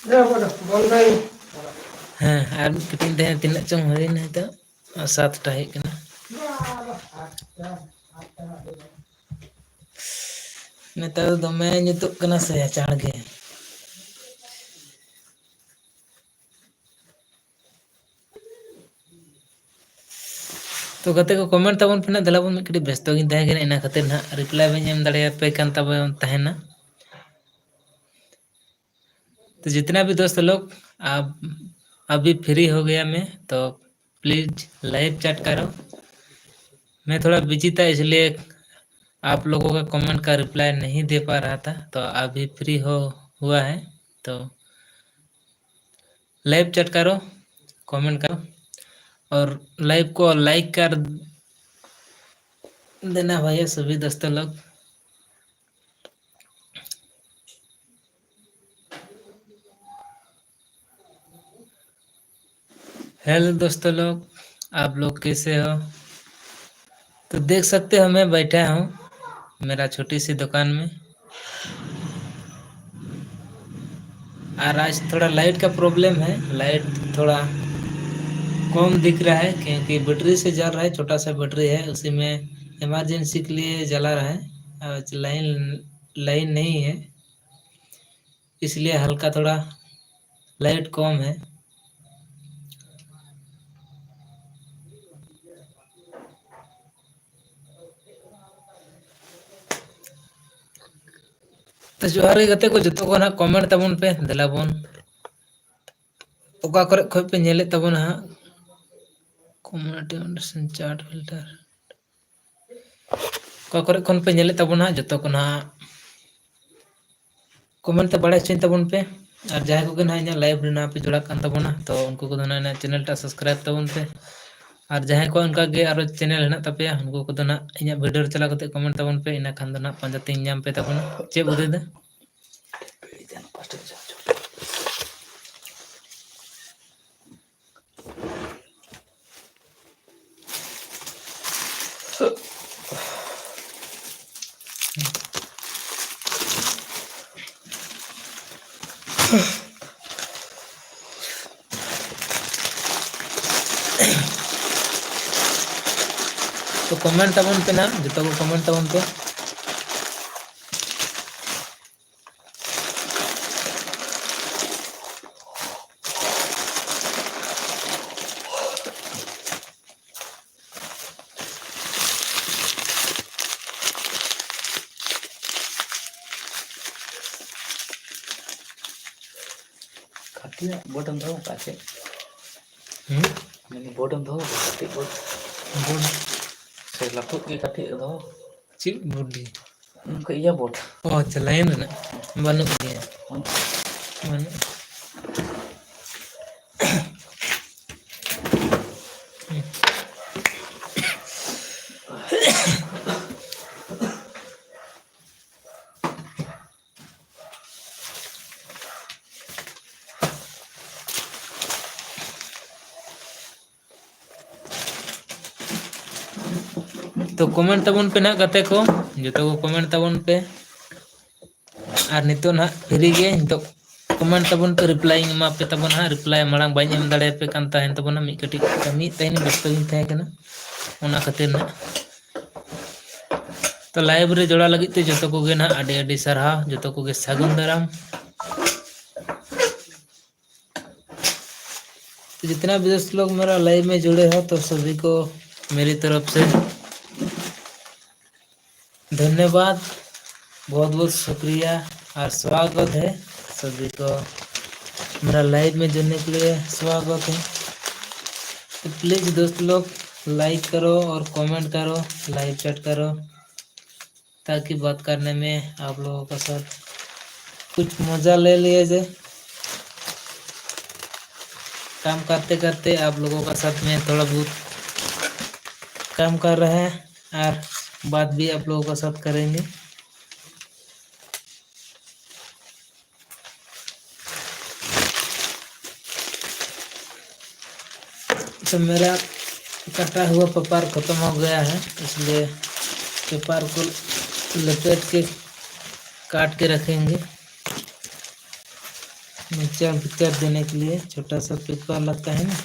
ᱫᱚ ᱵᱟᱹᱭᱥᱟᱹᱣ᱾ ᱦᱮᱸ, ᱟᱨ ᱢᱤᱫ ᱠᱟᱹᱴᱤᱡ ᱛᱟᱦᱮᱸ, ᱛᱤᱱᱟᱹᱜ ᱪᱚᱝ ᱦᱩᱭᱱᱟ ᱱᱤᱛᱚᱜ? ᱥᱟᱛᱴᱟ ᱦᱩᱭᱩᱜ ᱠᱟᱱᱟ᱾ ᱱᱮᱛᱟᱨ ᱫᱚ ᱫᱚᱢᱮ ᱧᱩᱛᱩᱜ ᱠᱟᱱᱟ ᱥᱮ ᱪᱟᱬ ᱜᱮ? ᱛᱚ ᱜᱟᱛᱮ ᱠᱚ, comment ᱛᱟᱵᱚᱱ ᱯᱮ ᱱᱟᱜ, ᱫᱮᱞᱟ ᱵᱚᱱ, ᱢᱤᱫ ᱠᱟᱹᱴᱤᱡ ᱵᱮᱥᱛᱚ ᱜᱤᱧ ᱛᱟᱦᱮᱸ ᱠᱟᱱᱟ, ᱤᱱᱟᱹ ᱠᱷᱟᱹᱛᱤᱨ ᱱᱟᱜ reply ᱵᱟᱹᱧ ᱮᱢ ᱫᱟᱲᱮᱭᱟᱯᱮ ᱠᱟᱱ ᱛᱟᱵᱚᱱ ᱛᱟᱦᱮᱱᱟ᱾ तो जितना भी दोस्त लोग, आप अभी फ्री हो गया मैं, तो प्लीज लाइव चैट करो। मैं थोड़ा बिजी था, इसलिए आप लोगों का कमेंट का रिप्लाई नहीं दे पा रहा था। तो अभी फ्री हो हुआ है, तो लाइव चैट करो, कमेंट करो और लाइव को लाइक कर देना भैया, सभी दोस्तों लोग। हेलो दोस्तों लोग, आप लोग कैसे हो? तो देख सकते हो, मैं बैठा हूँ मेरा छोटी सी दुकान में। और आज थोड़ा लाइट का प्रॉब्लम है, लाइट थोड़ा कम दिख रहा है क्योंकि बैटरी से जल रहा है, छोटा सा बैटरी है, उसी में इमरजेंसी के लिए जला रहा है। आज लाइन लाइन नहीं है, इसलिए हल्का थोड़ा लाइट कम है। ᱛᱚ ᱡᱚᱦᱟᱨ ᱜᱮ ᱜᱟᱛᱮ ᱠᱚ, ᱡᱚᱛᱚ ᱠᱚ ᱱᱟᱦᱟᱜ ᱠᱚᱢᱮᱱᱴ ᱛᱟᱵᱚᱱ ᱯᱮ, ᱫᱮᱞᱟ ᱵᱚᱱ᱾ ᱚᱠᱟ ᱠᱚᱨᱮ ᱠᱷᱚᱡ ᱯᱮ ᱧᱮᱞᱮᱫ ᱛᱟᱵᱚᱱᱟ ᱦᱟᱸᱜ? ᱠᱚᱢᱮᱱᱴ ᱪᱟᱨᱴ ᱯᱷᱤᱞᱴᱟᱨ, ᱚᱠᱟ ᱠᱚᱨᱮ ᱠᱷᱚᱱ ᱯᱮ ᱧᱮᱞᱮᱫ ᱛᱟᱵᱚᱱᱟ ᱦᱟᱸᱜ? ᱡᱚᱛᱚ ᱠᱚ ᱱᱟᱦᱟᱜ ᱠᱚᱢᱮᱱᱴ ᱛᱮ ᱵᱟᱲᱟᱭ ᱦᱚᱪᱚᱧ ᱛᱟᱵᱚᱱ ᱯᱮ᱾ ᱟᱨ ᱡᱟᱦᱟᱸᱭ ᱠᱚᱜᱮ ᱱᱟᱦᱟᱜ ᱤᱧᱟᱹᱜ ᱞᱟᱭᱤᱵᱷ ᱨᱮ ᱱᱟᱦᱟᱜ ᱯᱮ ᱡᱚᱲᱟᱜ ᱠᱟᱱ ᱛᱟᱵᱚᱱᱟ, ᱛᱚ ᱩᱱᱠᱩ ᱠᱚᱫᱚ ᱱᱟᱦᱟᱜ ᱤᱧᱟᱹᱜ ᱪᱮᱱᱮᱞ ᱴᱟᱜ ᱥᱟᱵᱥᱠᱨᱟᱭᱤᱵᱽ ᱛᱟᱵᱚᱱ ᱯᱮ᱾ ᱟᱨ ᱡᱟᱦᱟᱸᱭ ᱠᱚᱣᱟᱜ ᱚᱱᱠᱟ ᱜᱮ ᱟᱨᱚ ᱪᱮᱱᱮᱞ ᱦᱮᱱᱟᱜ ᱛᱟᱯᱮᱭᱟ, ᱩᱱᱠᱩ ᱠᱚᱫᱚ ᱱᱟᱦᱟᱜ ᱤᱧᱟᱹᱜ ᱵᱷᱤᱰᱤᱭᱳ ᱨᱮ ᱪᱟᱞᱟᱣ ᱠᱟᱛᱮ ᱠᱚᱢᱮᱱᱴ ᱛᱟᱵᱚᱱ ᱯᱮ, ᱤᱱᱟᱹ ᱠᱷᱟᱱ ᱫᱚ ᱱᱟᱦᱟᱜ ᱯᱟᱸᱡᱟ ᱛᱮᱧ ᱧᱟᱢ ᱯᱮ ᱛᱟᱵᱚᱱᱟ᱾ ᱪᱮᱫ ᱵᱩᱫᱷᱤ ᱫᱟ? ᱛᱚ ᱠᱚᱢᱮᱱᱴ ᱛᱟᱵᱚᱱ ᱯᱮ ᱱᱟᱦᱟᱜ, ᱡᱚᱛᱚ ᱠᱚ ᱠᱚᱢᱮᱱᱴ ᱛᱟᱵᱚᱱ ᱯᱮ᱾ ᱠᱟᱹᱴᱤᱡᱟᱜ ᱵᱳᱴ ᱮᱢ ᱫᱚᱦᱚ ᱠᱟᱜᱼᱟ ᱪᱮᱫ? ᱦᱩᱸ? ᱢᱮᱱᱫᱟᱹᱧ ᱵᱳᱴ ᱮᱢ ᱫᱚᱦᱚ ᱠᱟᱜᱼᱟ, ᱠᱟᱹᱴᱤᱡ ᱵᱳᱴ? ᱵᱳᱴ? ᱥᱮ ᱞᱟᱹᱴᱩ ᱜᱮ ᱠᱟᱹᱴᱤᱡ ᱫᱚᱦᱚ? ᱪᱮᱫ ᱵᱳᱴ ᱰᱤ? ᱚᱱᱠᱟ ᱤᱭᱟᱹ ᱵᱳᱴ᱾ ᱚ, ᱟᱪᱪᱷᱟ, ᱞᱟᱭᱤᱱ ᱨᱮᱱᱟᱜ? ᱵᱟᱹᱱᱩᱜ ᱜᱮᱭᱟ᱾ ᱵᱟᱹᱱᱩᱜ? ᱵᱟᱹᱱᱩᱜ᱾ ᱠᱚᱢᱮᱱᱴ ᱛᱟᱵᱚᱱ ᱯᱮ ᱱᱟᱦᱟᱜ ᱜᱟᱛᱮ ᱠᱚ, ᱡᱚᱛᱚ ᱠᱚ ᱠᱚᱢᱮᱱᱴ ᱛᱟᱵᱚᱱ ᱯᱮ᱾ ᱟᱨ ᱱᱤᱛᱚᱜ ᱱᱟᱦᱟᱜ ᱯᱷᱨᱤ ᱜᱮ, ᱱᱤᱛᱚᱜ ᱠᱚᱢᱮᱱᱴ ᱛᱟᱵᱚᱱ ᱯᱮ, ᱨᱤᱯᱞᱟᱭᱤᱧ ᱮᱢᱟ ᱯᱮ ᱛᱟᱵᱚᱱᱟ ᱦᱟᱸᱜ᱾ ᱨᱤᱯᱞᱟᱭ ᱢᱟᱲᱟᱝ ᱵᱟᱹᱧ ᱮᱢ ᱫᱟᱲᱮᱭᱟᱯᱮ ᱠᱟᱱ ᱛᱟᱦᱮᱱ ᱛᱟᱵᱚᱱᱟ, ᱢᱤᱫ ᱠᱟᱹᱴᱤᱡ ᱠᱟᱹᱢᱤᱭᱮᱫ ᱛᱟᱦᱮᱱᱤᱧ, ᱵᱮᱥᱛᱚ ᱜᱤᱧ ᱛᱟᱦᱮᱸ ᱠᱟᱱᱟ, ᱚᱱᱟ ᱠᱷᱟᱹᱛᱤᱨ ᱱᱟᱦᱟᱜ᱾ ᱛᱚ ᱞᱟᱭᱤᱵᱷ ᱨᱮ ᱡᱚᱲᱟᱣ ᱞᱟᱹᱜᱤᱫ ᱛᱮ ᱡᱚᱛᱚ ᱠᱚᱜᱮ ᱱᱟᱦᱟᱜ ᱟᱹᱰᱤ ᱟᱹᱰᱤ ᱥᱟᱨᱦᱟᱣ, ᱡᱚᱛᱚ ᱠᱚᱜᱮ ᱥᱟᱹᱜᱩᱱ ᱫᱟᱨᱟᱢ᱾ तो जितना भी दोस्त लोग मेरा लाइव में जुड़े हो, तो सभी को मेरी तरफ से धन्यवाद, बहुत बहुत शुक्रिया और स्वागत है सभी को। मेरा लाइव में जुड़ने के लिए स्वागत है। तो प्लीज दोस्त लोग, लाइक करो और कमेंट करो, लाइव चैट करो, ताकि बात करने में आप लोगों का साथ कुछ मज़ा ले लिया जाए। काम करते करते आप लोगों का साथ में थोड़ा बहुत काम कर रहे हैं और बात भी आप लोगों का साथ करेंगे। तो मेरा कटा हुआ पेपर ख़त्म हो गया है, इसलिए पेपर को लपेट के काट के रखेंगे। मिक्सचर पिक्चर देने के लिए छोटा सा पेपर लगता है ना।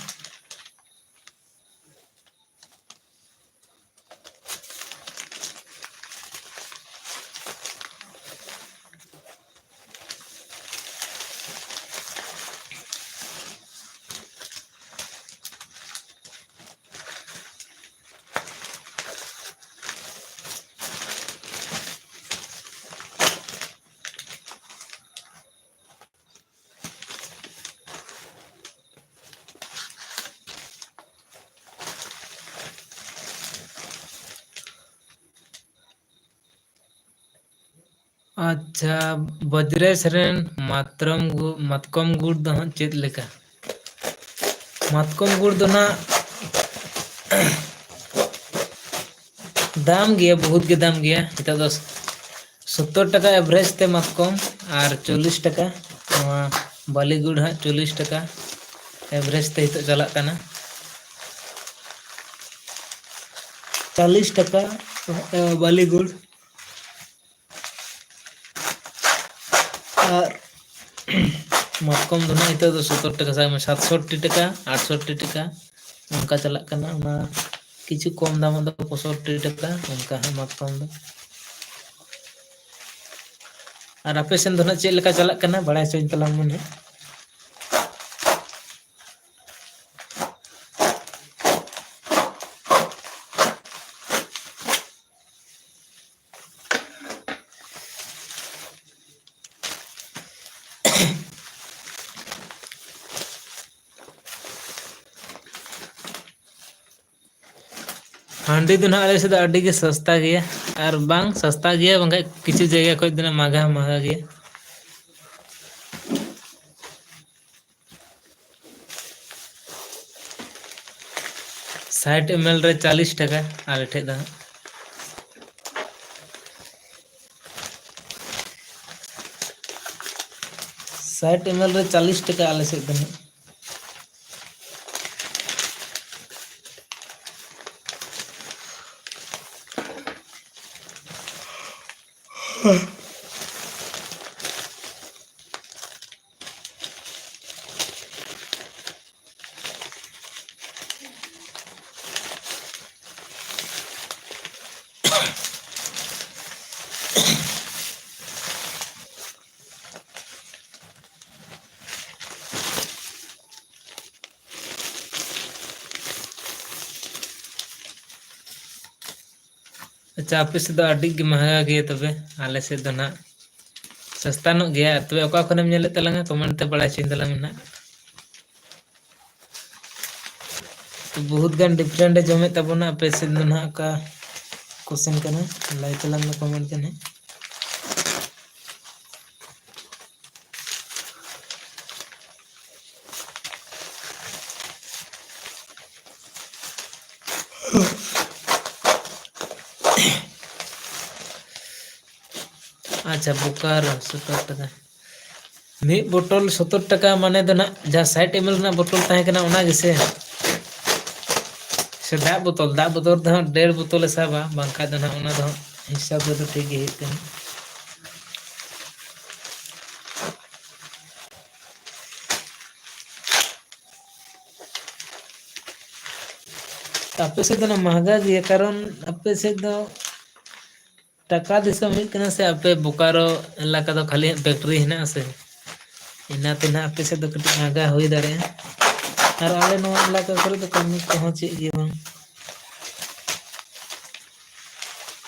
ᱟᱪᱪᱷᱟ, ᱵᱚᱡᱽᱨᱮᱥ ᱨᱮᱱ ᱢᱟᱛᱨᱚᱢ ᱜᱩ-, ᱢᱟᱛᱠᱚᱢ ᱜᱩᱲ ᱫᱚ ᱦᱟᱸᱜ ᱪᱮᱫ ᱞᱮᱠᱟ? ᱢᱟᱛᱠᱚᱢ ᱜᱩᱲ ᱫᱚ ᱱᱟᱜ ᱫᱟᱢ ᱜᱮᱭᱟ, ᱵᱚᱦᱩᱛ ᱜᱮ ᱫᱟᱢ ᱜᱮᱭᱟ᱾ ᱱᱤᱛᱚᱜ ᱫᱚ ᱥᱚᱛᱛᱚᱨ ᱴᱟᱠᱟ ᱮᱵᱷᱟᱨᱮᱡᱽ ᱛᱮ ᱢᱟᱛᱠᱚᱢ ᱟᱨ ᱪᱚᱞᱞᱤᱥ ᱴᱟᱠᱟ ᱱᱚᱣᱟ ᱵᱟᱹᱞᱤ ᱜᱩᱲ ᱦᱟᱸᱜ ᱪᱚᱞᱞᱤᱥ ᱴᱟᱠᱟ ᱮᱵᱷᱟᱨᱮᱡᱽ ᱛᱮ ᱱᱤᱛᱚᱜ ᱪᱟᱞᱟᱜ ᱠᱟᱱᱟ᱾ ᱪᱟᱞᱤᱥ ᱴᱟᱠᱟ, ᱮ, ᱵᱟᱞᱤ ᱜᱩᱲ᱾ ᱟᱨ ᱢᱟᱛᱠᱚᱢ ᱫᱚ ᱱᱟᱦᱟᱜ ᱱᱤᱛᱚᱜ ᱫᱚ ᱥᱚᱛᱛᱚᱨ ᱴᱟᱠᱟ, ᱥᱟᱵ ᱢᱮ ᱥᱟᱛᱥᱚᱴᱴᱤ ᱴᱟᱠᱟ, ᱟᱴᱥᱚᱴᱴᱤ ᱴᱟᱠᱟ, ᱚᱱᱠᱟ ᱪᱟᱞᱟᱜ ᱠᱟᱱᱟ᱾ ᱚᱱᱟ ᱠᱤᱪᱷᱩ ᱠᱚᱢ ᱫᱟᱢᱟᱜ ᱫᱚ ᱯᱚᱸᱭᱥᱚᱴᱴᱤ ᱴᱟᱠᱟ, ᱚᱱᱠᱟ ᱦᱟᱸᱜ ᱢᱟᱛᱠᱚᱢ ᱫᱚ᱾ ᱟᱨ ᱟᱯᱮ ᱥᱮᱱ ᱫᱚ ᱱᱟᱦᱟᱜ ᱪᱮᱫ ᱞᱮᱠᱟ ᱪᱟᱞᱟᱜ ᱠᱟᱱᱟ, ᱵᱟᱲᱟᱭ ᱦᱚᱪᱚᱧ ᱛᱟᱞᱟᱝ ᱢᱮ ᱱᱟᱦᱟᱜ᱾ ᱦᱟᱺᱰᱤ ᱫᱚ ᱱᱟᱦᱟᱜ ᱟᱞᱮ ᱥᱮᱫ ᱫᱚ ᱟᱹᱰᱤ ᱜᱮ ᱥᱚᱥᱛᱟ ᱜᱮᱭᱟ, ᱟᱨ ᱵᱟᱝ ᱥᱚᱥᱛᱟ ᱜᱮᱭᱟ, ᱵᱟᱝᱠᱷᱟᱡ ᱠᱤᱪᱷᱩ ᱡᱟᱭᱜᱟ ᱠᱷᱚᱡ ᱫᱚ ᱱᱟᱦᱟᱜ ᱢᱟᱜᱟ ᱦᱚᱸ ᱢᱟᱜᱟ ᱜᱮᱭᱟ᱾ ᱥᱟᱴ ᱮᱢ ᱮᱞ ᱨᱮ ᱪᱟᱞᱤᱥ ᱴᱟᱠᱟ ᱟᱞᱮ ᱴᱷᱮᱡ ᱫᱚ ᱦᱟᱸᱜ᱾ ᱥᱟᱴ ᱮᱢ ᱮᱞ ᱨᱮ ᱪᱟᱞᱤᱥ ᱴᱟᱠᱟ ᱟᱞᱮ ᱥᱮᱫ ᱫᱚ ᱦᱟᱸᱜ᱾ ᱟᱪᱪᱷᱟ, ᱟᱯᱮ ᱥᱮᱫ ᱫᱚ ᱟᱹᱰᱤ ᱜᱮ ᱢᱟᱦᱟᱜᱟ ᱜᱮᱭᱟ ᱛᱚᱵᱮ, ᱟᱞᱮ ᱥᱮᱫ ᱫᱚ ᱱᱟᱦᱟᱜ ᱥᱚᱥᱛᱟ ᱧᱚᱜ ᱜᱮᱭᱟ᱾ ᱛᱚᱵᱮ ᱚᱠᱟ ᱠᱷᱚᱱᱮᱢ ᱧᱮᱞᱮᱫ ᱛᱟᱞᱟᱝᱟ, comment ᱛᱮ ᱵᱟᱲᱟᱭ ᱦᱚᱪᱚᱧ ᱛᱟᱞᱟᱝ ᱢᱮ ᱱᱟᱦᱟᱜ᱾ ᱛᱚ ᱵᱚᱦᱩᱛ ᱜᱟᱱ different ᱮ ᱡᱚᱢᱮᱫ ᱛᱟᱵᱚᱱᱟ, ᱟᱯᱮ ᱥᱮᱫ ᱫᱚ ᱱᱟᱦᱟᱜ ᱚᱠᱟ question ᱠᱟᱱᱟ, ᱞᱟᱹᱭ ᱛᱟᱞᱟᱝ ᱢᱮ comment ᱛᱮ ᱱᱟᱦᱟᱜ᱾ ᱟᱪᱪᱷᱟ, ᱵᱳᱠᱟᱨᱳ ᱥᱚᱛᱛᱚᱨ ᱴᱟᱠᱟ᱾ ᱢᱤᱫ ᱵᱚᱴᱚᱞ ᱥᱚᱛᱛᱚᱨ ᱴᱟᱠᱟ ᱢᱟᱱᱮ ᱫᱚ ᱱᱟᱜ ᱡᱟᱦᱟᱸ ᱥᱟᱴ ᱮᱢ ᱮᱞ ᱨᱮᱱᱟᱜ ᱵᱚᱴᱚᱞ ᱛᱟᱦᱮᱸ ᱠᱟᱱᱟ, ᱚᱱᱟ ᱜᱮᱥᱮ? ᱥᱮ ᱫᱟᱜ ᱵᱳᱛᱚᱞ, ᱫᱟᱜ ᱵᱳᱛᱚᱞ ᱨᱮᱫᱚ ᱦᱟᱸᱜ ᱰᱮᱲ ᱵᱳᱛᱚᱞᱮ ᱥᱟᱵᱟ, ᱵᱟᱝᱠᱷᱟᱡ ᱫᱚ ᱱᱟᱦᱟᱜ ᱚᱱᱟ ᱫᱚ ᱦᱟᱸᱜ ᱦᱤᱥᱟᱹᱵ ᱨᱮᱫᱚ ᱴᱷᱤᱠ ᱜᱮ ᱦᱩᱭᱩᱜ ᱠᱟᱱᱟ᱾ ᱟᱯᱮ ᱥᱮᱫ ᱫᱚ ᱱᱟᱜ ᱢᱟᱦᱜᱟ ᱜᱮᱭᱟ, ᱠᱟᱨᱚᱱ ᱟᱯᱮ ᱥᱮᱫ ᱫᱚ ᱴᱟᱠᱟ ᱫᱤᱥᱚᱢ ᱦᱩᱭᱩᱜ ᱠᱟᱱᱟ ᱥᱮ, ᱟᱯᱮ ᱵᱳᱠᱟᱨᱳ ᱮᱞᱟᱠᱟ ᱫᱚ ᱠᱷᱟᱹᱞᱤ ᱦᱟᱸᱜ factory ᱦᱮᱱᱟᱜᱼᱟ ᱥᱮ, ᱤᱱᱟᱹᱛᱮ ᱱᱟᱜ ᱟᱯᱮ ᱥᱮᱫ ᱫᱚ ᱠᱟᱹᱴᱤᱡ ᱢᱟᱦᱜᱟ ᱦᱩᱭ ᱫᱟᱲᱮᱭᱟᱜᱼᱟ᱾ ᱟᱨ ᱟᱞᱮ ᱱᱚᱣᱟ ᱮᱞᱟᱠᱟ ᱠᱚᱨᱮ ᱫᱚ ᱠᱟᱹᱢᱤ ᱠᱚᱦᱚᱸ ᱪᱮᱫ ᱜᱮ ᱵᱟᱝ᱾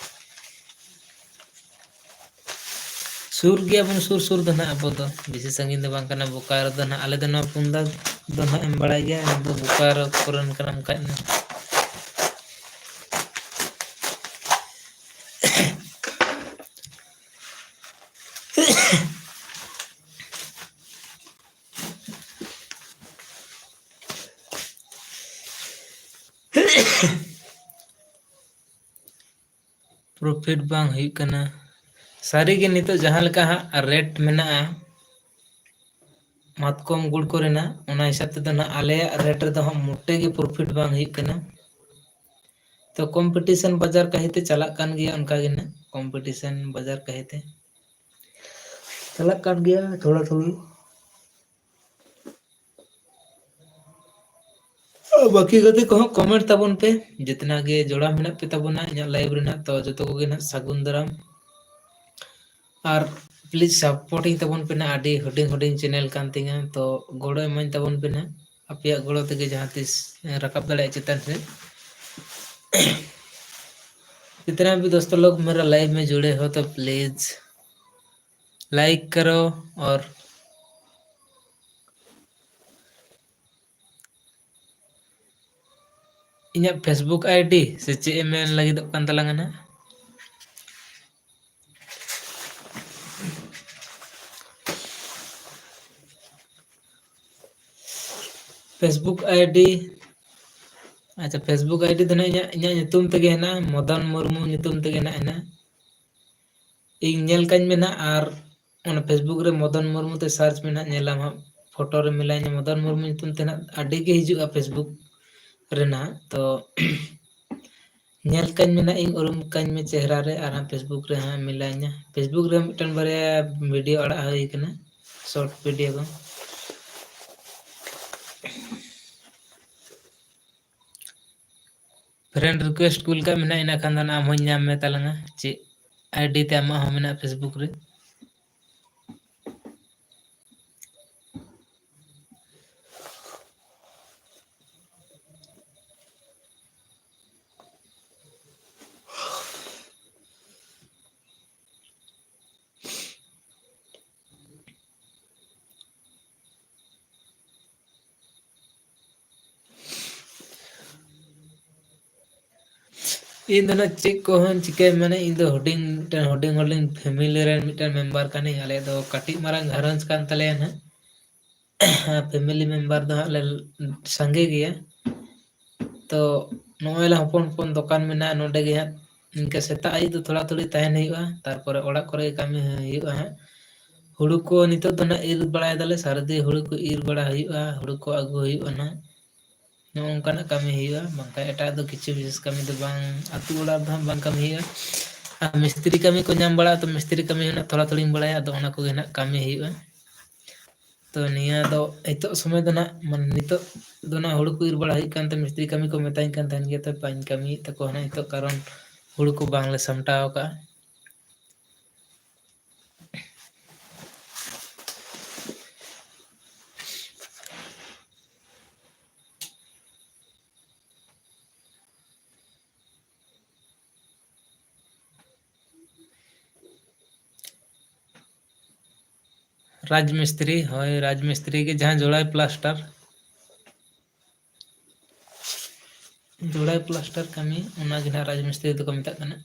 ᱥᱩᱨ ᱜᱮᱭᱟᱵᱚᱱ, ᱥᱩᱨ ᱥᱩᱨ ᱫᱚ ᱱᱟᱜ ᱟᱵᱚ ᱫᱚ, ᱵᱮᱥᱤ ᱥᱟᱺᱜᱤᱧ ᱫᱚ ᱵᱟᱝ ᱠᱟᱱᱟ᱾ ᱵᱳᱠᱟᱨᱳ ᱫᱚ ᱱᱟᱜ, ᱟᱞᱮ ᱫᱚ ᱱᱚᱣᱟ ᱯᱩᱱᱫᱟ ᱫᱚ ᱱᱟᱜ ᱮᱢ ᱵᱟᱲᱟᱭ ᱜᱮᱭᱟ, ᱟᱢ ᱫᱚ ᱵᱳᱠᱟᱨᱳ ᱠᱚᱨᱮᱱ ᱠᱟᱱᱟᱢ ᱠᱷᱟᱡ ᱱᱟᱜ᱾ Profit ᱵᱟᱝ ᱦᱩᱭᱩᱜ ᱠᱟᱱᱟ᱾ ᱥᱟᱹᱨᱤᱜᱮ ᱱᱤᱛᱚᱜ ᱡᱟᱦᱟᱸ ᱞᱮᱠᱟ ᱦᱟᱸᱜ rate ᱢᱮᱱᱟᱜᱼᱟ ᱢᱟᱛᱠᱚᱢ ᱜᱩᱲ ᱠᱚᱨᱮᱱᱟᱜ, ᱚᱱᱟ ᱦᱤᱥᱟᱹᱵ ᱛᱮᱫᱚ ᱱᱟᱜ ᱟᱞᱮᱭᱟᱜ rate ᱨᱮᱫᱚ ᱦᱟᱸᱜ ᱢᱚᱴᱮ ᱜᱮ profit ᱵᱟᱝ ᱦᱩᱭᱩᱜ ᱠᱟᱱᱟ᱾ ᱛᱚ competition ᱵᱟᱡᱟᱨ ᱠᱟᱹᱦᱤᱛᱮ ᱪᱟᱞᱟᱜ ᱠᱟᱱ ᱜᱮᱭᱟ, ᱚᱱᱠᱟ ᱜᱮ ᱱᱟᱜ competition ᱵᱟᱡᱟᱨ ᱠᱟᱹᱦᱤᱛᱮ ᱪᱟᱞᱟᱜ ᱠᱟᱱ ᱜᱮᱭᱟ ᱛᱷᱚᱲᱟ ᱛᱷᱚᱲᱤ᱾ ᱵᱟᱹᱠᱤ ᱜᱟᱛᱮ ᱠᱚᱦᱚᱸ comment ᱛᱟᱵᱚᱱ ᱯᱮ, ᱡᱮᱛᱱᱟ ᱜᱮ ᱡᱚᱲᱟᱣ ᱢᱮᱱᱟᱜ ᱯᱮ ᱛᱟᱵᱚᱱᱟ ᱤᱧᱟᱹᱜ live ᱨᱮᱱᱟᱜ, ᱛᱚ ᱡᱚᱛᱚ ᱠᱚᱜᱮ ᱱᱟᱜ ᱥᱟᱹᱜᱩᱱ ᱫᱟᱨᱟᱢ᱾ ᱟᱨ please supporting ᱛᱟᱵᱚᱱ ᱯᱮ ᱱᱟᱜ, ᱟᱹᱰᱤ ᱦᱩᱰᱤᱧ ᱦᱩᱰᱤᱧ channel ᱠᱟᱱ ᱛᱤᱧᱟᱹ, ᱛᱚ ᱜᱚᱲᱚ ᱮᱢᱟᱹᱧ ᱛᱟᱵᱚᱱ ᱯᱮ ᱱᱟᱜ, ᱟᱯᱮᱭᱟᱜ ᱜᱚᱲᱚ ᱛᱮᱜᱮ ᱡᱟᱦᱟᱸ ᱛᱤᱥ ᱨᱟᱠᱟᱵ ᱫᱟᱲᱮᱭᱟᱜᱼᱟ ᱪᱮᱛᱟᱱ ᱥᱮᱫ᱾ जितना भी दोस्तों लोग मेरा लाइव में जुड़े हो तो प्लीज लाइक करो और ᱤᱧᱟᱹᱜ Facebook ID ᱥᱮ ᱪᱮᱫ ᱮᱢ ᱢᱮᱱ ᱞᱟᱹᱜᱤᱫᱚᱜ ᱠᱟᱱ ᱛᱟᱞᱟᱝᱟ ᱱᱟᱜ? Facebook ID, ᱟᱪᱪᱷᱟ, Facebook ID ᱫᱚ ᱱᱟᱜ ᱤᱧᱟᱹᱜ, ᱤᱧᱟᱹᱜ ᱧᱩᱛᱩᱢ ᱛᱮᱜᱮ ᱦᱮᱱᱟᱜᱼᱟ, ᱢᱚᱫᱚᱱ ᱢᱩᱨᱢᱩ ᱧᱩᱛᱩᱢ ᱛᱮᱜᱮ ᱱᱟᱜ ᱦᱮᱱᱟᱜᱼᱟ᱾ ᱤᱧ ᱧᱮᱞ ᱠᱟᱹᱧ ᱢᱮ ᱱᱟᱜ, ᱟᱨ ᱚᱱᱟ Facebook ᱨᱮ ᱢᱚᱫᱚᱱ ᱢᱩᱨᱢᱩ ᱛᱮ search ᱢᱮ ᱱᱟᱜ, ᱧᱮᱞᱟᱢ ᱦᱟᱸᱜ, photo ᱨᱮ ᱢᱤᱞᱟᱹᱧᱟ ᱢᱚᱫᱚᱱ ᱢᱩᱨᱢᱩ ᱧᱩᱛᱩᱢ ᱛᱮ ᱱᱟᱜ, ᱟᱹᱰᱤ ᱜᱮ ᱦᱤᱡᱩᱜᱼᱟ Facebook᱾ ᱨᱮᱱᱟᱜ᱾ ᱛᱚ ᱧᱮᱞ ᱠᱟᱹᱧ ᱢᱮ ᱱᱟᱜ, ᱤᱧ ᱩᱨᱩᱢ ᱠᱟᱹᱧ ᱢᱮ ᱪᱮᱦᱨᱟ ᱨᱮ, ᱟᱨ ᱦᱟᱸᱜ Facebook ᱨᱮ ᱦᱟᱸᱜ ᱢᱤᱞᱟᱹᱧᱟ᱾ Facebook ᱨᱮ ᱢᱤᱫᱴᱮᱱ ᱵᱟᱨᱭᱟ video ᱟᱲᱟᱜ ᱦᱩᱭ ᱠᱟᱱᱟ, short video ᱠᱚ᱾ Friend request ᱠᱩᱞ ᱠᱟᱜ ᱢᱮ ᱱᱟᱜ, ᱤᱱᱟᱹ ᱠᱷᱟᱱ ᱫᱚ ᱱᱟᱜ ᱟᱢ ᱦᱚᱸᱧ ᱧᱟᱢ ᱢᱮ ᱛᱟᱞᱟᱝᱟ᱾ ᱪᱮᱫ ID ᱛᱮ ᱟᱢᱟᱜ ᱦᱚᱸ ᱢᱮᱱᱟᱜᱼᱟ Facebook ᱨᱮ? ᱤᱧ ᱫᱚ ᱱᱟᱜ ᱪᱮᱫ ᱠᱚᱦᱚᱸ ᱪᱤᱠᱟᱹᱭ, ᱢᱟᱱᱮ, ᱤᱧ ᱫᱚ ᱦᱩᱰᱤᱧ, ᱢᱤᱫᱴᱮᱱ ᱦᱩᱰᱤᱧ ᱦᱩᱰᱤᱧ family ᱨᱮᱱ ᱢᱤᱫᱴᱮᱱ member ᱠᱟᱹᱱᱟᱹᱧ᱾ ᱟᱞᱮ ᱫᱚ ᱠᱟᱹᱴᱤᱡ ᱢᱟᱨᱟᱝ ᱜᱷᱟᱨᱚᱸᱡᱽ ᱠᱟᱱ ᱛᱟᱞᱮᱭᱟ ᱱᱟᱜ᱾ Family member ᱫᱚ ᱦᱟᱸᱜ ᱞᱮ ᱥᱟᱸᱜᱮ ᱜᱮᱭᱟ᱾ ᱛᱚ ᱱᱚᱜᱼᱚᱭ ᱞᱮ ᱦᱚᱯᱚᱱ ᱦᱚᱯᱚᱱ ᱫᱚᱠᱟᱱ ᱢᱮᱱᱟᱜᱼᱟ, ᱱᱚᱰᱮ ᱜᱮ ᱦᱟᱸᱜ ᱤᱱᱠᱟᱹ ᱥᱮᱛᱟᱜ ᱟᱹᱭᱩᱵ ᱫᱚ ᱛᱷᱚᱲᱟ ᱛᱷᱩᱲᱤ ᱛᱟᱦᱮᱱ ᱦᱩᱭᱩᱜᱼᱟ, ᱛᱟᱨᱯᱚᱨᱮ ᱚᱲᱟᱜ ᱠᱚᱨᱮ ᱜᱮ ᱠᱟᱹᱢᱤ ᱦᱩᱭᱩᱜᱼᱟ ᱦᱟᱸᱜ᱾ ᱦᱩᱲᱩ ᱠᱚ ᱱᱤᱛᱚᱜ ᱫᱚ ᱱᱟᱜ ᱤᱨ ᱵᱟᱲᱟᱭ ᱫᱟᱞᱮ, ᱥᱟᱹᱨᱫᱤ ᱦᱩᱲᱩ ᱠᱚ ᱤᱨ ᱵᱟᱲᱟ ᱦᱩᱭᱩᱜᱼᱟ, ᱦᱩᱲᱩ ᱠᱚ ᱟᱹᱜᱩ ᱦᱩᱭᱩᱜᱼᱟ ᱱᱟᱜ᱾ ᱱᱚᱜᱼᱚ ᱱᱚᱝᱠᱟᱱᱟᱜ ᱠᱟᱹᱢᱤ ᱦᱩᱭᱩᱜᱼᱟ, ᱵᱟᱝᱠᱷᱟᱱ ᱮᱴᱟᱜ ᱫᱚ ᱠᱤᱪᱷᱩ ᱵᱤᱥᱮᱥ ᱠᱟᱹᱢᱤ ᱫᱚ ᱵᱟᱝ, ᱟᱹᱛᱩ ᱚᱲᱟᱜ ᱨᱮᱫᱚ ᱦᱟᱸᱜ ᱵᱟᱝ ᱠᱟᱹᱢᱤ ᱦᱩᱭᱩᱜᱼᱟ᱾ ᱟᱨ ᱢᱤᱥᱛᱨᱤ ᱠᱟᱹᱢᱤ ᱠᱚ ᱧᱟᱢ ᱵᱟᱲᱟᱜᱼᱟ, ᱛᱚ ᱢᱤᱥᱛᱨᱤ ᱠᱟᱹᱢᱤ ᱦᱚᱸ ᱱᱟᱜ ᱛᱷᱚᱲᱟ ᱛᱷᱩᱲᱤᱧ ᱵᱟᱲᱟᱭᱟ, ᱟᱫᱚ ᱚᱱᱟ ᱠᱚᱜᱮ ᱱᱟᱜ ᱠᱟᱹᱢᱤ ᱦᱩᱭᱩᱜᱼᱟ᱾ ᱛᱚ ᱱᱤᱭᱟᱹ ᱫᱚ ᱱᱤᱛᱚᱜ ᱥᱚᱢᱚᱭ ᱫᱚ ᱱᱟᱜ, ᱢᱟᱱᱮ, ᱱᱤᱛᱚᱜ ᱫᱚ ᱱᱟᱜ ᱦᱩᱲᱩ ᱠᱚ ᱤᱨ ᱵᱟᱲᱟ ᱦᱩᱭᱩᱜ ᱠᱟᱱ ᱛᱮ, ᱢᱤᱥᱛᱨᱤ ᱠᱟᱹᱢᱤ ᱠᱚ ᱢᱮᱛᱟᱧ ᱠᱟᱱ ᱛᱟᱦᱮᱱ ᱜᱮᱭᱟ, ᱛᱚ ᱵᱟᱹᱧ ᱠᱟᱹᱢᱤᱭᱮᱫ ᱛᱟᱠᱚᱣᱟ ᱱᱟᱜ ᱱᱤᱛᱚᱜ, ᱠᱟᱨᱚᱱ ᱦᱩᱲᱩ ᱠᱚ ᱵᱟᱝᱞᱮ ᱥᱟᱢᱴᱟᱣ ᱟᱠᱟᱫᱼᱟ᱾ ᱨᱟᱡᱽ ᱢᱤᱥᱛᱨᱤ, ᱦᱳᱭ, ᱨᱟᱡᱽ ᱢᱤᱥᱛᱨᱤ ᱜᱮ, ᱡᱟᱦᱟᱸ ᱡᱳᱲᱟᱭ ᱯᱞᱟᱥᱴᱟᱨ, ᱡᱳᱲᱟᱭ ᱯᱞᱟᱥᱴᱟᱨ ᱠᱟᱹᱢᱤ, ᱚᱱᱟ ᱜᱮ ᱱᱟᱦᱟᱜ ᱨᱟᱡᱽ ᱢᱤᱥᱛᱨᱤ ᱫᱚᱠᱚ ᱢᱮᱛᱟᱜ ᱠᱟᱱᱟ᱾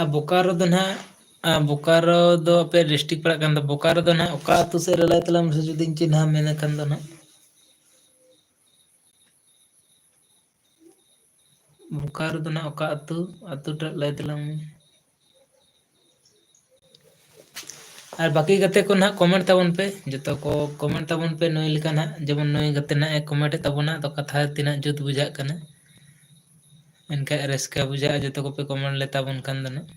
ᱟᱨ ᱵᱳᱠᱟᱨᱳ ᱫᱚ ᱱᱟᱦᱟᱜ, ᱟᱨ ᱵᱳᱠᱟᱨᱳ ᱫᱚ ᱟᱯᱮ district ᱯᱟᱲᱟᱜ ᱠᱟᱱ ᱫᱚ, ᱵᱳᱠᱟᱨᱳ ᱫᱚ ᱱᱟᱦᱟᱜ ᱚᱠᱟ ᱟᱹᱛᱩ ᱥᱮᱫ ᱨᱮ ᱞᱟᱹᱭ ᱛᱟᱞᱟᱝ ᱢᱮᱥᱮ, ᱡᱩᱫᱤᱧ ᱪᱤᱱᱦᱟᱹ ᱢᱮᱱ ᱠᱷᱟᱱ ᱫᱚ ᱱᱟᱦᱟᱜ? ᱵᱳᱠᱟᱨᱳ ᱫᱚ ᱱᱟᱦᱟᱜ ᱚᱠᱟ ᱟᱹᱛᱩ, ᱟᱹᱛᱩ ᱴᱟᱜ ᱞᱟᱹᱭ ᱛᱟᱞᱟᱝ ᱢᱮ᱾ ᱟᱨ ᱵᱟᱹᱠᱤ ᱜᱟᱛᱮ ᱠᱚ ᱱᱟᱦᱟᱜ comment ᱛᱟᱵᱚᱱ ᱯᱮ, ᱡᱚᱛᱚ ᱠᱚ comment ᱛᱟᱵᱚᱱ ᱯᱮ ᱱᱩᱭ ᱞᱮᱠᱟ ᱱᱟᱦᱟᱜ, ᱡᱮᱢᱚᱱ ᱱᱩᱭ ᱜᱟᱛᱮ ᱱᱟᱦᱟᱜ ᱮ comment ᱮᱫ ᱛᱟᱵᱚᱱᱟ, ᱟᱫᱚ ᱠᱟᱛᱷᱟ ᱛᱤᱱᱟᱹᱜ ᱡᱩᱛ ᱵᱩᱡᱷᱟᱹᱜ ᱠᱟᱱᱟ᱾ ᱮᱱᱠᱷᱟᱡ ᱨᱟᱹᱥᱠᱟᱹ ᱵᱩᱡᱷᱟᱹᱜᱼᱟ, ᱡᱚᱛᱚ ᱠᱚᱯᱮ comment ᱞᱮ ᱛᱟᱵᱚᱱ ᱠᱷᱟᱱ ᱫᱚ ᱱᱟᱦᱟᱜ᱾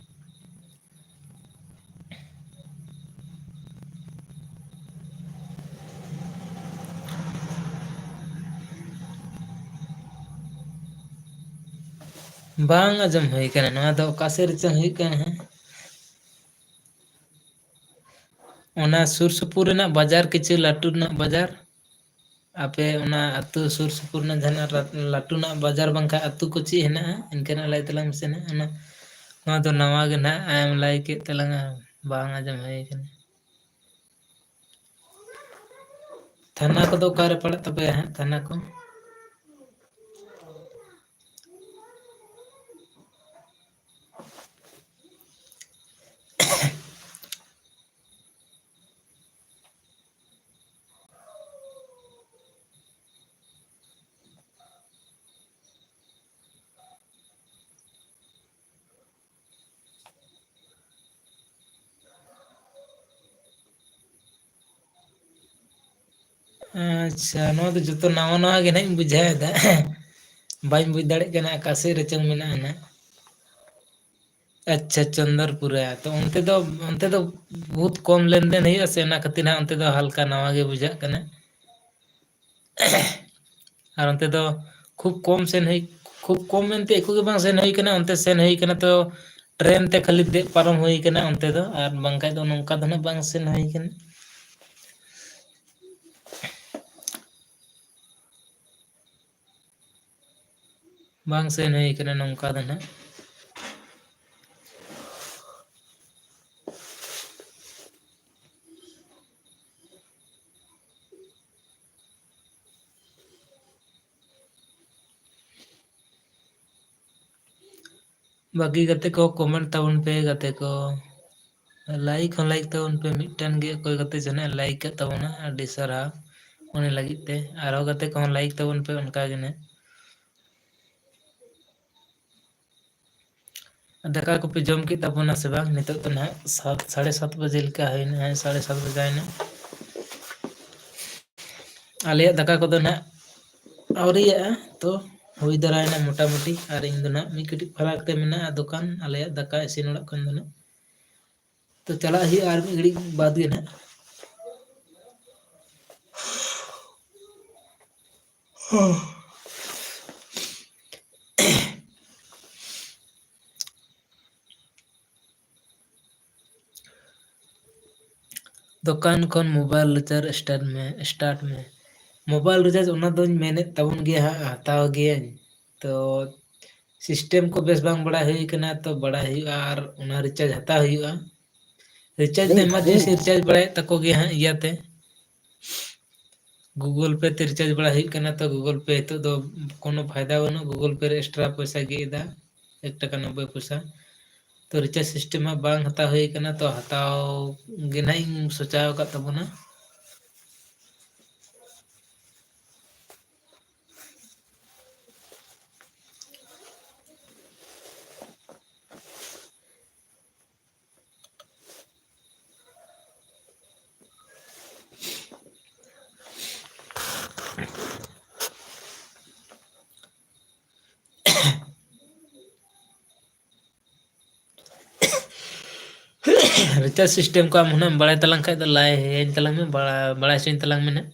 ᱵᱟᱝ ᱟᱸᱡᱚᱢ ᱦᱩᱭ ᱠᱟᱱᱟ, ᱱᱚᱣᱟ ᱫᱚ ᱚᱠᱟ ᱥᱮᱫ ᱨᱮᱪᱚᱝ ᱦᱩᱭᱩᱜ ᱠᱟᱱᱟ ᱦᱟᱸᱜ? ᱚᱱᱟ ᱥᱩᱨ ᱥᱩᱯᱩᱨ ᱨᱮᱱᱟᱜ ᱵᱟᱡᱟᱨ, ᱠᱤᱪᱷᱩ ᱞᱟᱹᱴᱩ ᱨᱮᱱᱟᱜ ᱵᱟᱡᱟᱨ, ᱟᱯᱮ ᱚᱱᱟ ᱟᱹᱛᱩ ᱥᱩᱨ ᱥᱩᱯᱩᱨ ᱨᱮᱱᱟᱜ ᱡᱟᱦᱟᱱᱟᱜ ᱞᱟ-, ᱞᱟᱹᱴᱩ ᱨᱮᱱᱟᱜ ᱵᱟᱡᱟᱨ ᱵᱟᱝᱠᱷᱟᱱ ᱟᱹᱛᱩ ᱠᱚ ᱪᱮᱫ ᱦᱮᱱᱟᱜᱼᱟ, ᱤᱱᱠᱟᱹᱱᱟᱜ ᱞᱟᱹᱭ ᱛᱟᱞᱟᱝ ᱢᱮᱥᱮ ᱱᱟᱦᱟᱜ᱾ ᱚᱱᱟ, ᱱᱚᱣᱟ ᱫᱚ ᱱᱟᱣᱟ ᱜᱮ ᱱᱟᱦᱟᱜ ᱮᱢ ᱞᱟᱹᱭ ᱠᱮᱫ ᱛᱟᱞᱟᱝᱟ, ᱵᱟᱝ ᱟᱸᱡᱚᱢ ᱦᱩᱭ ᱠᱟᱱᱟ᱾ ᱛᱷᱟᱱᱟ ᱠᱚᱫᱚ ᱚᱠᱟᱨᱮ ᱯᱟᱲᱟᱜ ᱛᱟᱯᱮᱭᱟ ᱦᱟᱸᱜ, ᱛᱷᱟᱱᱟ ᱠᱚ? ᱟᱪᱪᱷᱟ, ᱱᱚᱣᱟ ᱫᱚ ᱡᱚᱛᱚ ᱱᱟᱣᱟ ᱱᱟᱣᱟ ᱜᱮ ᱱᱟᱦᱟᱜ ᱤᱧ ᱵᱩᱡᱷᱟᱹᱣ ᱮᱫᱟ᱾ ᱵᱟᱹᱧ ᱵᱩᱡᱽ ᱫᱟᱲᱮᱭᱟᱜ ᱠᱟᱱᱟ ᱚᱠᱟ ᱥᱮᱫ ᱨᱮᱪᱚᱝ ᱢᱮᱱᱟᱜᱼᱟ ᱱᱟᱦᱟᱜ᱾ ᱟᱪᱪᱷᱟ, ᱪᱚᱱᱫᱚᱨᱯᱩᱨᱟ᱾ ᱛᱚ ᱚᱱᱛᱮ ᱫᱚ, ᱚᱱᱛᱮ ᱫᱚ ᱵᱚᱦᱩᱛ ᱠᱚᱢ ᱞᱮᱱᱫᱮᱱ ᱦᱩᱭᱩᱜᱼᱟ ᱥᱮ, ᱚᱱᱟ ᱠᱷᱟᱹᱛᱤᱨ ᱦᱟᱸᱜ ᱚᱱᱛᱮ ᱫᱚ ᱦᱟᱞᱠᱟ ᱱᱟᱣᱟ ᱜᱮ ᱵᱩᱡᱷᱟᱹᱜ ᱠᱟᱱᱟ᱾ ᱟᱨ ᱚᱱᱛᱮ ᱫᱚ ᱠᱷᱩᱵ ᱠᱚᱢ ᱥᱮᱱ ᱦᱩᱭ, ᱠᱷᱩᱵ ᱠᱚᱢ ᱢᱮᱱᱛᱮ ᱮᱠᱩ ᱜᱮ ᱵᱟᱝ ᱥᱮᱱ ᱦᱩᱭ ᱠᱟᱱᱟ᱾ ᱚᱱᱛᱮ ᱥᱮᱱ ᱦᱩᱭ ᱠᱟᱱᱟ ᱛᱚ ᱴᱨᱮᱱ ᱛᱮ ᱠᱷᱟᱹᱞᱤ ᱫᱮᱡ ᱯᱟᱨᱚᱢ ᱦᱩᱭ ᱠᱟᱱᱟ ᱚᱱᱛᱮ ᱫᱚ, ᱟᱨ ᱵᱟᱝᱠᱷᱟᱡ ᱫᱚ ᱱᱚᱝᱠᱟ ᱫᱚ ᱱᱟᱜ ᱵᱟᱝ ᱥᱮᱱ ᱦᱩᱭ ᱠᱟᱱᱟ᱾ ᱵᱟᱝ ᱥᱮᱱ ᱦᱩᱭ ᱠᱟᱱᱟ ᱱᱚᱝᱠᱟ ᱫᱚ ᱱᱟᱜ᱾ ᱵᱟᱹᱠᱤ ᱜᱟᱛᱮ ᱠᱚ comment ᱛᱟᱵᱚᱱ ᱯᱮ ᱜᱟᱛᱮ ᱠᱚ᱾ Like ᱦᱚᱸ like ᱛᱟᱵᱚᱱ ᱯᱮ, ᱢᱤᱫᱴᱮᱱ ᱜᱮ ᱚᱠᱚᱭ ᱜᱟᱛᱮ ᱪᱚ ᱱᱟᱜ ᱮ like ᱠᱟᱜ ᱛᱟᱵᱚᱱᱟ, ᱟᱹᱰᱤ ᱥᱟᱨᱦᱟᱣ ᱩᱱᱤ ᱞᱟᱹᱜᱤᱫ ᱛᱮ᱾ ᱟᱨᱦᱚᱸ ᱜᱟᱛᱮ ᱠᱚᱦᱚᱸ like ᱛᱟᱵᱚᱱ ᱯᱮ ᱚᱱᱠᱟ ᱜᱮ ᱱᱟᱜ᱾ ᱫᱟᱠᱟ ᱠᱚᱯᱮ ᱡᱚᱢ ᱠᱮᱫ ᱛᱟᱵᱚᱱᱟ ᱥᱮ ᱵᱟᱝ? ᱱᱤᱛᱚᱜ ᱫᱚ ᱱᱟᱦᱟᱜ ᱥᱟᱛ, ᱥᱟᱲᱮ ᱥᱟᱛ ᱵᱟᱡᱮ ᱞᱮᱠᱟ ᱦᱩᱭᱱᱟ᱾ ᱦᱮᱸ, ᱥᱟᱲᱮ ᱥᱟᱛ ᱵᱟᱡᱟᱭᱮᱱᱟ᱾ ᱟᱞᱮᱭᱟᱜ ᱫᱟᱠᱟ ᱠᱚᱫᱚ ᱱᱟᱦᱟᱜ ᱟᱹᱣᱨᱤᱭᱟᱜᱼᱟ, ᱛᱚ ᱦᱩᱭ ᱫᱟᱨᱟᱭᱮᱱᱟ ᱢᱚᱴᱟᱢᱩᱴᱤ᱾ ᱟᱨ ᱤᱧ ᱫᱚ ᱱᱟᱦᱟᱜ ᱢᱤᱫ ᱠᱟᱹᱴᱤᱡ ᱯᱷᱟᱨᱟᱠ ᱨᱮ ᱢᱮᱱᱟᱜᱼᱟ ᱫᱚᱠᱟᱱ, ᱟᱞᱮᱭᱟᱜ ᱫᱟᱠᱟ ᱤᱥᱤᱱ ᱚᱲᱟᱜ ᱠᱷᱚᱱ ᱫᱚ ᱱᱟᱦᱟᱜ᱾ ᱛᱚ ᱪᱟᱞᱟᱜ ᱦᱩᱭᱩᱜᱼᱟ ᱟᱨ ᱢᱤᱫ ᱜᱷᱟᱹᱲᱤᱡ ᱵᱟᱫᱽ ᱜᱮ ᱱᱟᱦᱟᱜ᱾ ᱫᱚᱠᱟᱱ ᱠᱷᱚᱱ mobile recharge start ᱢᱮ, start ᱢᱮ᱾ Mobile recharge ᱚᱱᱟ ᱫᱚᱧ ᱢᱮᱱᱮᱫ ᱛᱟᱵᱚᱱ ᱜᱮᱭᱟ ᱦᱟᱸᱜ, ᱦᱟᱛᱟᱣ ᱜᱤᱭᱟᱹᱧ᱾ ᱛᱚ system ᱠᱚ ᱵᱮᱥ ᱵᱟᱝ ᱵᱟᱲᱟᱭ ᱦᱩᱭ ᱠᱟᱱᱟ, ᱛᱚ ᱵᱟᱲᱟᱭ ᱦᱩᱭᱩᱜᱼᱟ ᱟᱨ ᱚᱱᱟ recharge ᱦᱟᱛᱟᱣ ᱦᱩᱭᱩᱜᱼᱟ᱾ Recharge ᱫᱚ emergency recharge ᱵᱟᱲᱟᱭᱮᱫ ᱛᱟᱠᱚ ᱜᱮᱭᱟ ᱦᱟᱸᱜ ᱤᱭᱟᱹᱛᱮ᱾ Google Pay ᱛᱮ recharge ᱵᱟᱲᱟ ᱦᱩᱭᱩᱜ ᱠᱟᱱᱟ, ᱛᱚ Google Pay ᱱᱤᱛᱚᱜ ᱫᱚ ᱠᱳᱱᱳ ᱯᱷᱟᱭᱫᱟ ᱵᱟᱹᱱᱩᱜ, Google Pay ᱨᱮ extra ᱯᱚᱭᱥᱟ ᱜᱮᱫ ᱮᱫᱟ, ᱮᱠ ᱴᱟᱠᱟ ᱱᱚᱵᱵᱳᱭ ᱯᱚᱭᱥᱟ᱾ ᱛᱚ recharge system ᱢᱟ ᱵᱟᱝ ᱦᱟᱛᱟᱣ ᱦᱩᱭ ᱠᱟᱱᱟ, ᱛᱚ ᱦᱟᱛᱟᱣ ᱜᱮ ᱱᱟᱦᱟᱜ ᱤᱧ ᱥᱚᱪᱟᱣ ᱟᱠᱟᱫ ᱛᱟᱵᱚᱱᱟ᱾ Recharge system ᱠᱚ ᱟᱢ ᱦᱩᱱᱟᱹᱝ ᱮᱢ ᱵᱟᱲᱟᱭ ᱛᱟᱞᱟᱝ ᱠᱷᱟᱡ ᱫᱚ ᱞᱟᱹᱭ ᱟᱹᱧ ᱛᱟᱞᱟᱝ ᱢᱮ, ᱵᱟᱲᱟᱭ, ᱵᱟᱲᱟᱭ ᱦᱚᱪᱚᱧ ᱛᱟᱞᱟᱝ ᱢᱮ ᱱᱟᱦᱟᱜ᱾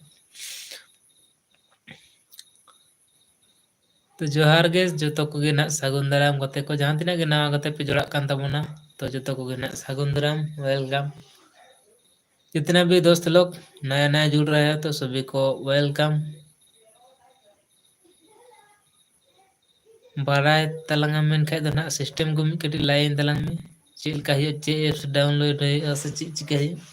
ᱛᱚ ᱡᱚᱦᱟᱨ ᱜᱮ ᱡᱚᱛᱚ ᱠᱚᱜᱮ ᱱᱟᱦᱟᱜ, ᱥᱟᱹᱜᱩᱱ ᱫᱟᱨᱟᱢ ᱜᱟᱛᱮ ᱠᱚ, ᱡᱟᱦᱟᱸ ᱛᱤᱱᱟᱹᱜ ᱜᱮ ᱱᱟᱣᱟ ᱜᱟᱛᱮ ᱯᱮ ᱡᱚᱲᱟᱜ ᱠᱟᱱ ᱛᱟᱵᱚᱱᱟ, ᱛᱚ ᱡᱚᱛᱚ ᱠᱚᱜᱮ ᱱᱟᱦᱟᱜ ᱥᱟᱹᱜᱩᱱ ᱫᱟᱨᱟᱢ, welcome᱾ जितने भी दोस्त लोग नया नया जुड़ रहे हैं, तो सभी को welcome। ᱵᱟᱲᱟᱭ ᱛᱟᱞᱟᱝ ᱟᱢ ᱢᱮᱱᱠᱷᱟᱡ ᱫᱚ ᱱᱟᱦᱟᱜ system ᱠᱚ ᱢᱤᱫ ᱠᱟᱹᱴᱤᱡ ᱞᱟᱹᱭᱟᱹᱧ ᱛᱟᱞᱟᱝ ᱢᱮ, ᱪᱮᱫ ᱞᱮᱠᱟ ᱦᱩᱭᱩᱜᱼᱟ, ᱪᱮᱫ apps download ᱦᱩᱭᱩᱜᱼᱟ ᱥᱮ ᱪᱮᱫ ᱪᱤᱠᱟᱹ ᱦᱩᱭᱩᱜᱼᱟ?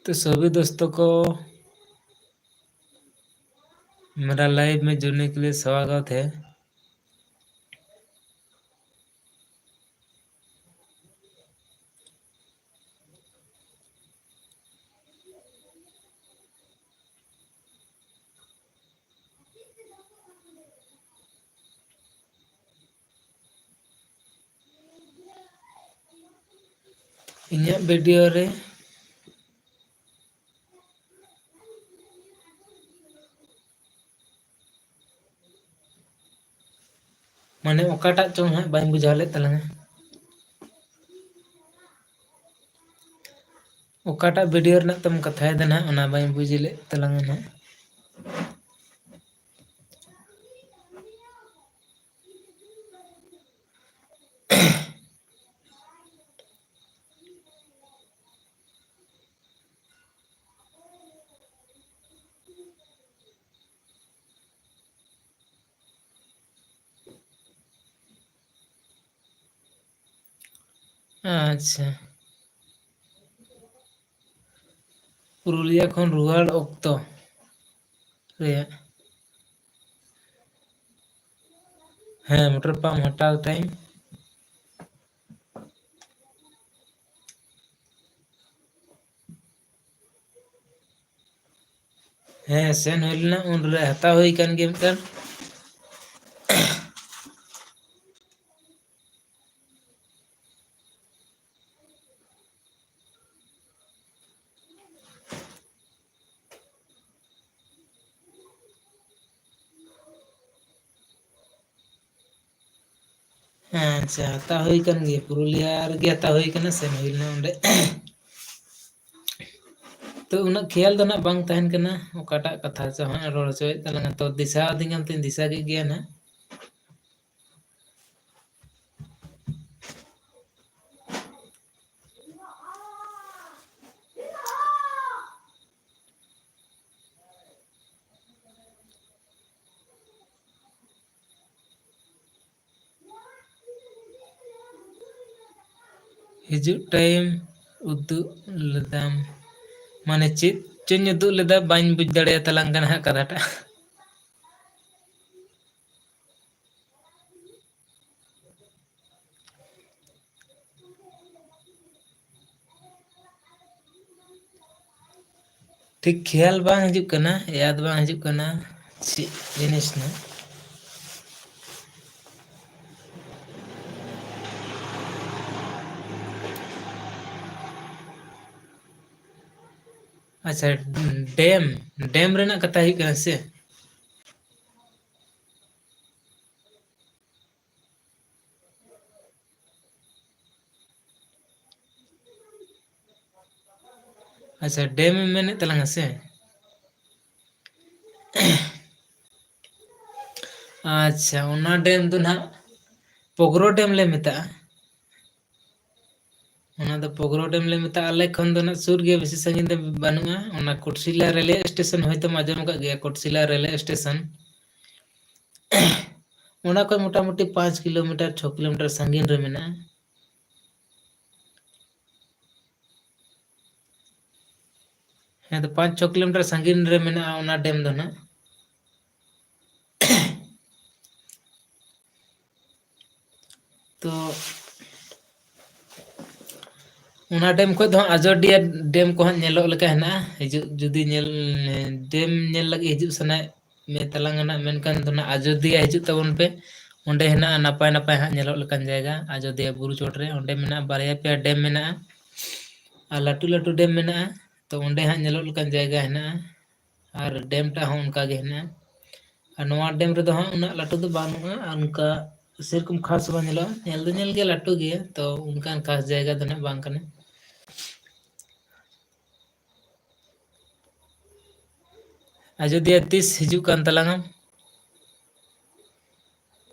तो सभी दोस्तों को मेरा लाइव में जुड़ने के लिए स्वागत है। ᱤᱧᱟᱹᱜ ᱵᱷᱤᱰᱤᱭᱳ ᱨᱮ ᱢᱟᱱᱮ ᱚᱠᱟᱴᱟᱜ ᱪᱚᱝ ᱦᱟᱸᱜ ᱵᱟᱹᱧ ᱵᱩᱡᱷᱟᱹᱣ ᱞᱮᱫ ᱛᱟᱞᱟᱝᱟ᱾ ᱚᱠᱟᱴᱟᱜ ᱵᱷᱤᱰᱤᱭᱳ ᱨᱮᱱᱟᱜ ᱛᱮᱢ ᱠᱟᱛᱷᱟᱭᱮᱫᱟ ᱱᱟᱦᱟᱜ, ᱚᱱᱟ ᱵᱟᱹᱧ ᱵᱩᱡᱽ ᱞᱮᱫ ᱛᱟᱞᱟᱝᱟ ᱱᱟᱦᱟᱜ᱾ ᱟᱪᱪᱷᱟ, ᱯᱩᱨᱩᱞᱤᱭᱟ ᱠᱷᱚᱱ ᱨᱩᱣᱟᱹᱲ ᱚᱠᱛᱚ ᱨᱮᱭᱟᱜ, ᱦᱮᱸ, ᱢᱚᱴᱚᱨ ᱯᱟᱢᱯ ᱦᱟᱛᱟᱣ ᱴᱟᱭᱤᱢ᱾ ᱦᱮᱸ, ᱥᱮᱱ ᱦᱩᱭ ᱞᱮᱱᱟ, ᱩᱱᱨᱮ ᱦᱟᱛᱟᱣ ᱦᱩᱭ ᱠᱟᱱ ᱜᱮᱭᱟ ᱢᱤᱫᱴᱟᱝ᱾ ᱟᱪᱪᱷᱟ, ᱦᱟᱛᱟᱣ ᱦᱩᱭ ᱠᱟᱱ ᱜᱮᱭᱟ, ᱯᱩᱨᱩᱞᱤᱭᱟ ᱨᱮᱜᱮ ᱦᱟᱛᱟᱣ ᱦᱩᱭ ᱠᱟᱱᱟ, ᱥᱮᱱ ᱦᱩᱭ ᱞᱮᱱᱟ ᱚᱸᱰᱮ᱾ ᱛᱚ, ᱩᱱᱟᱹᱜ ᱠᱷᱮᱭᱟᱞ ᱫᱚ ᱱᱟᱜ ᱵᱟᱝ ᱛᱟᱦᱮᱱ ᱠᱟᱱᱟ, ᱚᱠᱟᱴᱟᱜ ᱠᱟᱛᱷᱟ ᱪᱚ ᱦᱟᱸᱜ ᱨᱚᱲ ᱦᱚᱪᱚᱭᱮᱫ ᱛᱟᱞᱟᱝᱟ᱾ ᱛᱚ, ᱫᱤᱥᱟᱹ ᱟᱹᱫᱤᱧᱟᱢ ᱛᱚᱧ ᱫᱤᱥᱟᱹ ᱠᱮᱫ ᱜᱮᱭᱟ ᱱᱟᱜ᱾ ᱦᱤᱡᱩᱜ ᱴᱟᱭᱤᱢ ᱩᱫᱩᱜ ᱞᱮᱫᱟᱢ᱾ ᱢᱟᱱᱮ ᱪᱮᱫ ᱪᱚᱧ ᱩᱫᱩᱜ ᱞᱮᱫᱟ, ᱵᱟᱹᱧ ᱵᱩᱡᱽ ᱫᱟᱲᱮᱭᱟᱛᱟᱞᱟᱝ ᱠᱟᱱᱟ ᱦᱟᱸᱜ ᱠᱟᱛᱷᱟᱴᱟᱜ᱾ ᱴᱷᱤᱠ ᱠᱷᱮᱭᱟᱞ ᱵᱟᱝ ᱦᱤᱡᱩᱜ ᱠᱟᱱᱟ, ᱭᱟᱫ ᱵᱟᱝ ᱦᱤᱡᱩᱜ ᱠᱟᱱᱟ ᱪᱮᱫ ᱡᱤᱱᱤᱥ ᱱᱟᱜ᱾ ᱟᱪᱪᱷᱟ, ᱰᱮᱢ, ᱰᱮᱢ ᱨᱮᱱᱟᱜ ᱠᱟᱛᱷᱟ ᱦᱩᱭᱩᱜ ᱠᱟᱱᱟ ᱥᱮ? ᱟᱪᱪᱷᱟ, ᱰᱮᱢ ᱮᱢ ᱢᱮᱱᱮᱫ ᱛᱟᱞᱟᱝᱟ ᱥᱮ? ᱟᱪᱪᱷᱟ, ᱚᱱᱟ ᱰᱮᱢ ᱫᱚ ᱱᱟᱦᱟᱜ ᱯᱚᱜᱽᱨᱚ ᱰᱮᱢ ᱞᱮ ᱢᱮᱛᱟᱜᱼᱟ᱾ ᱚᱱᱟ ᱫᱚ ᱯᱚᱜᱽᱨᱚ ᱰᱮᱢ ᱞᱮ ᱢᱮᱛᱟᱜᱼᱟ᱾ ᱟᱞᱮ ᱠᱷᱚᱱ ᱫᱚ ᱱᱟᱦᱟᱜ ᱥᱩᱨ ᱜᱮᱭᱟ, ᱵᱮᱥᱤ ᱥᱟᱺᱜᱤᱧ ᱫᱚ ᱵᱟᱹᱱᱩᱜᱼᱟ᱾ ᱚᱱᱟ ᱠᱚᱴᱥᱤᱞᱟ ᱨᱮᱞᱣᱮ ᱥᱴᱮᱥᱚᱱ ᱦᱚᱭᱛᱳᱢ ᱟᱸᱡᱚᱢ ᱟᱠᱟᱫ ᱜᱮᱭᱟ, ᱠᱚᱴᱥᱤᱞᱟ ᱨᱮᱞᱣᱮ ᱥᱴᱮᱥᱚᱱ᱾ ᱚᱱᱟ ᱠᱷᱚᱱ ᱢᱚᱴᱟᱢᱩᱴᱤ ᱯᱟᱸᱪ ᱠᱤᱞᱳᱢᱤᱴᱟᱨ, ᱪᱷᱚ ᱠᱤᱞᱳᱢᱤᱴᱟᱨ ᱥᱟᱺᱜᱤᱧ ᱨᱮ ᱢᱮᱱᱟᱜᱼᱟ᱾ ᱦᱮᱸ, ᱛᱚ ᱯᱟᱸᱪ ᱪᱷᱚ ᱠᱤᱞᱳᱢᱤᱴᱟᱨ ᱥᱟᱺᱜᱤᱧ ᱨᱮ ᱢᱮᱱᱟᱜᱼᱟ ᱚᱱᱟ ᱰᱮᱢ ᱫᱚ ᱱᱟᱜ᱾ ᱛᱚ ᱚᱱᱟ ᱰᱮᱢ ᱠᱷᱚᱡ ᱫᱚ ᱦᱟᱸᱜ ᱟᱡᱚᱫᱤᱭᱟᱹ ᱰᱮᱢ ᱠᱚ ᱦᱟᱸᱜ ᱧᱮᱞᱚᱜ ᱞᱮᱠᱟ ᱦᱮᱱᱟᱜᱼᱟ᱾ ᱦᱤᱡᱩᱜ, ᱡᱩᱫᱤ ᱧᱮᱞ, ᱰᱮᱢ ᱧᱮᱞ ᱞᱟᱹᱜᱤᱫ ᱦᱤᱡᱩᱜ ᱥᱟᱱᱟᱭᱮᱫ ᱢᱮ ᱛᱟᱞᱟᱝᱟ ᱱᱟᱜ, ᱢᱮᱱᱠᱷᱟᱱ ᱫᱚ ᱱᱟᱜ ᱟᱡᱚᱫᱤᱭᱟᱹ ᱦᱤᱡᱩᱜ ᱛᱟᱵᱚᱱ ᱯᱮ᱾ ᱚᱸᱰᱮ ᱦᱮᱱᱟᱜᱼᱟ ᱱᱟᱯᱟᱭ ᱱᱟᱯᱟᱭ ᱦᱟᱸᱜ ᱧᱮᱞᱚᱜ ᱞᱮᱠᱟᱱ ᱡᱟᱭᱜᱟ, ᱟᱡᱚᱫᱤᱭᱟᱹ ᱵᱩᱨᱩ ᱪᱚᱴ ᱨᱮ᱾ ᱚᱸᱰᱮ ᱢᱮᱱᱟᱜᱼᱟ ᱵᱟᱨᱭᱟ ᱯᱮᱭᱟ ᱰᱮᱢ ᱢᱮᱱᱟᱜᱼᱟ, ᱟᱨ ᱞᱟᱹᱴᱩ ᱞᱟᱹᱴᱩ ᱰᱮᱢ ᱢᱮᱱᱟᱜᱼᱟ᱾ ᱛᱚ ᱚᱸᱰᱮ ᱦᱟᱸᱜ ᱧᱮᱞᱚᱜ ᱞᱮᱠᱟᱱ ᱡᱟᱭᱜᱟ ᱦᱮᱱᱟᱜᱼᱟ, ᱟᱨ ᱰᱮᱢ ᱴᱟᱜ ᱦᱚᱸ ᱚᱱᱠᱟ ᱜᱮ ᱦᱮᱱᱟᱜᱼᱟ᱾ ᱟᱨ ᱱᱚᱣᱟ ᱰᱮᱢ ᱨᱮᱫᱚ ᱦᱟᱸᱜ ᱩᱱᱟᱹᱜ ᱞᱟᱹᱴᱩ ᱫᱚ ᱵᱟᱹᱱᱩᱜᱼᱟ, ᱟᱨ ᱚᱱᱠᱟ ᱥᱮᱨᱚᱠᱚᱢ ᱠᱷᱟᱥ ᱵᱟᱝ ᱧᱮᱞᱚᱜᱼᱟ᱾ ᱧᱮᱞ ᱫᱚ ᱧᱮᱞ ᱜᱮ ᱞᱟᱹᱴᱩ ᱜᱮᱭᱟ, ᱛᱚ ᱚᱱᱠᱟᱱ ᱠᱷᱟᱥ ᱡᱟᱭᱜᱟ ᱫᱚ ᱱᱟᱜ ᱵᱟᱝ ᱠᱟᱱᱟ᱾ ᱟᱡᱚᱫᱤᱭᱟᱹ ᱛᱤᱥ ᱦᱤᱡᱩᱜ ᱠᱟᱱ ᱛᱟᱞᱟᱝᱟᱢ?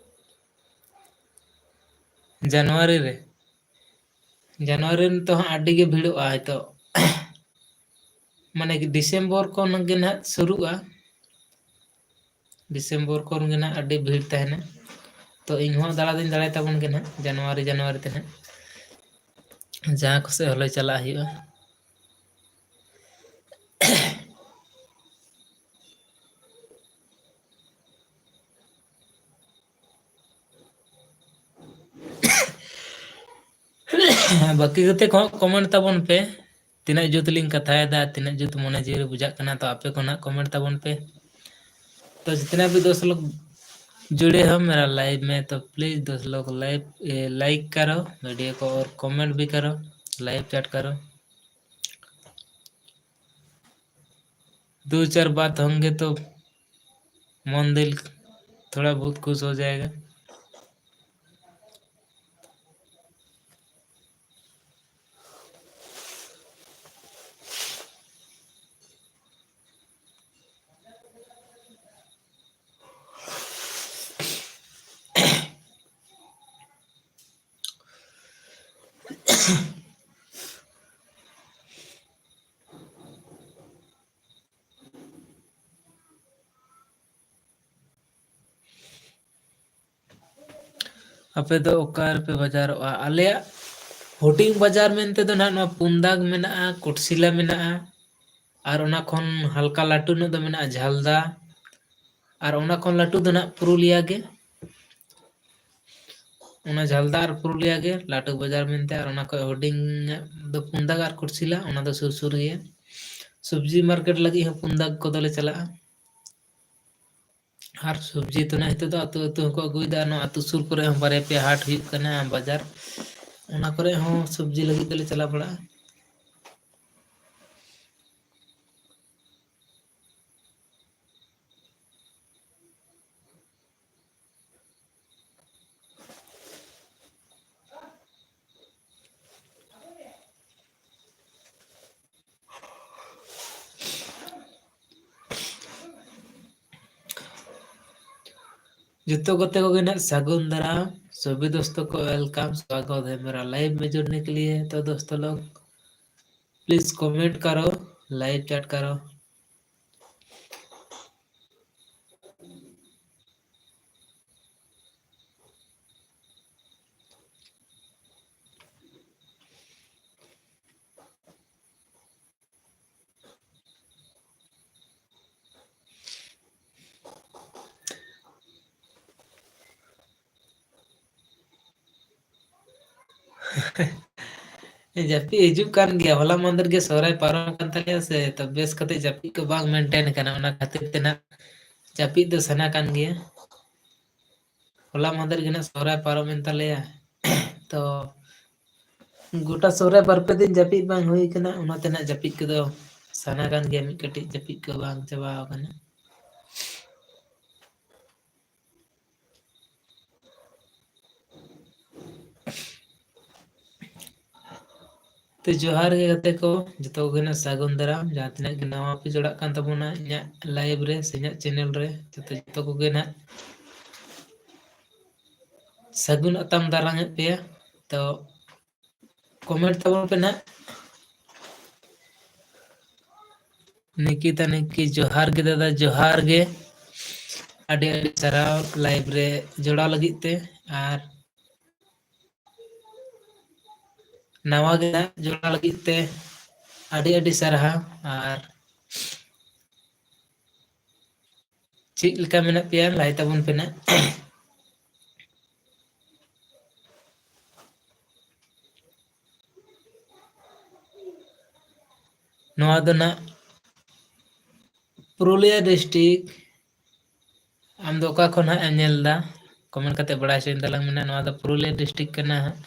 ᱡᱟᱱᱩᱣᱟᱨᱤ ᱨᱮ᱾ ᱡᱟᱱᱩᱣᱟᱨᱤ ᱨᱮ ᱱᱤᱛᱚᱜ ᱦᱟᱸᱜ ᱟᱹᱰᱤ ᱜᱮ ᱵᱷᱤᱲᱚᱜᱼᱟ ᱱᱤᱛᱚᱜ᱾ ᱢᱟᱱᱮ ᱰᱤᱥᱮᱢᱵᱚᱨ ᱠᱷᱚᱱ ᱜᱮ ᱱᱟᱦᱟᱜ ᱥᱩᱨᱩᱜᱼᱟ᱾ ᱰᱤᱥᱮᱢᱵᱚᱨ ᱠᱷᱚᱱ ᱜᱮ ᱱᱟᱦᱟᱜ ᱟᱹᱰᱤ ᱵᱷᱤᱲ ᱛᱟᱦᱮᱱᱟ᱾ ᱛᱚ ᱤᱧ ᱦᱚᱸ ᱫᱟᱬᱟ ᱫᱚᱧ ᱫᱟᱬᱟᱭ ᱛᱟᱵᱚᱱ ᱜᱮ ᱱᱟᱦᱟᱜ ᱡᱟᱱᱩᱣᱟᱨᱤ, ᱡᱟᱱᱩᱣᱟᱨᱤ ᱛᱮ ᱱᱟᱦᱟᱜ ᱡᱟᱦᱟᱸ ᱠᱚ ᱥᱮᱫ ᱦᱚᱞᱮ ᱪᱟᱞᱟᱜ ᱦᱩᱭᱩᱜᱼᱟ᱾ ᱵᱟᱹᱠᱤ ᱜᱟᱛᱮ ᱠᱚᱦᱚᱸ ᱠᱚᱢᱮᱱᱴ ᱛᱟᱵᱚᱱ ᱯᱮ, ᱛᱤᱱᱟᱹᱜ ᱡᱩᱛ ᱞᱤᱧ ᱠᱟᱛᱷᱟᱭᱮᱫᱟ, ᱛᱤᱱᱟᱹᱜ ᱡᱩᱛ ᱢᱚᱱᱮ ᱡᱤᱣᱤ ᱨᱮ ᱵᱩᱡᱷᱟᱹᱜ ᱠᱟᱱᱟ᱾ ᱛᱚ ᱟᱯᱮ ᱠᱚ ᱱᱟᱦᱟᱜ ᱠᱚᱢᱮᱱᱴ ᱛᱟᱵᱚᱱ ᱯᱮ᱾ तो जितने भी दोस्त लोग जुड़े हो मेरा लाइव में, तो प्लीज दोस्त लोग लाइव, ए, लाइक करो वीडियो को और कमेंट भी करो, लाइव चैट करो। दो चार बात होंगे तो मन दिल थोड़ा बहुत खुश हो जाएगा। ᱟᱯᱮ ᱫᱚ ᱚᱠᱟ ᱨᱮᱯᱮ ᱵᱟᱡᱟᱨᱚᱜᱼᱟ? ᱟᱞᱮᱭᱟᱜ ᱦᱩᱰᱤᱧ ᱵᱟᱡᱟᱨ ᱢᱮᱱᱛᱮ ᱫᱚ ᱱᱟᱦᱟᱜ ᱱᱚᱣᱟ ᱯᱩᱱᱫᱟᱜᱽ ᱢᱮᱱᱟᱜᱼᱟ, ᱠᱩᱴᱥᱤᱞᱟ ᱢᱮᱱᱟᱜᱼᱟ, ᱟᱨ ᱚᱱᱟ ᱠᱷᱚᱱ ᱦᱟᱞᱠᱟ ᱞᱟᱹᱴᱩ ᱧᱚᱜ ᱫᱚ ᱢᱮᱱᱟᱜᱼᱟ ᱡᱷᱟᱞᱫᱟ, ᱟᱨ ᱚᱱᱟ ᱠᱷᱚᱱ ᱞᱟᱹᱴᱩ ᱫᱚ ᱱᱟᱦᱟᱜ ᱯᱩᱨᱩᱞᱤᱭᱟ ᱜᱮ᱾ ᱚᱱᱟ ᱡᱷᱟᱞᱫᱟ ᱟᱨ ᱯᱩᱨᱩᱞᱤᱭᱟ ᱜᱮ ᱞᱟᱹᱴᱩ ᱵᱟᱡᱟᱨ ᱢᱮᱱᱛᱮ, ᱟᱨ ᱚᱱᱟ ᱠᱷᱚᱱ ᱦᱩᱰᱤᱧᱟᱜ ᱫᱚ ᱯᱩᱱᱫᱟᱜᱽ ᱟᱨ ᱠᱩᱴᱥᱤᱞᱟ, ᱚᱱᱟ ᱫᱚ ᱥᱩᱨ ᱥᱩᱨ ᱜᱮᱭᱟ᱾ ᱥᱚᱵᱽᱡᱤ ᱢᱟᱨᱠᱮᱴ ᱞᱟᱹᱜᱤᱫ ᱦᱚᱸ ᱯᱩᱱᱫᱟᱜᱽ ᱠᱚᱫᱚᱞᱮ ᱪᱟᱞᱟᱜᱼᱟ᱾ ᱟᱨ ᱥᱚᱵᱽᱡᱤ ᱫᱚ ᱱᱟᱦᱟᱜ ᱱᱤᱛᱚᱜ ᱫᱚ ᱟᱹᱛᱩ ᱟᱹᱛᱩ ᱦᱚᱸᱠᱚ ᱟᱹᱜᱩᱭᱮᱫᱟ᱾ ᱱᱚᱣᱟ ᱟᱹᱛᱩ ᱥᱩᱨ ᱠᱚᱨᱮ ᱦᱚᱸ ᱵᱟᱨᱭᱟ ᱯᱮᱭᱟ ᱦᱟᱴ ᱦᱩᱭᱩᱜ ᱠᱟᱱᱟ, ᱵᱟᱡᱟᱨ, ᱚᱱᱟ ᱠᱚᱨᱮ ᱦᱚᱸ ᱥᱚᱵᱽᱡᱤ ᱞᱟᱹᱜᱤᱫ ᱫᱚᱞᱮ ᱪᱟᱞᱟᱣ ᱵᱟᱲᱟᱜᱼᱟ᱾ ᱡᱚᱛᱚ ᱜᱟᱛᱮ ᱠᱚᱜᱮ ᱱᱟᱜ ᱥᱟᱹᱜᱩᱱ ᱫᱟᱨᱟᱢ, ᱥᱚᱵᱷᱤ ᱫᱳᱥᱛᱚ ᱠᱚ welcome, स्वागत है मेरा लाइव में जुड़ने के लिए। तो दोस्तों लोग, प्लीज कमेंट करो, लाइव चैट करो। ᱡᱟᱹᱯᱤᱫ ᱦᱤᱡᱩᱜ ᱠᱟᱱ ᱜᱮᱭᱟ᱾ ᱦᱚᱞᱟ ᱢᱟᱦᱫᱮᱨ ᱜᱮ ᱥᱚᱦᱨᱟᱭ ᱯᱟᱨᱚᱢ ᱠᱟᱱ ᱛᱟᱞᱮᱭᱟ ᱥᱮ, ᱛᱚ ᱵᱮᱥ ᱠᱟᱛᱮ ᱡᱟᱹᱯᱤᱫ ᱠᱚ ᱵᱟᱝ ᱢᱮᱱᱴᱮᱱ ᱠᱟᱱᱟ, ᱚᱱᱟ ᱠᱷᱟᱹᱛᱤᱨ ᱛᱮ ᱱᱟᱜ ᱡᱟᱹᱯᱤᱫ ᱫᱚ ᱥᱟᱱᱟ ᱠᱟᱱ ᱜᱮᱭᱟ᱾ ᱦᱚᱞᱟ ᱢᱟᱦᱫᱮᱨ ᱜᱮ ᱱᱟᱜ ᱥᱚᱦᱨᱟᱭ ᱯᱟᱨᱚᱢᱮᱱ ᱛᱟᱞᱮᱭᱟ, ᱛᱚ ᱜᱚᱴᱟ ᱥᱚᱦᱨᱟᱭ ᱵᱟᱨ ᱯᱮ ᱫᱤᱱ ᱡᱟᱹᱯᱤᱫ ᱵᱟᱝ ᱦᱩᱭ ᱠᱟᱱᱟ, ᱚᱱᱟᱛᱮ ᱱᱟᱜ ᱡᱟᱹᱯᱤᱫ ᱠᱚᱫᱚ ᱥᱟᱱᱟ ᱠᱟᱱ ᱜᱮᱭᱟ, ᱢᱤᱫ ᱠᱟᱹᱴᱤᱡ ᱡᱟᱹᱯᱤᱫ ᱠᱚ ᱵᱟᱝ ᱪᱟᱵᱟ ᱟᱠᱟᱱᱟ᱾ ᱛᱚ ᱡᱚᱦᱟᱨ ᱜᱮ ᱜᱟᱛᱮ ᱠᱚ, ᱡᱚᱛᱚ ᱠᱚᱜᱮ ᱱᱟᱜ ᱥᱟᱹᱜᱩᱱ ᱫᱟᱨᱟᱢ, ᱡᱟᱦᱟᱸ ᱛᱤᱱᱟᱹᱜ ᱜᱮ ᱱᱟᱣᱟ ᱯᱮ ᱡᱚᱲᱟᱜ ᱠᱟᱱ ᱛᱟᱵᱚᱱᱟ ᱤᱧᱟᱹᱜ live ᱨᱮ ᱥᱮ ᱤᱧᱟᱹᱜ channel ᱨᱮ, ᱡᱚᱛᱚ, ᱡᱚᱛᱚ ᱠᱚᱜᱮ ᱱᱟᱜ ᱥᱟᱹᱜᱩᱱ ᱟᱛᱟᱝ ᱫᱟᱨᱟᱢᱮᱫ ᱯᱮᱭᱟ᱾ ᱛᱚ comment ᱛᱟᱵᱚᱱ ᱯᱮ ᱱᱟᱜ᱾ ᱱᱤᱠᱤᱛᱟ ᱱᱤᱠᱤ, ᱡᱚᱦᱟᱨ ᱜᱮ ᱫᱟᱫᱟ, ᱡᱚᱦᱟᱨ ᱜᱮ᱾ ᱟᱹᱰᱤ ᱟᱹᱰᱤ ᱥᱟᱨᱦᱟᱣ live ᱨᱮ ᱡᱚᱲᱟᱣ ᱞᱟᱹᱜᱤᱫ ᱛᱮ, ᱟᱨ ᱱᱟᱣᱟ ᱜᱮ ᱱᱟᱜ ᱡᱚᱲᱟᱣ ᱞᱟᱹᱜᱤᱫ ᱛᱮ ᱟᱹᱰᱤ ᱟᱹᱰᱤ ᱥᱟᱨᱦᱟᱣ᱾ ᱟᱨ ᱪᱮᱫ ᱞᱮᱠᱟ ᱢᱮᱱᱟᱜ ᱯᱮᱭᱟ ᱞᱟᱹᱭ ᱛᱟᱵᱚᱱ ᱯᱮ ᱱᱟᱜ᱾ ᱱᱚᱣᱟ ᱫᱚ ᱱᱟᱜ ᱯᱩᱨᱩᱞᱤᱭᱟᱹ district᱾ ᱟᱢ ᱫᱚ ᱚᱠᱟ ᱠᱷᱚᱱ ᱦᱟᱸᱜ ᱮᱢ ᱧᱮᱞ ᱮᱫᱟ? comment ᱠᱟᱛᱮ ᱵᱟᱲᱟᱭ ᱦᱚᱪᱚᱧ ᱛᱟᱞᱟᱝ ᱢᱮ ᱱᱟᱜ᱾ ᱱᱚᱣᱟ ᱫᱚ ᱯᱩᱨᱩᱞᱤᱭᱟᱹ district ᱠᱟᱱᱟ ᱦᱟᱸᱜ,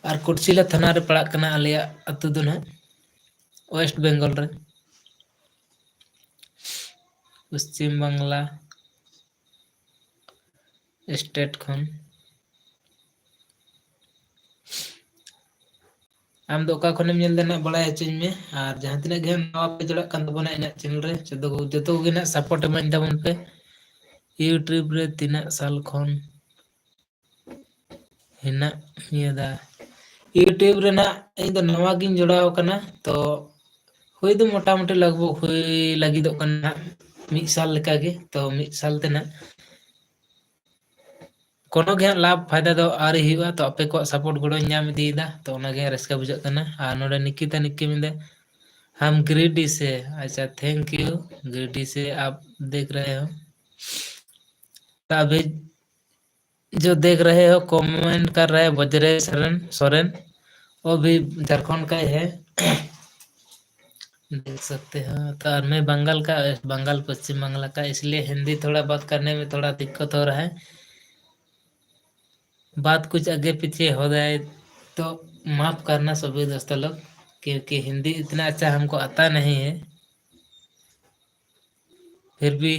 ᱟᱨ ᱠᱩᱴᱥᱤᱞᱟ ᱛᱷᱟᱱᱟ ᱨᱮ ᱯᱟᱲᱟᱜ ᱠᱟᱱᱟ ᱟᱞᱮᱭᱟᱜ ᱟᱹᱛᱩ ᱫᱚ ᱱᱟᱜ, West Bengal ᱨᱮ, ᱯᱚᱥᱪᱤᱢ ᱵᱟᱝᱞᱟ state ᱠᱷᱚᱱ᱾ ᱟᱢ ᱫᱚ ᱚᱠᱟ ᱠᱷᱚᱱᱮᱢ ᱧᱮᱞ ᱮᱫᱟ ᱱᱟᱜ ᱵᱟᱲᱟᱭ ᱦᱚᱪᱚᱧ ᱢᱮ, ᱟᱨ ᱡᱟᱦᱟᱸ ᱛᱤᱱᱟᱹᱜ ᱜᱮ ᱱᱟᱣᱟ ᱯᱮ ᱡᱚᱲᱟᱜ ᱠᱟᱱ ᱛᱟᱵᱚᱱᱟ ᱤᱧᱟᱹᱜ channel ᱨᱮ, ᱡᱚᱛᱚ ᱠᱚ-, ᱡᱚᱛᱚ ᱠᱚᱜᱮ ᱱᱟᱜ support ᱮᱢᱟᱹᱧ ᱛᱟᱵᱚᱱ ᱯᱮ᱾ YouTube ᱨᱮ ᱛᱤᱱᱟᱹᱜ ᱥᱟᱞ ᱠᱷᱚᱱ ᱦᱮᱱᱟᱜ ᱢᱮᱭᱟ ᱫᱟ? YouTube ᱨᱮ ᱱᱟᱜ ᱤᱧ ᱫᱚ ᱱᱟᱣᱟ ᱜᱤᱧ ᱡᱚᱲᱟᱣ ᱟᱠᱟᱱᱟ, ᱛᱚ ᱦᱩᱭ ᱫᱚ ᱢᱚᱴᱟᱢᱩᱴᱤ ᱞᱟᱜᱽ ᱵᱷᱟᱜᱽ ᱦᱩᱭ ᱞᱟᱹᱜᱤᱫᱚᱜ ᱠᱟᱱᱟ ᱱᱟᱜ ᱢᱤᱫ ᱥᱟᱞ ᱞᱮᱠᱟᱜᱮ᱾ ᱛᱚ ᱢᱤᱫ ᱥᱟᱞ ᱛᱮ ᱱᱟᱜ ᱠᱳᱱᱳ ᱜᱮ ᱦᱟᱸᱜ ᱞᱟᱵᱷ ᱯᱷᱟᱭᱫᱟ ᱫᱚ ᱟᱹᱣᱨᱤ ᱦᱩᱭᱩᱜᱼᱟ᱾ ᱛᱚ ᱟᱯᱮ ᱠᱚᱣᱟᱜ support ᱜᱚᱲᱚᱧ ᱧᱟᱢ ᱤᱫᱤᱭᱮᱫᱟ, ᱛᱚ ᱚᱱᱟᱜᱮ ᱦᱟᱸᱜ ᱨᱟᱹᱥᱠᱟᱹ ᱵᱩᱡᱷᱟᱹᱜ ᱠᱟᱱᱟ᱾ ᱟᱨ ᱱᱚᱰᱮ ᱱᱤᱠᱤᱛᱟ ᱱᱤᱠᱤ ᱢᱮᱱᱫᱟ, "ᱦᱟᱢ ᱜᱤᱨᱤᱰᱤ ᱥᱮ?" ᱟᱪᱪᱷᱟ, thank you, ᱜᱤᱨᱤᱰᱤ ᱥᱮ ᱟᱯ ᱫᱮᱠᱷ ᱨᱟᱦᱮ ᱦᱳ᱾ ᱛᱚ ᱟᱵᱷᱤ जो देख रहे हो, comment कर रहे हैं बजरे सरन सोरेन, वो भी झारखंड का ही है। देख सकते हो। तो और मैं बंगाल का, वेस्ट बंगाल, पश्चिम बंगाल का, इसलिए हिंदी थोड़ा बात करने में थोड़ा दिक्कत हो रहा है। बात कुछ आगे पीछे हो जाए तो माफ़ करना सभी दोस्तों लोग, क्योंकि हिंदी इतना अच्छा हमको आता नहीं है। फिर भी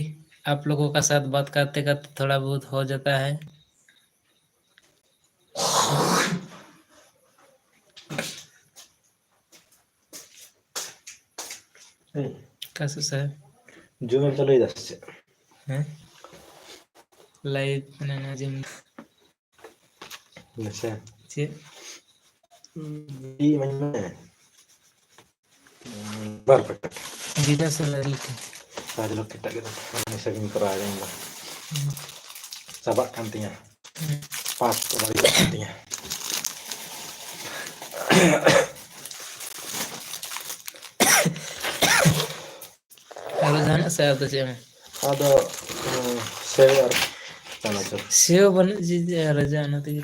आप लोगों का साथ बात करते करते थोड़ा बहुत हो जाता है। ᱦᱮᱸ᱾ ᱚᱠᱟ ᱥᱮᱫ ᱥᱮ? ᱡᱩᱢ ᱮᱢ ᱪᱟᱹᱞᱩᱭᱮᱫᱟ ᱥᱮ ᱪᱮᱫ? ᱦᱮᱸ? ᱞᱟᱭᱤᱵᱷ ᱢᱟᱱᱮ ᱱᱚᱣᱟ ᱡᱩᱢ᱾ ᱟᱪᱪᱷᱟ᱾ ᱪᱮᱫ? ᱤ ᱤᱢᱟᱹᱧ ᱢᱮ᱾ ᱵᱟᱨ ᱯᱮᱠᱮᱴ᱾ ᱜᱤᱫᱽᱨᱟᱹ ᱥᱮ ᱞᱟᱹᱜᱤᱫ ᱛᱮ? ᱯᱟᱸᱪ ᱞᱟᱠᱷ ᱮᱴᱟᱜ ᱜᱮ ᱫᱚᱨᱠᱟᱨ᱾ ᱦᱟᱱᱮ ᱥᱮᱵᱷᱤᱝ ᱠᱚᱨᱟᱣ ᱤᱧ ᱫᱚ᱾ ᱦᱩᱸ᱾ ᱪᱟᱵᱟᱜ ᱠᱟᱱ ᱛᱤᱧᱟ᱾ ᱦᱩᱸ᱾ ᱯᱟᱸᱪ ᱠᱚ ᱵᱟᱹᱲᱤᱡᱚᱜ ᱠᱟᱱ ᱛᱤᱧᱟ᱾ ᱟᱨᱚ ᱡᱟᱦᱟᱱᱟᱜ ᱥᱮ ᱟᱫᱚ ᱪᱮᱫ ᱦᱚᱸ? ᱟᱫᱚ, ᱩᱸ, ᱥᱮᱣ ᱟᱨ ᱪᱟᱱᱟᱪᱩᱨ᱾ ᱥᱮᱣ ᱵᱟᱹᱱᱩᱜ ᱡᱮ, ᱡᱮ ᱟᱨᱚ ᱡᱟᱦᱟᱱᱟᱜ ᱛᱮᱜᱮ᱾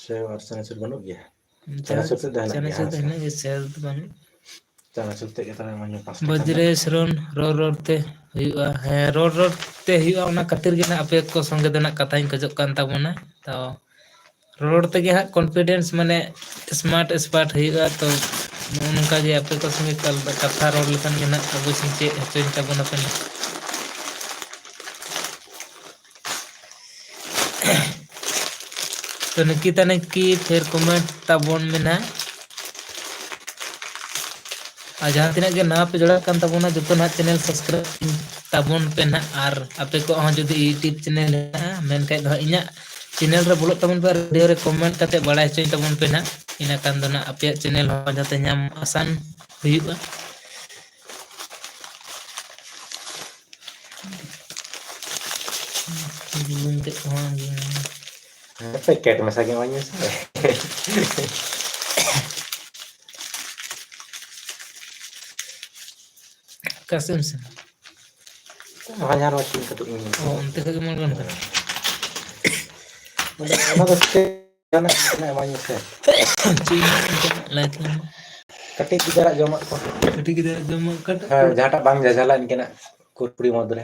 ᱥᱮᱣ ᱟᱨ ᱪᱟᱱᱟᱪᱩᱨ ᱵᱟᱹᱱᱩᱜ ᱜᱮᱭᱟ? ᱪᱟᱱᱟᱪᱩᱨ ᱛᱮᱫ ᱫᱚ ᱦᱮᱱᱟᱜ ᱜᱮᱭᱟ, ᱪᱟᱱᱟᱪᱩᱨ ᱦᱮᱸ ᱫᱚ ᱥᱮ? ᱦᱮᱱᱟᱜ ᱜᱮᱭᱟ, ᱥᱮᱣ ᱫᱚ ᱵᱟᱹᱱᱩᱜ᱾ ᱪᱟᱱᱟᱪᱩᱨ ᱛᱮᱫ ᱜᱮ ᱛᱟᱦᱞᱮ ᱢᱟᱧ ᱯᱟᱥ ᱠᱟᱛᱷᱟ ᱵᱟᱡᱽᱨᱮᱥ ᱨᱚᱱ ᱨᱚᱲ ᱨᱚᱲ ᱛᱮ ᱦᱩᱭᱩᱜᱼᱟ᱾ ᱦᱮᱸ, ᱨᱚᱲ ᱨᱚᱲ ᱛᱮ ᱦᱩᱭᱩᱜᱼᱟ, ᱚᱱᱟ ᱠᱷᱟᱹᱛᱤᱨ ᱜᱮ ᱱᱟᱜ ᱟᱯᱮ ᱠᱚ ᱥᱚᱸᱜᱮ ᱫᱚ ᱱᱟᱜ ᱠᱟᱛᱷᱟᱧ ᱠᱷᱚᱡᱚᱜ ᱠᱟᱱ ᱛᱟᱵᱚᱱᱟ᱾ ᱛᱚ, ᱨᱚᱲ ᱛᱮᱜᱮ ᱦᱟᱸᱜ confidence, ᱢᱟᱱᱮ smart smart ᱦᱩᱭᱩᱜᱼᱟ᱾ ᱛᱚ, ᱱᱚᱜᱼᱚ ᱱᱚᱝᱠᱟ ᱜᱮ ᱟᱯᱮ ᱠᱚ ᱥᱚᱸᱜᱮ ᱠᱟᱞ-, ᱠᱟᱛᱷᱟ ᱨᱚᱲ ᱞᱮᱠᱷᱟᱱ ᱜᱮ ᱱᱟᱜ ᱟᱵᱚ ᱥᱮ ᱪᱮᱫ ᱦᱚᱪᱚᱭ ᱛᱟᱵᱚᱱᱟᱯᱮ ᱱᱟᱜ᱾ ᱛᱚ, ᱱᱤᱠᱤᱛᱟ ᱱᱤᱠᱤ ᱯᱷᱮᱨ comment ᱛᱟᱵᱚᱱ ᱢᱮ ᱱᱟᱜ᱾ ᱟᱨ ᱡᱟᱦᱟᱸ ᱛᱤᱱᱟᱹᱜ ᱜᱮ ᱱᱟᱣᱟ ᱯᱮ ᱡᱚᱲᱟᱜ ᱠᱟᱱ ᱛᱟᱵᱚᱱᱟ, ᱡᱚᱛᱚ ᱱᱟᱜ channel subscribe ᱛᱟᱵᱚᱱ ᱯᱮ ᱱᱟᱜ᱾ ᱟᱨ ᱟᱯᱮ ᱠᱚᱣᱟᱜ ᱦᱚᱸ ᱡᱩᱫᱤ YouTube channel ᱦᱮᱱᱟᱜᱼᱟ, ᱢᱮᱱᱠᱷᱟᱡ ᱫᱚ ᱦᱟᱸᱜ ᱤᱧᱟᱹᱜ channel ᱨᱮ ᱵᱚᱞᱚᱜ ᱛᱟᱵᱚᱱ ᱯᱮ ᱟᱨ video ᱨᱮ comment ᱠᱟᱛᱮ ᱵᱟᱲᱟᱭ ᱦᱚᱪᱚᱧ ᱛᱟᱵᱚᱱ ᱯᱮ ᱱᱟᱜ᱾ ᱤᱱᱟᱹ ᱠᱷᱟᱱ ᱫᱚ ᱱᱟᱜ ᱟᱯᱮᱭᱟᱜ channel ᱦᱚᱸ ᱯᱟᱸᱡᱟ ᱛᱮ ᱧᱟᱢ ᱟᱥᱟᱱ ᱦᱩᱭᱩᱜᱼᱟ᱾ ᱵᱩᱞᱩᱝ ᱛᱮᱫ ᱠᱚᱦᱚᱸ ᱜᱮ᱾ ᱯᱮᱠᱮᱴ ᱢᱮᱥᱟ ᱜᱮ ᱮᱢᱟᱹᱧ ᱢᱮᱥᱮ᱾ ᱚᱠᱟ ᱥᱮᱫ ᱮᱢ ᱥᱮᱱᱟ? ᱦᱟᱧᱦᱟᱨ ᱢᱟᱹᱪᱤ ᱠᱟᱹᱴᱤᱡ ᱤᱧ ᱚ, ᱚᱱᱛᱮ ᱠᱷᱚᱡ ᱜᱮ ᱢᱚᱱ ᱜᱟᱱ ᱠᱟᱱᱟ᱾ ᱢᱟᱱᱮ ᱚᱱᱟ ᱫᱚ ᱪᱮᱫ ᱠᱟᱱᱟ? ᱮᱢᱟᱹᱧ ᱢᱮᱥᱮ᱾ ᱪᱮᱫ ᱤᱧ ᱞᱟᱹᱭ ᱛᱟᱞᱟᱝ ᱢᱟ᱾ ᱠᱟᱹᱴᱤᱡ ᱜᱤᱫᱽᱨᱟᱹ ᱡᱚᱢᱟᱜ ᱠᱚ᱾ ᱠᱟᱹᱴᱤᱡ ᱜᱤᱫᱽᱨᱟᱹ ᱡᱚᱢᱟᱜ ᱠᱟᱹᱴᱤᱡ ᱦᱮᱸ, ᱡᱟᱦᱟᱸᱴᱟᱜ ᱵᱟᱝ ᱡᱟᱡᱟᱞᱟ ᱤᱱᱠᱟᱹᱱᱟᱜ ᱠᱩᱨᱠᱩᱨᱤ ᱢᱩᱫᱽ ᱨᱮ᱾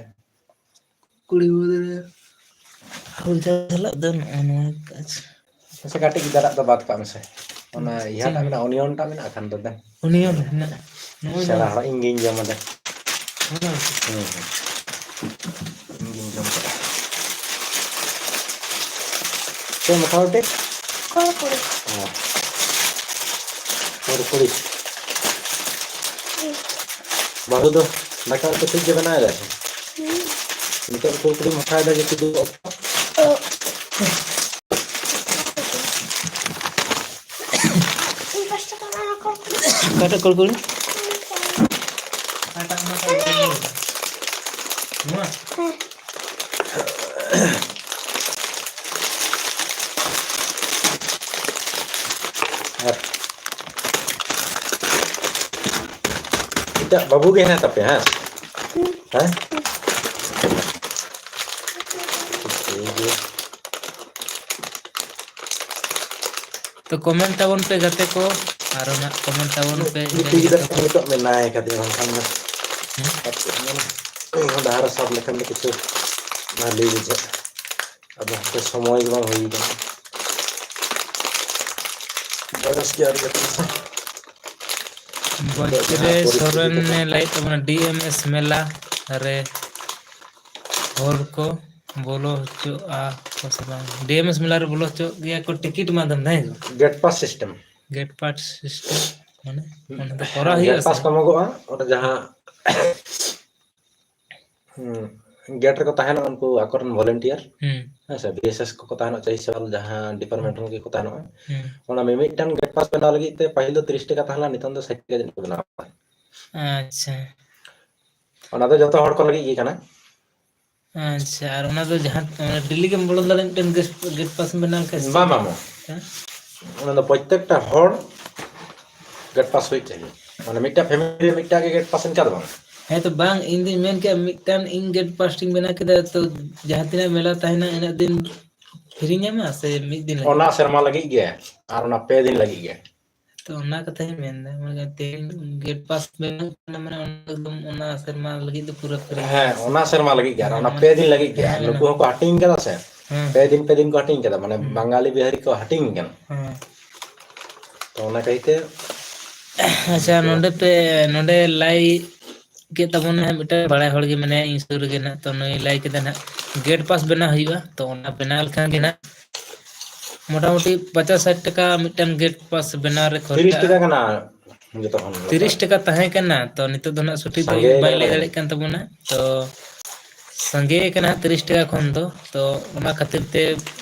ᱠᱩᱲᱤ ᱢᱩᱫᱽ ᱨᱮ ᱦᱩᱭ ᱡᱟᱡᱟᱞᱟᱜ ᱫᱚ ᱱᱚᱜᱼᱚ ᱱᱚᱣᱟ᱾ ᱟᱪᱪᱷᱟ᱾ ᱢᱟᱥᱮ ᱠᱟᱹᱴᱤᱡ ᱜᱤᱫᱽᱨᱟᱹ ᱫᱚ ᱵᱟᱫ ᱠᱟᱜ ᱢᱮᱥᱮ᱾ ᱚᱱᱟ ᱪᱮᱫ ᱤᱭᱟᱹᱴᱟᱜ ᱮᱢ ᱢᱮᱱᱟᱜᱼᱟ, ᱚᱱᱤᱭᱚᱱ ᱴᱟᱜ ᱢᱮᱱᱟᱜᱼᱟ ᱠᱷᱟᱱ ᱫᱚ ᱫᱮᱱ᱾ ᱚᱱᱤᱭᱚᱱ ᱦᱮᱱᱟᱜᱼᱟ᱾ ᱱᱚᱜᱼᱚᱭ ᱥᱮᱬᱟ ᱱᱚᱣᱟ᱾ ᱦᱚᱲ ᱤᱧ ᱜᱤᱧ ᱡᱚᱢᱟ ᱫᱮᱱ᱾ ᱦᱮᱸ᱾ ᱦᱩᱸ, ᱦᱩᱸ᱾ ᱤᱧ ᱜᱤᱧ ᱡᱚᱢ ᱠᱮᱫᱟ᱾ ᱪᱮᱫ ᱢᱚᱴᱟᱢᱩᱴᱤ? ᱠᱩᱲᱠᱩᱲᱤ᱾ ᱚ᱾ ᱠᱩᱲᱠᱩᱲᱤ᱾ ᱦᱩᱸ᱾ ᱵᱟᱹᱦᱩ ᱫᱚ ᱫᱟᱠᱟ ᱩᱛᱩ ᱴᱷᱤᱠ ᱜᱮ ᱵᱮᱱᱟᱣ ᱮᱫᱟᱭ ᱥᱮ? ᱦᱩᱸ᱾ ᱱᱤᱛᱚᱜ ᱠᱩᱲᱠᱩᱲᱤ ᱢᱟᱠᱷᱟᱣ ᱮᱫᱟ ᱡᱮ ᱠᱤᱫᱩᱵ ᱚᱠᱛᱚ᱾ ᱚ᱾ ᱚᱠᱟᱴᱟᱜ ᱠᱩᱲᱠᱩᱲᱤ? ᱚᱠᱟᱴᱟᱜ ᱚᱱᱟ ᱠᱚ ᱱᱚᱣᱟ? ᱦᱮᱸ᱾ ᱟᱨ ᱮᱴᱟᱜ ᱵᱟᱹᱵᱩ ᱜᱮ ᱦᱮᱱᱟᱭ ᱛᱟᱯᱮᱭᱟ, ᱦᱮᱸ? ᱦᱩᱸ᱾ ᱦᱮᱸ? ᱴᱷᱤᱠ ᱜᱮᱭᱟ᱾ ᱛᱚ comment ᱛᱟᱵᱚᱱ ᱯᱮ ᱜᱟᱛᱮ ᱠᱚ, ᱟᱨᱚ ᱱᱟᱜ comment ᱛᱟᱵᱚᱱ ᱯᱮ, ᱤᱱᱟᱹ ᱵᱤᱴᱤ ᱜᱮ ᱜᱤᱫᱟᱹᱨ ᱡᱚᱛᱚ ᱠᱚ ᱱᱤᱛᱚᱜ ᱢᱮᱱᱟᱭ ᱠᱟᱫᱮᱭᱟ, ᱵᱟᱝᱠᱷᱟᱱ ᱫᱚ ᱦᱮᱸ? ᱟᱨ ᱪᱮᱫ ᱮᱢ ᱢᱮᱱᱟ? ᱤᱧ ᱦᱚᱸ ᱰᱟᱦᱟᱨ ᱥᱟᱵ ᱞᱮᱠᱷᱟᱱ ᱫᱚ ᱠᱤᱪᱷᱩ ᱵᱷᱟᱞᱤ ᱵᱩᱡᱷᱟᱹᱜ᱾ ᱟᱫᱚ ᱦᱟᱯᱮ ᱥᱚᱢᱚᱭ ᱜᱮ ᱵᱟᱝ ᱦᱩᱭ ᱠᱟᱱᱟ᱾ ᱵᱚᱭᱚᱥ ᱜᱮ ᱟᱹᱣᱨᱤ ᱟᱹᱛᱤᱧᱟ᱾ ᱱᱤᱛᱚᱜ ᱵᱚᱪᱪᱚᱨᱮ ᱡᱟᱦᱟᱸ ᱯᱚᱨᱤᱥᱛᱷᱤᱛᱤ ᱥᱚᱨᱮᱱ ᱠᱚ ᱮ ᱞᱟᱹᱭᱮᱫ ᱛᱟᱵᱚᱱᱟ, ᱰᱤ ᱮᱢ ᱮᱥ ᱢᱮᱞᱟ ᱨᱮ ᱦᱚᱲ ᱠᱚ ᱵᱚᱞᱚ ᱦᱚᱪᱚᱜᱼᱟ ᱠᱚ ᱥᱮ ᱵᱟᱝ? ᱰᱤ ᱮᱢ ᱮᱥ ᱢᱮᱞᱟ ᱨᱮ ᱵᱚᱞᱚ ᱦᱚᱪᱚᱜ ᱜᱮᱭᱟ ᱠᱚ ᱴᱤᱠᱤᱴ ᱢᱟᱫᱽᱫᱷᱚᱢ ᱛᱮ, ᱦᱮᱸ ᱥᱮ ᱵᱟᱝ? Gate pass system᱾ Gate pass system, ᱢᱟᱱᱮ ᱚᱱᱟ ᱫᱚ ᱠᱚᱨᱟᱣ ᱜᱮᱴ ᱦᱩᱭᱩᱜᱼᱟ ᱥᱮ ᱯᱟᱥ ᱠᱚ ᱵᱟᱝ? ᱮᱢᱚᱜᱚᱜᱼᱟ, ᱚᱸᱰᱮ ᱡᱟᱦᱟᱸ ᱦᱩᱸ, ᱜᱮᱴ ᱨᱮᱠᱚ ᱛᱟᱦᱮᱱᱟ ᱩᱱᱠᱩ ᱟᱠᱚᱨᱮᱱ volunteer, ᱦᱩᱸ᱾ ᱦᱮᱸ ᱥᱮ, ᱵᱤ ᱮᱥ ᱮᱥ ᱠᱚᱠᱚ ᱛᱟᱦᱮᱱᱟ, ᱪᱟᱹᱦᱤ ᱥᱮᱣᱟᱞ ᱡᱟᱦᱟᱸ department ᱦᱩᱸ᱾ ᱨᱮᱱ ᱜᱮᱠᱚ ᱛᱟᱦᱮᱱᱚᱜᱼᱟ᱾ ᱦᱩᱸ᱾ ᱚᱱᱟ ᱢᱤᱢᱤᱫᱴᱟᱝ ᱜᱮᱴ ᱯᱟᱥ ᱵᱮᱱᱟᱣ ᱞᱟᱹᱜᱤᱫ ᱛᱮ ᱯᱟᱹᱦᱤᱞ ᱫᱚ ᱛᱤᱨᱤᱥ ᱴᱟᱠᱟ ᱛᱟᱦᱮᱸ ᱞᱮᱱᱟ, ᱱᱤᱛᱚᱝ ᱫᱚ ᱥᱟᱴ ᱴᱟᱠᱟ ᱡᱟᱹᱱᱤᱡ ᱠᱚ ᱵᱮᱱᱟᱣ ᱟᱠᱟᱫᱟ᱾ ᱟᱪᱪᱷᱟ᱾ ᱚᱱᱟ ᱫᱚ ᱡᱚᱛᱚ ᱦᱚᱲ ᱠᱚ ᱞᱟᱹᱜᱤᱫ ᱜᱮ ᱠᱟᱱᱟ᱾ ᱟᱪᱪᱷᱟ, ᱟᱨ ᱚᱱᱟ ᱫᱚ ᱡᱟᱦᱟᱸ, ᱚᱱᱟ daily ᱜᱮᱢ ᱵᱚᱞᱚ ᱫᱟᱲᱮᱭᱟᱜᱼᱟ ᱢᱤᱫᱴᱮᱱ ᱜᱮᱴ, ᱜᱮᱴ ᱯᱟᱥ ᱵᱮᱱᱟᱣ ᱞᱮᱠᱷᱟᱱ ᱥᱮ ᱵᱟᱝ, ᱪᱮᱫ? ᱵᱟᱝ, ᱵᱟᱝ᱾ ᱦᱮᱸ? ᱚᱱᱟ ᱫᱚ ᱯᱨᱚᱛᱛᱮᱠᱴᱟ ᱦᱚᱲ ᱜᱮᱴ ᱯᱟᱥ ᱦᱩᱭᱩᱜ ᱪᱟᱹᱦᱤ᱾ ᱢᱟᱱᱮ ᱢᱤᱫᱴᱟᱝ family ᱨᱮ ᱢᱤᱫᱴᱟᱝ ᱜᱮ ᱜᱮᱴ ᱯᱟᱥ ᱚᱱᱠᱟ ᱫᱚ ᱵᱟᱝ᱾ ᱦᱮᱸ ᱛᱚ ᱵᱟᱝ, ᱤᱧ ᱫᱩᱧ ᱢᱮᱱ ᱠᱮᱫᱼᱟ ᱢᱤᱫᱴᱟᱝ ᱤᱧ ᱜᱮᱴ ᱯᱟᱥ ᱤᱧ ᱵᱮᱱᱟᱣ ᱠᱮᱫᱟ, ᱛᱚ ᱡᱟᱦᱟᱸ ᱛᱤᱱᱟᱹᱜ ᱢᱮᱞᱟ ᱛᱟᱦᱮᱱᱟ ᱤᱱᱟᱹᱜ ᱫᱤᱱ ᱯᱷᱤᱨᱤ ᱧᱟᱢᱟ ᱥᱮ ᱢᱤᱫ ᱫᱤᱱ ᱞᱟᱹᱜᱤᱫ? ᱚᱱᱟ ᱥᱮᱨᱢᱟ ᱞᱟᱹᱜᱤᱫ ᱜᱮ, ᱟᱨ ᱚᱱᱟ ᱯᱮ ᱫᱤᱱ ᱞᱟᱹᱜᱤᱫ ᱜᱮ᱾ ᱛᱚ ᱚᱱᱟ ᱠᱟᱛᱷᱟᱧ ᱢᱮᱱᱫᱟ, ᱢᱟᱱᱮ ᱛᱮᱦᱮᱧ ᱜᱮᱴ ᱯᱟᱥ ᱵᱮᱱᱟᱣ ᱠᱟᱱᱟ, ᱢᱟᱱᱮ ᱚᱱᱟ ᱮᱠᱫᱚᱢ ᱚᱱᱟ ᱥᱮᱨᱢᱟ ᱞᱟᱹᱜᱤᱫ ᱫᱚ ᱯᱩᱨᱟᱹ ᱯᱷᱤᱨᱤ ᱦᱮᱸ, ᱧᱟᱢᱟ ᱥᱮ? ᱚᱱᱟ ᱥᱮᱨᱢᱟ ᱞᱟᱹᱜᱤᱫ ᱜᱮ, ᱟᱨ ᱦᱮᱸ, ᱚᱱᱟ ᱢᱟᱱᱮ ᱯᱮ ᱫᱤᱱ ᱞᱟᱹᱜᱤᱫ ᱜᱮ, ᱟᱨ ᱦᱮᱸ, ᱱᱩᱠᱩ ᱚᱱᱟ ᱦᱚᱸᱠᱚ ᱦᱟᱹᱴᱤᱧ ᱠᱟᱫᱟ ᱥᱮ, ᱦᱮᱸ, ᱯᱮ ᱫᱤᱱ, ᱯᱮ ᱫᱤᱱ ᱠᱚ ᱦᱟᱹᱴᱤᱧ ᱠᱟᱫᱟ, ᱢᱟᱱᱮ ᱦᱮᱸ᱾ ᱵᱟᱝᱜᱟᱞᱤ ᱵᱤᱦᱟᱨᱤ ᱠᱚ ᱦᱟᱹᱴᱤᱧ ᱠᱟᱱᱟ᱾ ᱦᱮᱸ᱾ ᱛᱚ ᱚᱱᱟ ᱠᱟᱹᱦᱤᱛᱮ ᱟᱪᱪᱷᱟ, ᱱᱚᱰᱮ ᱯᱮ, ᱱᱚᱰᱮ ᱞᱟᱹᱭ ᱠᱮᱫ ᱛᱟᱵᱚᱱᱟ ᱦᱟᱸᱜ ᱢᱤᱫᱴᱟᱝ ᱵᱟᱲᱟᱭ ᱦᱚᱲ ᱜᱮ ᱢᱮᱱᱟᱭᱟ ᱤᱧ ᱥᱩᱨ ᱨᱮᱜᱮ ᱱᱟᱦᱟᱜ, ᱛᱚ ᱱᱩᱭ ᱞᱟᱹᱭ ᱠᱮᱫᱟ ᱱᱟᱦᱟᱜ ᱜᱮᱴ ᱯᱟᱥ ᱵᱮᱱᱟᱣ ᱦᱩᱭᱩᱜᱼᱟ, ᱛᱚ ᱚᱱᱟ ᱵᱮᱱᱟᱣ ᱞᱮᱠᱷᱟᱱ ᱜᱮ ᱱᱟᱦᱟᱜ ᱢᱚᱴᱟᱢᱩᱴᱤ ᱯᱚᱪᱟᱥ ᱥᱟᱴ ᱴᱟᱠᱟ ᱢᱤᱫᱴᱟᱝ ᱜᱮᱴ ᱯᱟᱥ ᱵᱮᱱᱟᱣ ᱨᱮ ᱛᱤᱨᱤᱥ ᱠᱷᱚᱨᱪᱟᱜᱼᱟ᱾ ᱴᱟᱠᱟ ᱠᱟᱱᱟ ᱡᱚᱛᱚ ᱠᱷᱚᱱ ᱫᱚ᱾ ᱛᱤᱨᱤᱥ ᱴᱟᱠᱟ ᱛᱟᱦᱮᱸ ᱠᱟᱱᱟ, ᱛᱚ ᱱᱤᱛᱚᱜ ᱫᱚ ᱱᱟᱦᱟᱜ ᱥᱚᱴᱷᱤᱠ ᱫᱚ ᱥᱟᱸᱜᱮ ᱤᱧ ᱵᱟᱹᱧ ᱠᱟᱱᱟ ᱞᱟᱹᱭ ᱠᱚ᱾ ᱫᱟᱲᱮᱭᱟᱜ ᱠᱟᱱ ᱛᱟᱵᱚᱱᱟ, ᱛᱚ ᱥᱟᱸᱜᱮ ᱠᱟᱱᱟ ᱦᱟᱸᱜ ᱛᱤᱨᱤᱥ ᱴᱟᱠᱟ ᱠᱷᱚᱱ ᱫᱚ, ᱛᱚ ᱚᱱᱟ ᱠᱷᱟᱹᱛᱤᱨ ᱛᱮ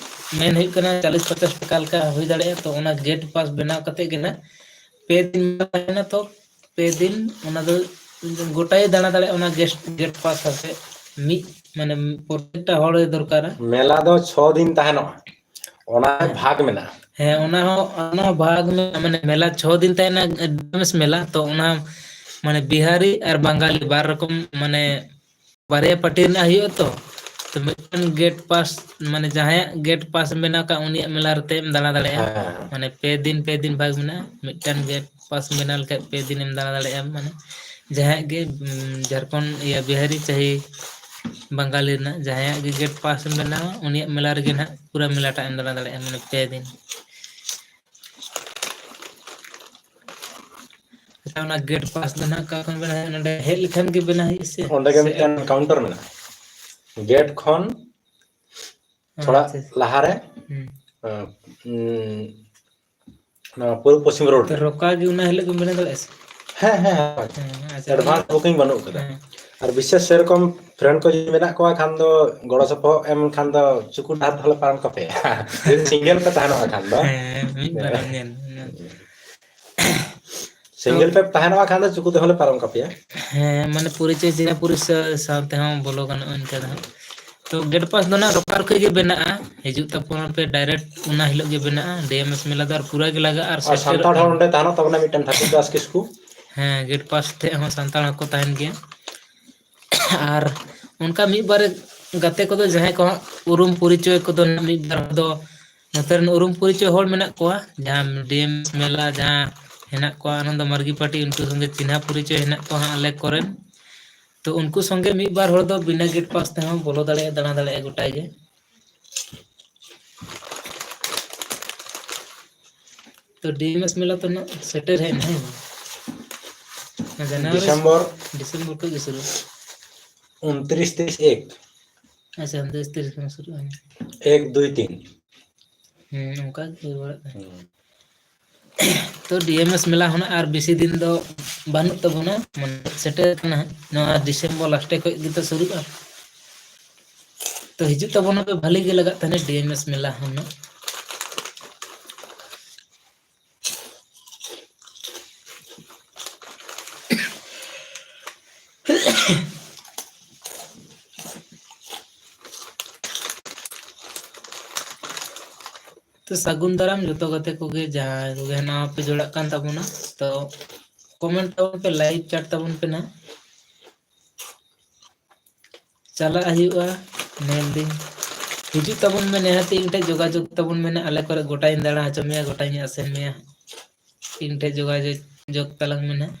ᱢᱮᱱ ᱦᱩᱭᱩᱜ ᱠᱟᱱᱟ ᱪᱟᱞᱤᱥ ᱯᱚᱪᱟᱥ ᱴᱟᱠᱟ ᱞᱮᱠᱟ ᱦᱩᱭ ᱫᱟᱲᱮᱭᱟᱜᱼᱟ, ᱛᱚ ᱚᱱᱟ ᱜᱮᱴ ᱯᱟᱥ ᱵᱮᱱᱟᱣ ᱠᱟᱛᱮᱫ ᱜᱮ ᱱᱟᱦᱟᱜ ᱯᱮ ᱫᱤᱱ ᱛᱟᱦᱮᱱᱟ, ᱛᱚ ᱯᱮ ᱫᱤᱱ ᱚᱱᱟ ᱫᱚ ᱜᱚᱴᱟᱭ ᱫᱟᱬᱟ ᱫᱟᱲᱮᱭᱟᱜᱼᱟ ᱚᱱᱟ ᱜᱮᱥᱴ, ᱜᱮᱴ ᱯᱟᱥ ᱟᱛᱮ ᱢᱤᱫ, ᱢᱟᱱᱮ ᱯᱨᱚᱛᱮᱠᱴᱟ ᱦᱚᱲ ᱫᱚᱨᱠᱟᱨᱟ᱾ ᱢᱮᱞᱟ ᱫᱚ ᱪᱷᱚ ᱫᱤᱱ ᱛᱟᱦᱮᱱᱚᱜᱼᱟ, ᱚᱱᱟ ᱦᱮᱸ᱾ ᱵᱷᱟᱜᱽ ᱢᱮᱱᱟᱜᱼᱟ᱾ ᱦᱮᱸ, ᱚᱱᱟ ᱦᱚᱸ, ᱚᱱᱟ ᱦᱚᱸ ᱵᱷᱟᱜᱽ ᱢᱮᱱᱟᱜᱼᱟ, ᱢᱟᱱᱮ ᱢᱮᱞᱟ ᱪᱷᱚ ᱫᱤᱱ ᱛᱟᱦᱮᱱᱟ, ᱮᱰᱵᱷᱟᱱᱥ ᱢᱮᱞᱟ, ᱛᱚ ᱚᱱᱟ ᱢᱟᱱᱮ ᱵᱤᱦᱟᱨᱤ ᱟᱨ ᱵᱟᱝᱜᱟᱞᱤ ᱵᱟᱨ ᱨᱚᱠᱚᱢ ᱢᱟᱱᱮ ᱵᱟᱨᱭᱟ ᱯᱟᱨᱴᱤ ᱨᱮᱱᱟᱜ ᱦᱩᱭᱩᱜᱼᱟ ᱛᱚ, ᱛᱚ ᱢᱤᱫᱴᱟᱝ ᱜᱮᱴ ᱯᱟᱥ, ᱢᱟᱱᱮ ᱡᱟᱦᱟᱸᱭᱟᱜ ᱜᱮᱴ ᱯᱟᱥ ᱢᱮᱱᱟᱜ ᱟᱠᱟᱫ ᱩᱱᱤᱭᱟᱜ ᱢᱮᱞᱟ ᱨᱮ ᱛᱮᱢ ᱫᱟᱬᱟ ᱫᱟᱲᱮᱭᱟᱜᱼᱟ᱾ ᱦᱮᱸ, ᱦᱮᱸ᱾ ᱢᱟᱱᱮ ᱯᱮ ᱫᱤᱱ, ᱯᱮ ᱫᱤᱱ ᱵᱷᱟᱜᱽ ᱢᱮᱱᱟᱜᱼᱟ, ᱢᱤᱫᱴᱟᱝ ᱜᱮᱴ ᱯᱟᱥ ᱵᱮᱱᱟᱣ ᱞᱮᱠᱷᱟᱡ ᱯᱮ ᱫᱤᱱᱮᱢ ᱫᱟᱬᱟ ᱫᱟᱲᱮᱭᱟᱜᱼᱟ᱾ ᱢᱟᱱᱮ ᱡᱟᱦᱟᱸᱭᱟᱜ ᱜᱮ, ᱩᱸ, ᱡᱷᱟᱲᱠᱷᱚᱸᱰ, ᱤᱭᱟᱹ, ᱵᱤᱦᱟᱨᱤ ᱪᱟᱦᱮ ᱵᱟᱝᱜᱟᱞᱤ ᱨᱮᱱᱟᱜ ᱡᱟᱦᱟᱸᱭᱟᱜ ᱜᱮ ᱜᱮᱴ ᱯᱟᱥ ᱮᱢ ᱵᱮᱱᱟᱣᱟ, ᱩᱱᱤᱭᱟᱜ ᱢᱮᱞᱟ ᱨᱮᱜᱮ ᱱᱟᱦᱟᱜ ᱯᱩᱨᱟᱹ ᱢᱮᱞᱟᱴᱟᱜ ᱮᱢ ᱫᱟᱬᱟ ᱫᱟᱲᱮᱭᱟᱜᱼᱟ, ᱢᱟᱱᱮ ᱯᱮ ᱫᱤᱱ᱾ ᱟᱪᱪᱷᱟ, ᱚᱱᱟ ᱜᱮᱴ ᱯᱟᱥ ᱫᱚ ᱱᱟᱦᱟᱜ ᱚᱠᱟ ᱠᱷᱚᱱ ᱵᱮᱱᱟᱣ ᱦᱩᱭᱩᱜᱼᱟ? ᱱᱚᱰᱮ ᱦᱮᱡ ᱞᱮᱠᱷᱟᱱ ᱜᱮ ᱵᱮᱱᱟᱣ ᱦᱩᱭᱩᱜᱼᱟ ᱥᱮ? ᱚᱸᱰᱮ ᱜᱮ ᱥᱮ ᱢᱤᱫᱴᱮᱱ ᱠᱟᱣᱩᱱᱴᱟᱨ ᱢᱮᱱᱟᱜᱼᱟ᱾ ᱜᱮᱴ ᱠᱷᱚᱱ ᱛᱷᱚᱲᱟ ᱟᱪᱪᱷᱟ, ᱟᱪᱪᱷᱟ᱾ ᱞᱟᱦᱟᱨᱮ, ᱦᱩᱸ᱾ ᱟᱸ, ᱩᱸ, ᱱᱚᱣᱟ ᱯᱩᱨᱩᱵ ᱯᱚᱥᱪᱤᱢ ᱨᱳᱰ ᱛᱚ ᱨᱮ᱾ ᱨᱚᱠᱟ ᱜᱮ ᱚᱱᱟ ᱦᱤᱞᱳᱜ ᱜᱮᱢ ᱵᱮᱱᱟᱣ ᱫᱟᱲᱮᱭᱟᱜᱼᱟ ᱥᱮ? ᱦᱮᱸ, ᱦᱮᱸ, ᱦᱮᱸ᱾ ᱦᱮᱸ, ᱟᱪᱪᱷᱟ, advance ᱚᱱᱟ booking ᱵᱟᱹᱱᱩᱜ ᱠᱟᱫᱟ᱾ ᱦᱮᱸ᱾ ᱟᱨ ᱵᱤᱥᱮᱥ ᱥᱮᱨᱚᱠᱚᱢ friend ᱠᱚ ᱡᱩᱫᱤ ᱢᱮᱱᱟᱜ ᱠᱚᱣᱟ ᱠᱷᱟᱱ ᱫᱚ ᱜᱚᱲᱚ ᱥᱚᱯᱚᱦᱚᱫ ᱮᱢ ᱠᱷᱟᱱ ᱫᱚ ᱪᱩᱠᱩ ᱰᱟᱦᱟᱨ ᱛᱮᱦᱚᱸᱞᱮ ᱯᱟᱨᱚᱢ ᱠᱟᱯᱮᱭᱟ᱾ ᱡᱩᱫᱤ single ᱯᱮ ᱛᱟᱦᱮᱱᱚᱜᱼᱟ ᱠᱷᱟᱱ ᱫᱚ᱾ ᱦᱮᱸ, ᱢᱤᱫ ᱵᱟᱨ ᱧᱮᱞ᱾ ᱛᱚ single ᱯᱮ ᱛᱟᱦᱮᱱᱚᱜᱼᱟ ᱠᱷᱟᱱ ᱫᱚ ᱪᱩᱠᱩ ᱛᱮᱦᱚᱸᱞᱮ ᱯᱟᱨᱚᱢ ᱠᱟᱯᱮᱭᱟ᱾ ᱦᱮᱸ, ᱢᱟᱱᱮ ᱯᱚᱨᱤᱪᱚᱭ ᱪᱮᱦᱨᱟ ᱯᱚᱨᱤᱪᱚᱭ ᱥᱟᱶ ᱛᱮᱦᱚᱸ ᱵᱚᱞᱚ ᱜᱟᱱᱚᱜᱼᱟ ᱤᱱᱠᱟᱹ ᱫᱚ ᱦᱟᱸᱜ᱾ ᱛᱚ ᱜᱮᱴ ᱯᱟᱥ ᱫᱚ ᱱᱟᱜ ᱨᱚᱠᱟᱨ ᱠᱷᱚᱡ ᱜᱮ ᱵᱮᱱᱟᱜᱼᱟ, ᱦᱤᱡᱩᱜ ᱛᱟᱵᱚᱱ ᱯᱮ direct ᱚᱱᱟ ᱦᱤᱞᱳᱜ ᱜᱮ ᱵᱮᱱᱟᱜᱼᱟ᱾ ᱰᱤ ᱮᱢ ᱮᱥ ᱢᱮᱞᱟ ᱫᱚ ᱟᱨ ᱯᱩᱨᱟᱹ ᱜᱮ ᱞᱟᱜᱟᱜᱼᱟ ᱟᱨ ᱟᱨ ᱥᱮᱴᱮᱨᱚᱜ ᱥᱟᱱᱛᱟᱲ ᱦᱚᱲ ᱠᱟᱱᱟ᱾ ᱚᱸᱰᱮ ᱛᱟᱦᱮᱱᱚᱜ ᱛᱟᱵᱚᱱᱟ ᱢᱤᱫᱴᱮᱱ ᱴᱷᱟᱹᱠᱩᱨ ᱫᱟᱥ ᱠᱤᱥᱠᱩ᱾ ᱦᱮᱸ, ᱜᱮᱴ ᱯᱟᱥ ᱴᱷᱮᱡ ᱦᱚᱸ ᱥᱟᱱᱛᱟᱲ ᱦᱚᱸᱠᱚ ᱛᱟᱦᱮᱱ ᱜᱮᱭᱟ᱾ ᱟᱨ ᱚᱱᱠᱟ ᱢᱤᱫ ᱵᱟᱨ ᱜᱟᱛᱮ ᱠᱚᱫᱚ ᱡᱟᱦᱟᱸᱭ ᱠᱚ ᱦᱟᱸᱜ ᱩᱨᱩᱢ ᱯᱚᱨᱤᱪᱚᱭ ᱠᱚᱫᱚ ᱱᱟᱜ ᱢᱤᱫ ᱵᱟᱨ ᱦᱚᱲ ᱫᱚ ᱱᱚᱛᱮ ᱨᱮᱱ ᱩᱨᱩᱢ ᱯᱚᱨᱤᱪᱚᱭ ᱦᱚᱲ ᱢᱮᱱᱟᱜ ᱠᱚᱣᱟ, ᱡᱟᱦᱟᱸ ᱰᱤ ᱮᱢ ᱮᱥ ᱢᱮᱞᱟ ᱡᱟᱦᱟᱸ ᱦᱮᱱᱟᱜ ᱠᱚᱣᱟ, ᱟᱱᱚᱱᱫᱚ ᱢᱟᱨᱜᱤ ᱯᱟᱨᱴᱤ, ᱩᱱᱠᱩ ᱥᱚᱸᱜᱮ ᱪᱤᱱᱦᱟ ᱯᱚᱨᱤᱪᱚᱭ ᱦᱮᱱᱟᱜ ᱠᱚᱣᱟ ᱦᱟᱸᱜ ᱟᱞᱮ ᱠᱚᱨᱮᱱ᱾ ᱛᱚ ᱩᱱᱠᱩ ᱥᱚᱸᱜᱮ ᱢᱤᱫ ᱵᱟᱨ ᱦᱚᱲ ᱫᱚ ᱵᱤᱱᱟᱹ ᱜᱮᱴ ᱯᱟᱥ ᱛᱮᱦᱚᱸ ᱵᱚᱞᱚ ᱫᱟᱲᱮᱭᱟᱜᱼᱟ, ᱫᱟᱬᱟ ᱫᱟᱲᱮᱭᱟᱜᱼᱟ ᱜᱚᱴᱟ ᱜᱮ᱾ ᱛᱚ ᱰᱤ ᱮᱢ ᱮᱥ ᱢᱮᱞᱟ ᱛᱚ ᱱᱟᱜ ᱥᱮᱴᱮᱨ ᱦᱮᱡ ᱮᱱᱟ, ᱦᱮᱸ ᱵᱟᱝ? ᱡᱟᱱᱩᱣᱟᱨᱤ, ᱰᱤᱥᱮᱢᱵᱚᱨ᱾ ᱰᱤᱥᱮᱢᱵᱚᱨ ᱠᱷᱚᱱ ᱜᱮ ᱥᱩᱨᱩ᱾ ᱩᱱᱛᱨᱤᱥ ᱛᱤᱨᱤᱥ ᱮᱠ᱾ ᱟᱪᱪᱷᱟ, ᱩᱱᱛᱨᱤᱥ ᱛᱤᱨᱤᱥ ᱠᱷᱚᱱ ᱥᱩᱨᱩᱜᱼᱟ᱾ ᱮᱠ, ᱫᱩᱭ, ᱛᱤᱱ᱾ ᱦᱮᱸ, ᱚᱱᱠᱟ ᱜᱮ ᱦᱩᱭ ᱵᱟᱲᱟᱜ ᱠᱟᱱᱟ᱾ ᱦᱩᱸ᱾ ᱛᱚ ᱰᱤ ᱮᱢ ᱮᱥ ᱢᱮᱞᱟ ᱦᱚᱸ ᱱᱟᱜ ᱟᱨ ᱵᱮᱥᱤ ᱫᱤᱱ ᱫᱚ ᱵᱟᱹᱱᱩᱜ ᱛᱟᱵᱚᱱᱟ, ᱢᱟᱱᱮ ᱥᱮᱴᱮᱨ ᱠᱟᱱᱟ ᱦᱟᱸᱜ᱾ ᱱᱚᱣᱟ ᱰᱤᱥᱮᱢᱵᱚᱨ ᱞᱟᱥᱴᱮ ᱠᱷᱚᱱ ᱜᱮᱛᱚ ᱥᱩᱨᱩᱜᱼᱟ᱾ ᱛᱚ ᱦᱤᱡᱩᱜ ᱛᱟᱵᱚᱱᱟ ᱯᱮ, ᱵᱷᱟᱹᱞᱤ ᱜᱮ ᱞᱟᱜᱟᱜ ᱛᱟᱦᱮᱱᱟ ᱰᱤ ᱮᱢ ᱮᱥ ᱢᱮᱞᱟ ᱦᱚᱸ ᱱᱟᱜ᱾ ᱛᱚ ᱥᱟᱹᱜᱩᱱ ᱫᱟᱨᱟᱢ ᱡᱚᱛᱚ ᱜᱟᱛᱮ ᱠᱚᱜᱮ, ᱡᱟᱦᱟᱸᱭ ᱠᱚᱜᱮ ᱱᱟᱣᱟ ᱯᱮ ᱡᱚᱲᱟᱜ ᱠᱟᱱ ᱛᱟᱵᱚᱱᱟ, ᱛᱚ ᱠᱚᱢᱮᱱᱴ ᱛᱟᱵᱚᱱ ᱯᱮ, ᱞᱟᱭᱤᱠ ᱪᱟᱴ ᱛᱟᱵᱚᱱ ᱯᱮ ᱱᱟᱦᱟᱜ᱾ ᱪᱟᱞᱟᱜ ᱦᱩᱭᱩᱜᱼᱟ, ᱧᱮᱞ ᱫᱤᱧ᱾ ᱦᱤᱡᱩᱜ ᱛᱟᱵᱚᱱ ᱢᱮ, ᱱᱤᱦᱟᱹᱛᱤ ᱤᱧ ᱴᱷᱮᱱ ᱡᱳᱜᱟᱡᱳᱜᱽ ᱛᱟᱵᱚᱱ ᱢᱮ ᱱᱟᱦᱟᱜ, ᱟᱞᱮ ᱠᱚᱨᱮ ᱜᱚᱴᱟᱧ ᱫᱟᱬᱟ ᱦᱚᱪᱚ ᱢᱮᱭᱟ, ᱜᱚᱴᱟᱧ ᱟᱥᱮᱱ ᱢᱮᱭᱟ᱾ ᱤᱧ ᱴᱷᱮᱱ ᱡᱳᱜᱟᱡᱳᱜᱽ ᱡᱳᱜᱽ ᱛᱟᱞᱟᱝ ᱢᱮ ᱱᱟᱦᱟᱜ᱾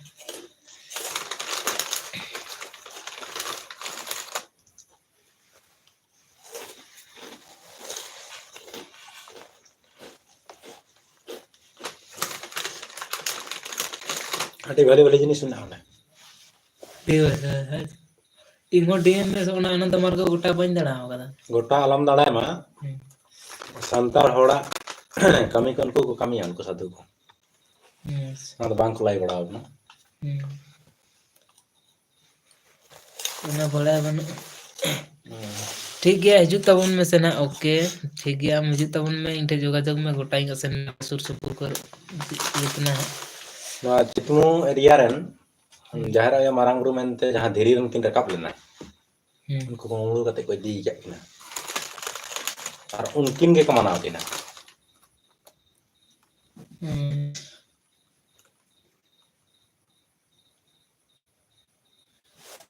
ᱟᱹᱰᱤ ᱵᱷᱟᱞᱮ ᱵᱷᱟᱞᱮ ᱡᱤᱱᱤᱥ ᱢᱮᱱᱟᱜᱼᱟ ᱚᱸᱰᱮ᱾ ᱦᱳᱭ, ᱦᱳᱭ, ᱦᱳᱭ᱾ ᱤᱧ ᱦᱚᱸ ᱰᱤ ᱮᱢ ᱮᱥ ᱚᱱᱟ ᱟᱱᱚᱱᱫᱚ ᱢᱟᱨᱜᱚ ᱜᱚᱴᱟ ᱵᱟᱹᱧ ᱫᱟᱬᱟ ᱟᱠᱟᱫᱟ᱾ ᱜᱚᱴᱟ ᱟᱞᱚᱢ ᱫᱟᱬᱟᱭ ᱢᱟ᱾ ᱦᱩᱸ᱾ ᱥᱟᱱᱛᱟᱲ ᱦᱚᱲᱟᱜ ᱠᱟᱹᱢᱤ ᱠᱚ ᱩᱱᱠᱩ ᱠᱚ ᱠᱟᱹᱢᱤᱭᱟ, ᱩᱱᱠᱩ ᱥᱟᱹᱫᱷᱩ ᱠᱚ᱾ ᱦᱩᱸ᱾ ᱚᱱᱟ ᱫᱚ ᱵᱟᱝ ᱠᱚ ᱞᱟᱹᱭ ᱵᱟᱲᱟ ᱟᱵᱚᱱᱟ᱾ ᱦᱩᱸ᱾ ᱚᱱᱟ ᱵᱟᱲᱟᱭ ᱵᱟᱹᱱᱩᱜᱼᱟ᱾ ᱦᱩᱸ᱾ ᱴᱷᱤᱠ ᱜᱮᱭᱟ, ᱦᱤᱡᱩᱜ ᱛᱟᱵᱚᱱ ᱢᱮᱥᱮ ᱱᱟᱜ᱾ ᱳᱠᱮ, ᱴᱷᱤᱠ ᱜᱮᱭᱟ, ᱟᱢ ᱦᱤᱡᱩᱜ ᱛᱟᱵᱚᱱ ᱢᱮ, ᱤᱧ ᱴᱷᱮᱱ ᱡᱳᱜᱟᱡᱳᱜᱽ ᱢᱮ, ᱜᱚᱴᱟᱧ ᱟᱥᱮᱱ ᱢᱮᱭᱟ ᱥᱩᱨ ᱥᱩᱯᱩᱨ ᱠᱚᱨᱮ᱾ ᱤᱭᱟᱹ ᱠᱟᱱᱟ ᱦᱟᱸᱜ᱾ ᱱᱚᱣᱟ ᱪᱤᱛᱢᱩ ᱮᱨᱤᱭᱟ ᱨᱮᱱ ᱦᱩᱸ᱾ ᱡᱟᱦᱮᱨ ᱟᱭᱳ ᱢᱟᱨᱟᱝ ᱵᱩᱨᱩ ᱢᱮᱱᱛᱮ ᱡᱟᱦᱟᱸ ᱫᱷᱤᱨᱤ ᱨᱮᱱ ᱠᱤᱱ ᱨᱟᱠᱟᱵ ᱞᱮᱱᱟ, ᱦᱩᱸ᱾ ᱩᱱᱠᱩ ᱠᱚ ᱢᱩᱢᱲᱩ ᱠᱟᱛᱮ ᱠᱚ ᱤᱫᱤ ᱟᱠᱟᱫ ᱠᱤᱱᱟ᱾ ᱟᱨ ᱩᱱᱠᱤᱱ ᱜᱮᱠᱚ ᱢᱟᱱᱟᱣ ᱠᱤᱱᱟ᱾ ᱦᱩᱸ᱾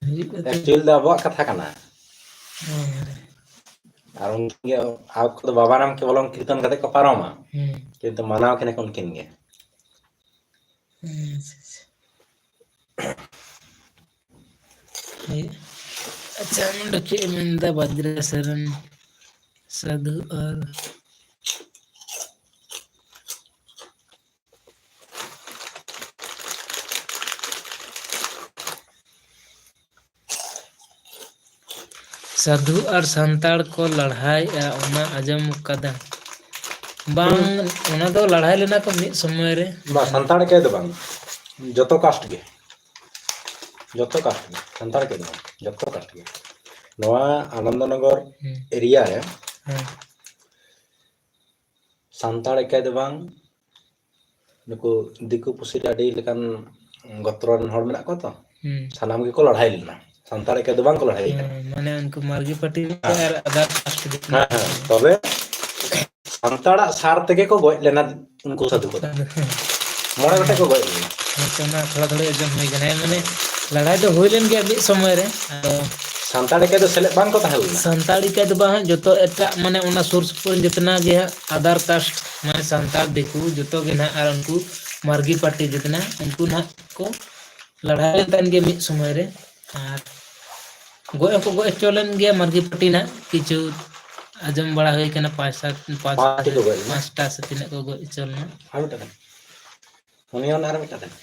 ᱦᱤᱡᱩᱜ ᱠᱟᱛᱮ ᱮᱠᱪᱩᱭᱮᱞ ᱫᱚ ᱟᱵᱚᱣᱟᱜ ᱠᱟᱛᱷᱟ ᱠᱟᱱᱟ᱾ ᱦᱮᱸ, ᱩᱱᱠᱤᱱ ᱜᱮ, ᱟᱠᱚ ᱫᱚ ᱵᱟᱵᱟ ᱨᱟᱢ ᱠᱮᱵᱚᱞᱚᱢ ᱠᱤᱨᱛᱚᱱ ᱠᱟᱛᱮ ᱠᱚ ᱯᱟᱨᱚᱢᱟ, ᱦᱩᱸ᱾ ᱠᱤᱱᱛᱩ ᱢᱟᱱᱟᱣ ᱠᱤᱱᱟ ᱠᱚ ᱩᱱᱠᱤᱱ ᱜᱮ᱾ ᱦᱩᱸ, ᱟᱪᱪᱷᱟ, ᱟᱪᱪᱷᱟ᱾ ᱦᱮᱸ᱾ ᱟᱪᱪᱷᱟ, ᱱᱚᱰᱮ ᱪᱮᱫ ᱮ ᱢᱮᱱᱫᱟ ᱵᱟᱡᱽᱨᱟ ᱥᱚᱨᱮᱱ ᱥᱟᱫᱷᱩ ᱟᱨ ᱥᱟᱫᱷᱩ ᱟᱨ ᱥᱟᱱᱛᱟᱲ ᱠᱚ ᱞᱟᱹᱲᱦᱟᱹᱭᱮᱜᱼᱟ, ᱚᱱᱟ ᱟᱸᱡᱚᱢ ᱠᱟᱫᱟ᱾ ᱵᱟᱝ, ᱦᱩᱸ᱾ ᱚᱱᱟ ᱫᱚ ᱞᱟᱹᱲᱦᱟᱹᱭ ᱞᱮᱱᱟ ᱠᱚ ᱢᱤᱫ ᱥᱚᱢᱚᱭ ᱨᱮ᱾ ᱵᱟ, ᱥᱟᱱᱛᱟᱲ ᱮᱠᱟᱭ ᱫᱚ ᱵᱟᱝ, ᱡᱚᱛᱚ ᱠᱟᱥᱴ ᱜᱮ, ᱡᱚᱛᱚ ᱠᱟᱥᱴ ᱜᱮ, ᱥᱟᱱᱛᱟᱲ ᱮᱠᱟᱭ ᱫᱚ ᱵᱟᱝ, ᱡᱚᱛᱚ ᱠᱟᱥᱴ ᱜᱮ᱾ ᱱᱚᱣᱟ ᱟᱱᱚᱱᱫᱚᱱᱚᱜᱚᱨ ᱦᱩᱸ᱾ ᱮᱨᱤᱭᱟ ᱨᱮ ᱦᱮᱸ᱾ ᱥᱟᱱᱛᱟᱲ ᱮᱠᱟᱭ ᱫᱚ ᱵᱟᱝ, ᱱᱩᱠᱩ ᱫᱤᱠᱩ ᱯᱩᱥᱤ ᱨᱮ ᱟᱹᱰᱤ ᱞᱮᱠᱟᱱ ᱜᱚᱛᱨᱚ ᱨᱮᱱ ᱦᱚᱲ ᱢᱮᱱᱟᱜ ᱠᱚᱣᱟ ᱛᱚ, ᱦᱩᱸ᱾ ᱥᱟᱱᱟᱢ ᱜᱮᱠᱚ ᱞᱟᱹᱲᱦᱟᱹᱭ ᱞᱮᱱᱟ, ᱥᱟᱱᱛᱟᱲ ᱮᱠᱟᱭ ᱫᱚ ᱵᱟᱝ ᱠᱚ ᱞᱟᱹᱲᱦᱟᱹᱭ ᱠᱟᱱᱟ᱾ ᱦᱮᱸ, ᱢᱟᱱᱮ ᱩᱱᱠᱩ ᱢᱟᱨᱜᱤ ᱯᱟᱹᱴᱤ ᱦᱮᱸ᱾ ᱟᱨ other caste ᱡᱚᱛᱚ ᱦᱮᱸ, ᱦᱮᱸ, ᱛᱚᱵᱮ ᱥᱟᱱᱛᱟᱲᱟᱜ ᱥᱟᱨ ᱛᱮᱜᱮ ᱠᱚ ᱜᱚᱡ ᱞᱮᱱᱟ ᱩᱱᱠᱩ ᱥᱟᱹᱫᱷᱩ ᱠᱚᱫᱚ᱾ ᱢᱚᱬᱮ ᱜᱚᱴᱮᱡ ᱠᱚ ᱜᱚᱡ ᱞᱮᱱᱟ᱾ ᱦᱮᱸ, ᱛᱚ ᱚᱱᱟ ᱛᱷᱚᱲᱟ ᱛᱷᱚᱲᱤ ᱟᱸᱡᱚᱢ ᱦᱩᱭ ᱠᱟᱱᱟ᱾ ᱢᱟᱱᱮ ᱞᱟᱲᱟᱭ ᱫᱚ ᱦᱩᱭ ᱞᱮᱱ ᱜᱮᱭᱟ ᱢᱤᱫ ᱥᱚᱢᱚᱭ ᱨᱮ, ᱟᱫᱚ ᱥᱟᱱᱛᱟᱲ ᱮᱠᱟᱭ ᱫᱚ ᱥᱮᱞᱮᱫ ᱵᱟᱝ ᱠᱚ ᱛᱟᱦᱮᱸ ᱞᱮᱱᱟ᱾ ᱥᱟᱱᱛᱟᱲ ᱮᱠᱟᱭ ᱫᱚ ᱵᱟᱝ, ᱡᱚᱛᱚ ᱮᱴᱟᱜ ᱢᱟᱱᱮ ᱚᱱᱟ ᱥᱩᱨ ᱥᱩᱯᱩᱨ ᱡᱚᱛᱚᱱᱟᱜ ᱜᱮ ᱦᱟᱸᱜ other caste, ᱢᱟᱱᱮ ᱥᱟᱱᱛᱟᱲ, ᱫᱤᱠᱩ ᱡᱚᱛᱚ ᱜᱮ ᱱᱟᱦᱟᱜ, ᱟᱨ ᱩᱱᱠᱩ ᱢᱟᱨᱜᱤ ᱯᱟᱹᱴᱤ ᱡᱚᱛᱱᱟ, ᱩᱱᱠᱩ ᱱᱟᱦᱟᱜ ᱠᱚ ᱞᱟᱲᱟᱭ ᱞᱮᱱ ᱛᱟᱦᱮᱱ ᱜᱮᱭᱟ ᱢᱤᱫ ᱥᱚᱢᱚᱭ ᱨᱮ, ᱟᱨ ᱜᱚᱡ ᱦᱚᱸᱠᱚ ᱜᱚᱡ ᱦᱚᱪᱚ ᱞᱮᱱ ᱜᱮᱭᱟ ᱢᱟᱨᱜᱤ ᱯᱟᱹᱴᱤ ᱱᱟᱦᱟᱜ ᱠᱤᱪᱷᱩ ᱟᱸᱡᱚᱢ ᱵᱟᱲᱟ ᱦᱩᱭ ᱠᱟᱱᱟ, ᱯᱟᱸᱪ ᱥᱟᱛ, ᱯᱟᱸᱪ, ᱯᱟᱸᱪᱴᱤ ᱠᱚ ᱜᱚᱡ ᱞᱮᱱᱟ᱾ ᱯᱟᱸᱪᱴᱟ ᱥᱮ ᱛᱤᱱᱟᱹᱜ ᱠᱚ ᱜᱚᱡ ᱦᱚᱪᱚ ᱞᱮᱱᱟ᱾ ᱟᱨ ᱢᱤᱫᱴᱟᱝ ᱠᱟᱛᱷᱟ᱾ ᱩᱱᱤ ᱦᱚᱸ ᱟᱨ ᱢᱤᱫᱴᱟᱝ ᱠᱟᱛᱷᱟ᱾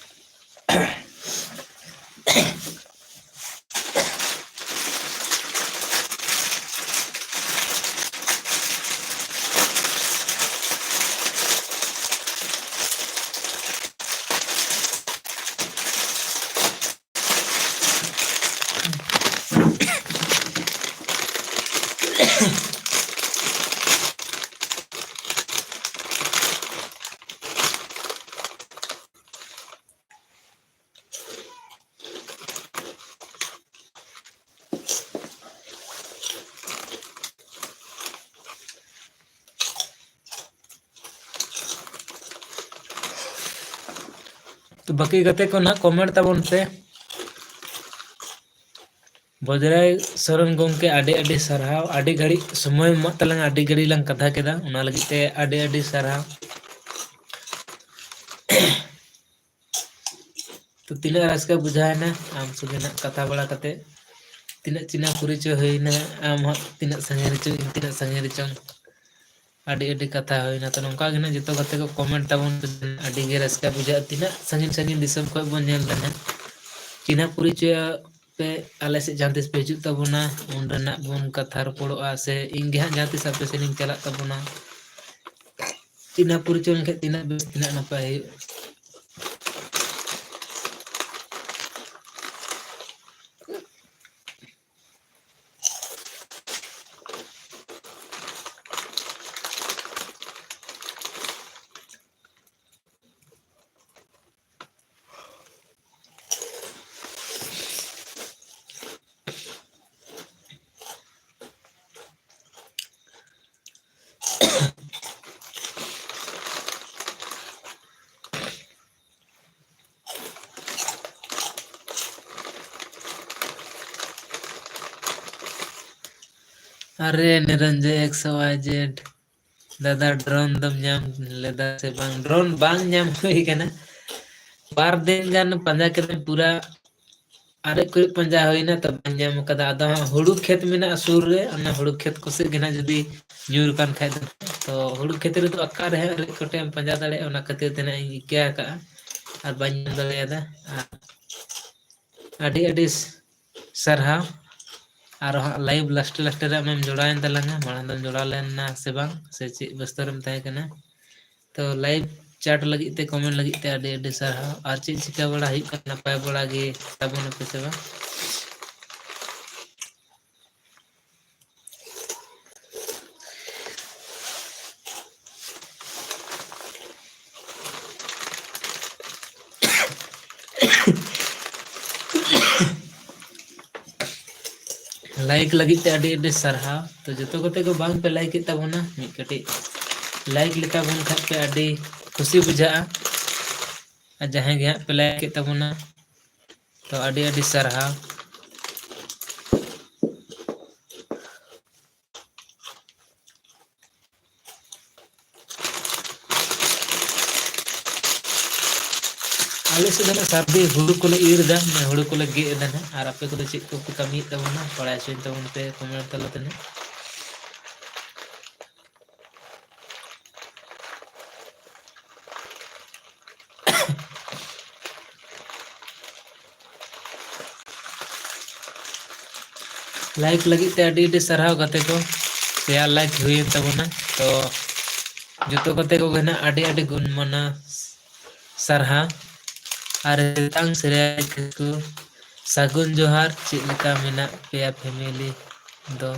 ᱛᱚ ᱵᱟᱹᱠᱤ ᱜᱟᱛᱮ ᱠᱚ ᱱᱟᱦᱟᱜ comment ᱛᱟᱵᱚᱱ ᱯᱮ᱾ ᱵᱚᱡᱽᱨᱟᱭ ᱥᱚᱨᱮᱱ ᱜᱚᱢᱠᱮ, ᱟᱹᱰᱤ ᱟᱹᱰᱤ ᱥᱟᱨᱦᱟᱣ, ᱟᱹᱰᱤ ᱜᱷᱟᱹᱲᱤᱡ ᱥᱚᱢᱚᱭ ᱮᱢᱟᱜ ᱛᱟᱞᱟᱝᱟ, ᱟᱹᱰᱤ ᱜᱷᱟᱹᱲᱤᱡ ᱞᱟᱝ ᱠᱟᱛᱷᱟ ᱠᱮᱫᱟ, ᱚᱱᱟ ᱞᱟᱹᱜᱤᱫ ᱛᱮ ᱟᱹᱰᱤ ᱟᱹᱰᱤ ᱥᱟᱨᱦᱟᱣ᱾ ᱛᱚ ᱛᱤᱱᱟᱹᱜ ᱨᱟᱹᱥᱠᱟᱹ ᱵᱩᱡᱷᱟᱹᱣᱮᱱᱟ ᱟᱢ ᱥᱚᱸᱜᱮ ᱱᱟᱜ ᱠᱟᱛᱷᱟ ᱵᱟᱲᱟ ᱠᱟᱛᱮ, ᱛᱤᱱᱟᱹᱜ ᱪᱤᱱᱦᱟᱹ ᱯᱚᱨᱤᱪᱚᱭ ᱦᱩᱭᱱᱟ, ᱟᱢ ᱦᱚᱸ ᱛᱤᱱᱟᱹᱜ ᱥᱟᱺᱜᱤᱧ ᱨᱮᱪᱚᱝ, ᱤᱧ ᱛᱤᱱᱟᱹᱜ ᱥᱟᱺᱜᱤᱧ ᱨᱮᱪᱚᱝ, ᱟᱹᱰᱤ ᱟᱹᱰᱤ ᱠᱟᱛᱷᱟ ᱦᱩᱭᱱᱟ᱾ ᱛᱚ ᱱᱚᱝᱠᱟ ᱜᱮ ᱱᱟᱜ ᱡᱚᱛᱚ ᱜᱟᱛᱮ ᱠᱚ comment ᱛᱟᱵᱚᱱ ᱯᱮ, ᱟᱹᱰᱤ ᱜᱮ ᱨᱟᱹᱥᱠᱟᱹ ᱵᱩᱡᱷᱟᱹᱜᱼᱟ᱾ ᱛᱤᱱᱟᱹᱜ ᱥᱟᱺᱜᱤᱧ ᱥᱟᱺᱜᱤᱧ ᱫᱤᱥᱚᱢ ᱠᱷᱚᱱ ᱵᱚᱱ ᱧᱮᱞ ᱫᱟ ᱱᱟᱜ, ᱪᱤᱱᱦᱟᱹ ᱯᱚᱨᱤᱪᱚᱭ ᱯᱮ, ᱟᱞᱮ ᱥᱮᱫ ᱡᱟᱦᱟᱸ ᱛᱤᱥ ᱯᱮ ᱦᱤᱡᱩᱜ ᱛᱟᱵᱚᱱᱟ, ᱩᱱ ᱨᱮᱱᱟᱜ ᱵᱚᱱ ᱠᱟᱛᱷᱟ ᱨᱚᱯᱚᱲᱚᱜᱼᱟ, ᱥᱮ ᱤᱧ ᱜᱮ ᱦᱟᱸᱜ ᱡᱟᱦᱟᱸ ᱛᱤᱥ ᱟᱯᱮ ᱥᱮᱫ ᱤᱧ ᱪᱟᱞᱟᱜ ᱛᱟᱵᱚᱱᱟ᱾ ᱪᱤᱱᱦᱟᱹ ᱯᱚᱨᱤᱪᱚᱭ ᱞᱮᱱᱠᱷᱟᱱ ᱛᱤᱱᱟᱹᱜ ᱵᱮᱥ, ᱛᱤᱱᱟᱹᱜ ᱱᱟᱯᱟᱭ ᱦᱩᱭᱩᱜᱼᱟ᱾ ᱟᱨᱮ ᱱᱤᱨᱚᱧᱡᱚᱭ ᱮᱠᱥ ᱣᱟᱭ ᱡᱮᱰ, ᱫᱟᱫᱟ drone ᱫᱚᱢ ᱧᱟᱢ ᱞᱮᱫᱟ ᱥᱮ ᱵᱟᱝ? Drone ᱵᱟᱝ ᱧᱟᱢ ᱦᱩᱭ ᱠᱟᱱᱟ, ᱵᱟᱨ ᱫᱤᱱ ᱜᱟᱱ ᱯᱟᱸᱡᱟ ᱠᱮᱫᱟᱹᱧ, ᱯᱩᱨᱟ ᱟᱨᱮᱡ ᱠᱚᱨᱮ ᱯᱟᱸᱡᱟ ᱦᱩᱭᱱᱟ, ᱛᱚ ᱵᱟᱹᱧ ᱧᱟᱢ ᱠᱟᱫᱟ᱾ ᱟᱫᱚ ᱦᱟᱸᱜ ᱦᱩᱲᱩ ᱠᱷᱮᱛ ᱢᱮᱱᱟᱜᱼᱟ ᱥᱩᱨ ᱨᱮ, ᱚᱱᱟ ᱦᱩᱲᱩ ᱠᱷᱮᱛ ᱠᱚᱥᱮᱫ ᱜᱮ ᱱᱟᱜ ᱡᱩᱫᱤ ᱧᱩᱨ ᱠᱟᱱ ᱠᱷᱟᱡ ᱫᱚ, ᱛᱚ ᱦᱩᱲᱩ ᱠᱷᱮᱛ ᱨᱮᱫᱚ ᱚᱠᱟ ᱨᱮᱦᱚᱸ ᱟᱨᱮᱡ ᱠᱚᱴᱮᱡ ᱮᱢ ᱯᱟᱸᱡᱟ ᱫᱟᱲᱮᱭᱟᱜᱼᱟ, ᱚᱱᱟ ᱠᱷᱟᱹᱛᱤᱨ ᱛᱮ ᱱᱟᱜ ᱤᱧ ᱤᱠᱟᱹ ᱟᱠᱟᱜᱼᱟ ᱟᱨ ᱵᱟᱹᱧ ᱧᱟᱢ ᱫᱟᱲᱮᱭᱟᱫᱟ᱾ ᱟᱨ ᱟᱹᱰᱤ ᱟᱹᱰᱤ ᱥᱟᱨᱦᱟᱣ᱾ ᱟᱨᱚ ᱦᱟᱸᱜ live last last ᱨᱮ ᱟᱢᱮᱢ ᱡᱚᱲᱟᱣᱮᱱ ᱛᱟᱞᱟᱝᱟ, ᱢᱟᱲᱟᱝ ᱫᱚᱢ ᱡᱚᱲᱟᱣ ᱞᱮᱱᱟ ᱥᱮ ᱵᱟᱝ, ᱥᱮ ᱪᱮᱫ ᱵᱮᱥᱛᱚ ᱨᱮᱢ ᱛᱟᱦᱮᱸ ᱠᱟᱱᱟ? ᱛᱚ live chat ᱞᱟᱹᱜᱤᱫ ᱛᱮ, comment ᱞᱟᱹᱜᱤᱫ ᱛᱮ ᱟᱹᱰᱤ ᱟᱹᱰᱤ ᱥᱟᱨᱦᱟᱣ᱾ ᱟᱨ ᱪᱮᱫ ᱪᱤᱠᱟᱹ ᱵᱟᱲᱟ ᱦᱩᱭᱩᱜ ᱠᱟᱱᱟ, ᱱᱟᱯᱟᱭ ᱵᱟᱲᱟ ᱜᱮ ᱛᱟᱵᱚᱱᱟᱯᱮ ᱥᱮ ᱵᱟᱝ? Like ᱞᱟᱹᱜᱤᱫ ᱛᱮ ᱟᱹᱰᱤ ᱟᱹᱰᱤ ᱥᱟᱨᱦᱟᱣ᱾ ᱛᱚ ᱡᱚᱛᱚ ᱠᱚᱛᱮ ᱠᱚ ᱵᱟᱝ ᱯᱮ like ᱮᱫ ᱛᱟᱵᱚᱱᱟ, ᱢᱤᱫ ᱠᱟᱹᱴᱤᱡ like ᱞᱮᱛᱟ ᱵᱚᱱ ᱠᱷᱟᱡ ᱯᱮ ᱟᱹᱰᱤ ᱠᱷᱩᱥᱤ ᱵᱩᱡᱷᱟᱹᱜᱼᱟ᱾ ᱟᱨ ᱡᱟᱦᱟᱸᱭ ᱜᱮ ᱦᱟᱸᱜ ᱯᱮ like ᱮᱫ ᱛᱟᱵᱚᱱᱟ, ᱛᱚ ᱟᱹᱰᱤ ᱟᱹᱰᱤ ᱥᱟᱨᱦᱟᱣ᱾ ᱟᱞᱮ ᱥᱮᱫ ᱫᱚ ᱱᱟᱜ ᱥᱟᱹᱨᱫᱤ ᱦᱩᱲᱩ ᱠᱚᱞᱮ ᱤᱨ ᱮᱫᱟ, ᱢᱟᱱᱮ ᱦᱩᱲᱩ ᱠᱚᱞᱮ ᱜᱮᱫ ᱮᱫᱟ ᱱᱟᱜ᱾ ᱟᱨ ᱟᱯᱮ ᱠᱚᱫᱚ ᱪᱮᱫ ᱠᱚᱯᱮ ᱠᱟᱹᱢᱤᱭᱮᱫ ᱛᱟᱵᱚᱱᱟ? ᱵᱟᱲᱟᱭ ᱦᱚᱪᱚᱧ ᱛᱟᱵᱚᱱ ᱯᱮ comment ᱛᱟᱞᱟ ᱛᱮ ᱱᱟᱜ᱾ Like ᱞᱟᱹᱜᱤᱫ ᱛᱮ ᱟᱹᱰᱤ ᱟᱹᱰᱤ ᱥᱟᱨᱦᱟᱣ ᱜᱟᱛᱮ ᱠᱚ, ᱯᱮᱭᱟ like ᱦᱩᱭᱮᱱ ᱛᱟᱵᱚᱱᱟ᱾ ᱛᱚ ᱡᱚᱛᱚ ᱜᱟᱛᱮ ᱠᱚᱜᱮ ᱱᱟᱜ ᱟᱹᱰᱤ ᱟᱹᱰᱤ ᱜᱩᱱ ᱢᱟᱱᱟ ᱥᱟᱨᱦᱟᱣ᱾ ᱟᱨ ᱛᱮᱛᱟᱝ ᱥᱮᱨᱮᱧ ᱠᱚ, ᱥᱟᱹᱜᱩᱱ ᱡᱚᱦᱟᱨ, ᱪᱮᱫ ᱞᱮᱠᱟ ᱢᱮᱱᱟᱜ ᱯᱮᱭᱟ family ᱫᱚ?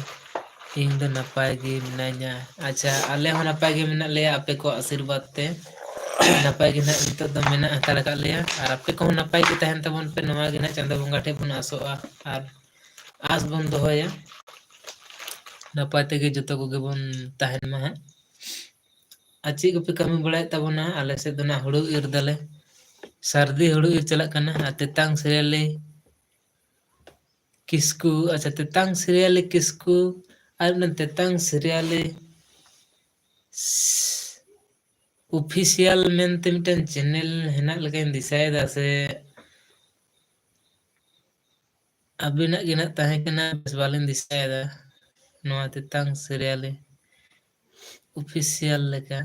ᱤᱧ ᱫᱚ ᱱᱟᱯᱟᱭ ᱜᱮ ᱢᱤᱱᱟᱹᱧᱟ᱾ ᱟᱪᱪᱷᱟ, ᱟᱞᱮ ᱦᱚᱸ ᱱᱟᱯᱟᱭ ᱜᱮ ᱢᱮᱱᱟᱜ ᱞᱮᱭᱟ ᱟᱯᱮ ᱠᱚᱣᱟᱜ ᱟᱥᱤᱨᱵᱟᱫᱽ ᱛᱮ᱾ ᱱᱟᱯᱟᱭ ᱜᱮ ᱱᱟᱜ ᱱᱤᱛᱚᱜ ᱫᱚ ᱢᱮᱱᱟᱜ ᱦᱟᱛᱟᱲ ᱟᱠᱟᱫ ᱞᱮᱭᱟ᱾ ᱟᱨ ᱟᱯᱮ ᱠᱚᱦᱚᱸ ᱱᱟᱯᱟᱭ ᱜᱮ ᱛᱟᱦᱮᱱ ᱛᱟᱵᱚᱱ ᱯᱮ, ᱱᱚᱣᱟ ᱜᱮ ᱱᱟᱜ ᱪᱟᱸᱫᱳ ᱵᱚᱸᱜᱟ ᱴᱷᱮᱱ ᱵᱚᱱ ᱟᱥᱚᱜᱼᱟ ᱟᱨ ᱟᱸᱥ ᱵᱚᱱ ᱫᱚᱦᱚᱭᱟ᱾ ᱱᱟᱯᱟᱭ ᱛᱮᱜᱮ ᱡᱚᱛᱚ ᱠᱚᱜᱮ ᱵᱚᱱ ᱛᱟᱦᱮᱱ ᱢᱟ ᱦᱟᱸᱜ᱾ ᱟᱨ ᱪᱮᱫ ᱠᱚᱯᱮ ᱠᱟᱹᱢᱤ ᱵᱟᱲᱟᱭᱮᱫ ᱛᱟᱵᱚᱱᱟ? ᱟᱞᱮ ᱥᱮᱫ ᱫᱚ ᱱᱟᱜ ᱦᱩᱲᱩ ᱤᱨ ᱫᱟᱞᱮ, ᱥᱟᱹᱨᱫᱤ ᱦᱩᱲᱩ ᱤᱨ ᱪᱟᱞᱟᱜ ᱠᱟᱱᱟ᱾ ᱟᱨ ᱛᱮᱛᱟᱝ ᱥᱤᱨᱤᱭᱟᱞᱤ ᱠᱤᱥᱠᱩ, ᱟᱪᱪᱷᱟ, ᱛᱮᱛᱟᱝ ᱥᱤᱨᱤᱭᱟᱞᱤ ᱠᱤᱥᱠᱩ ᱟᱨ ᱢᱤᱫᱴᱟᱝ ᱛᱮᱛᱟᱝ ᱥᱤᱨᱤᱭᱟᱞᱤ official ᱢᱮᱱᱛᱮ ᱢᱤᱫᱴᱟᱝ channel ᱦᱮᱱᱟᱜ ᱞᱮᱠᱟᱧ ᱫᱤᱥᱟᱹᱭᱮᱫᱟ, ᱥᱮ ᱟᱹᱵᱤᱱᱟᱜ ᱜᱮ ᱱᱟᱜ ᱛᱟᱦᱮᱸ ᱠᱟᱱᱟ, ᱵᱮᱥ ᱵᱟᱞᱤᱧ ᱫᱤᱥᱟᱹᱭᱮᱫᱟ᱾ ᱱᱚᱣᱟ ᱛᱮᱛᱟᱝ ᱥᱤᱨᱤᱭᱟᱞᱤ official ᱞᱮᱠᱟ᱾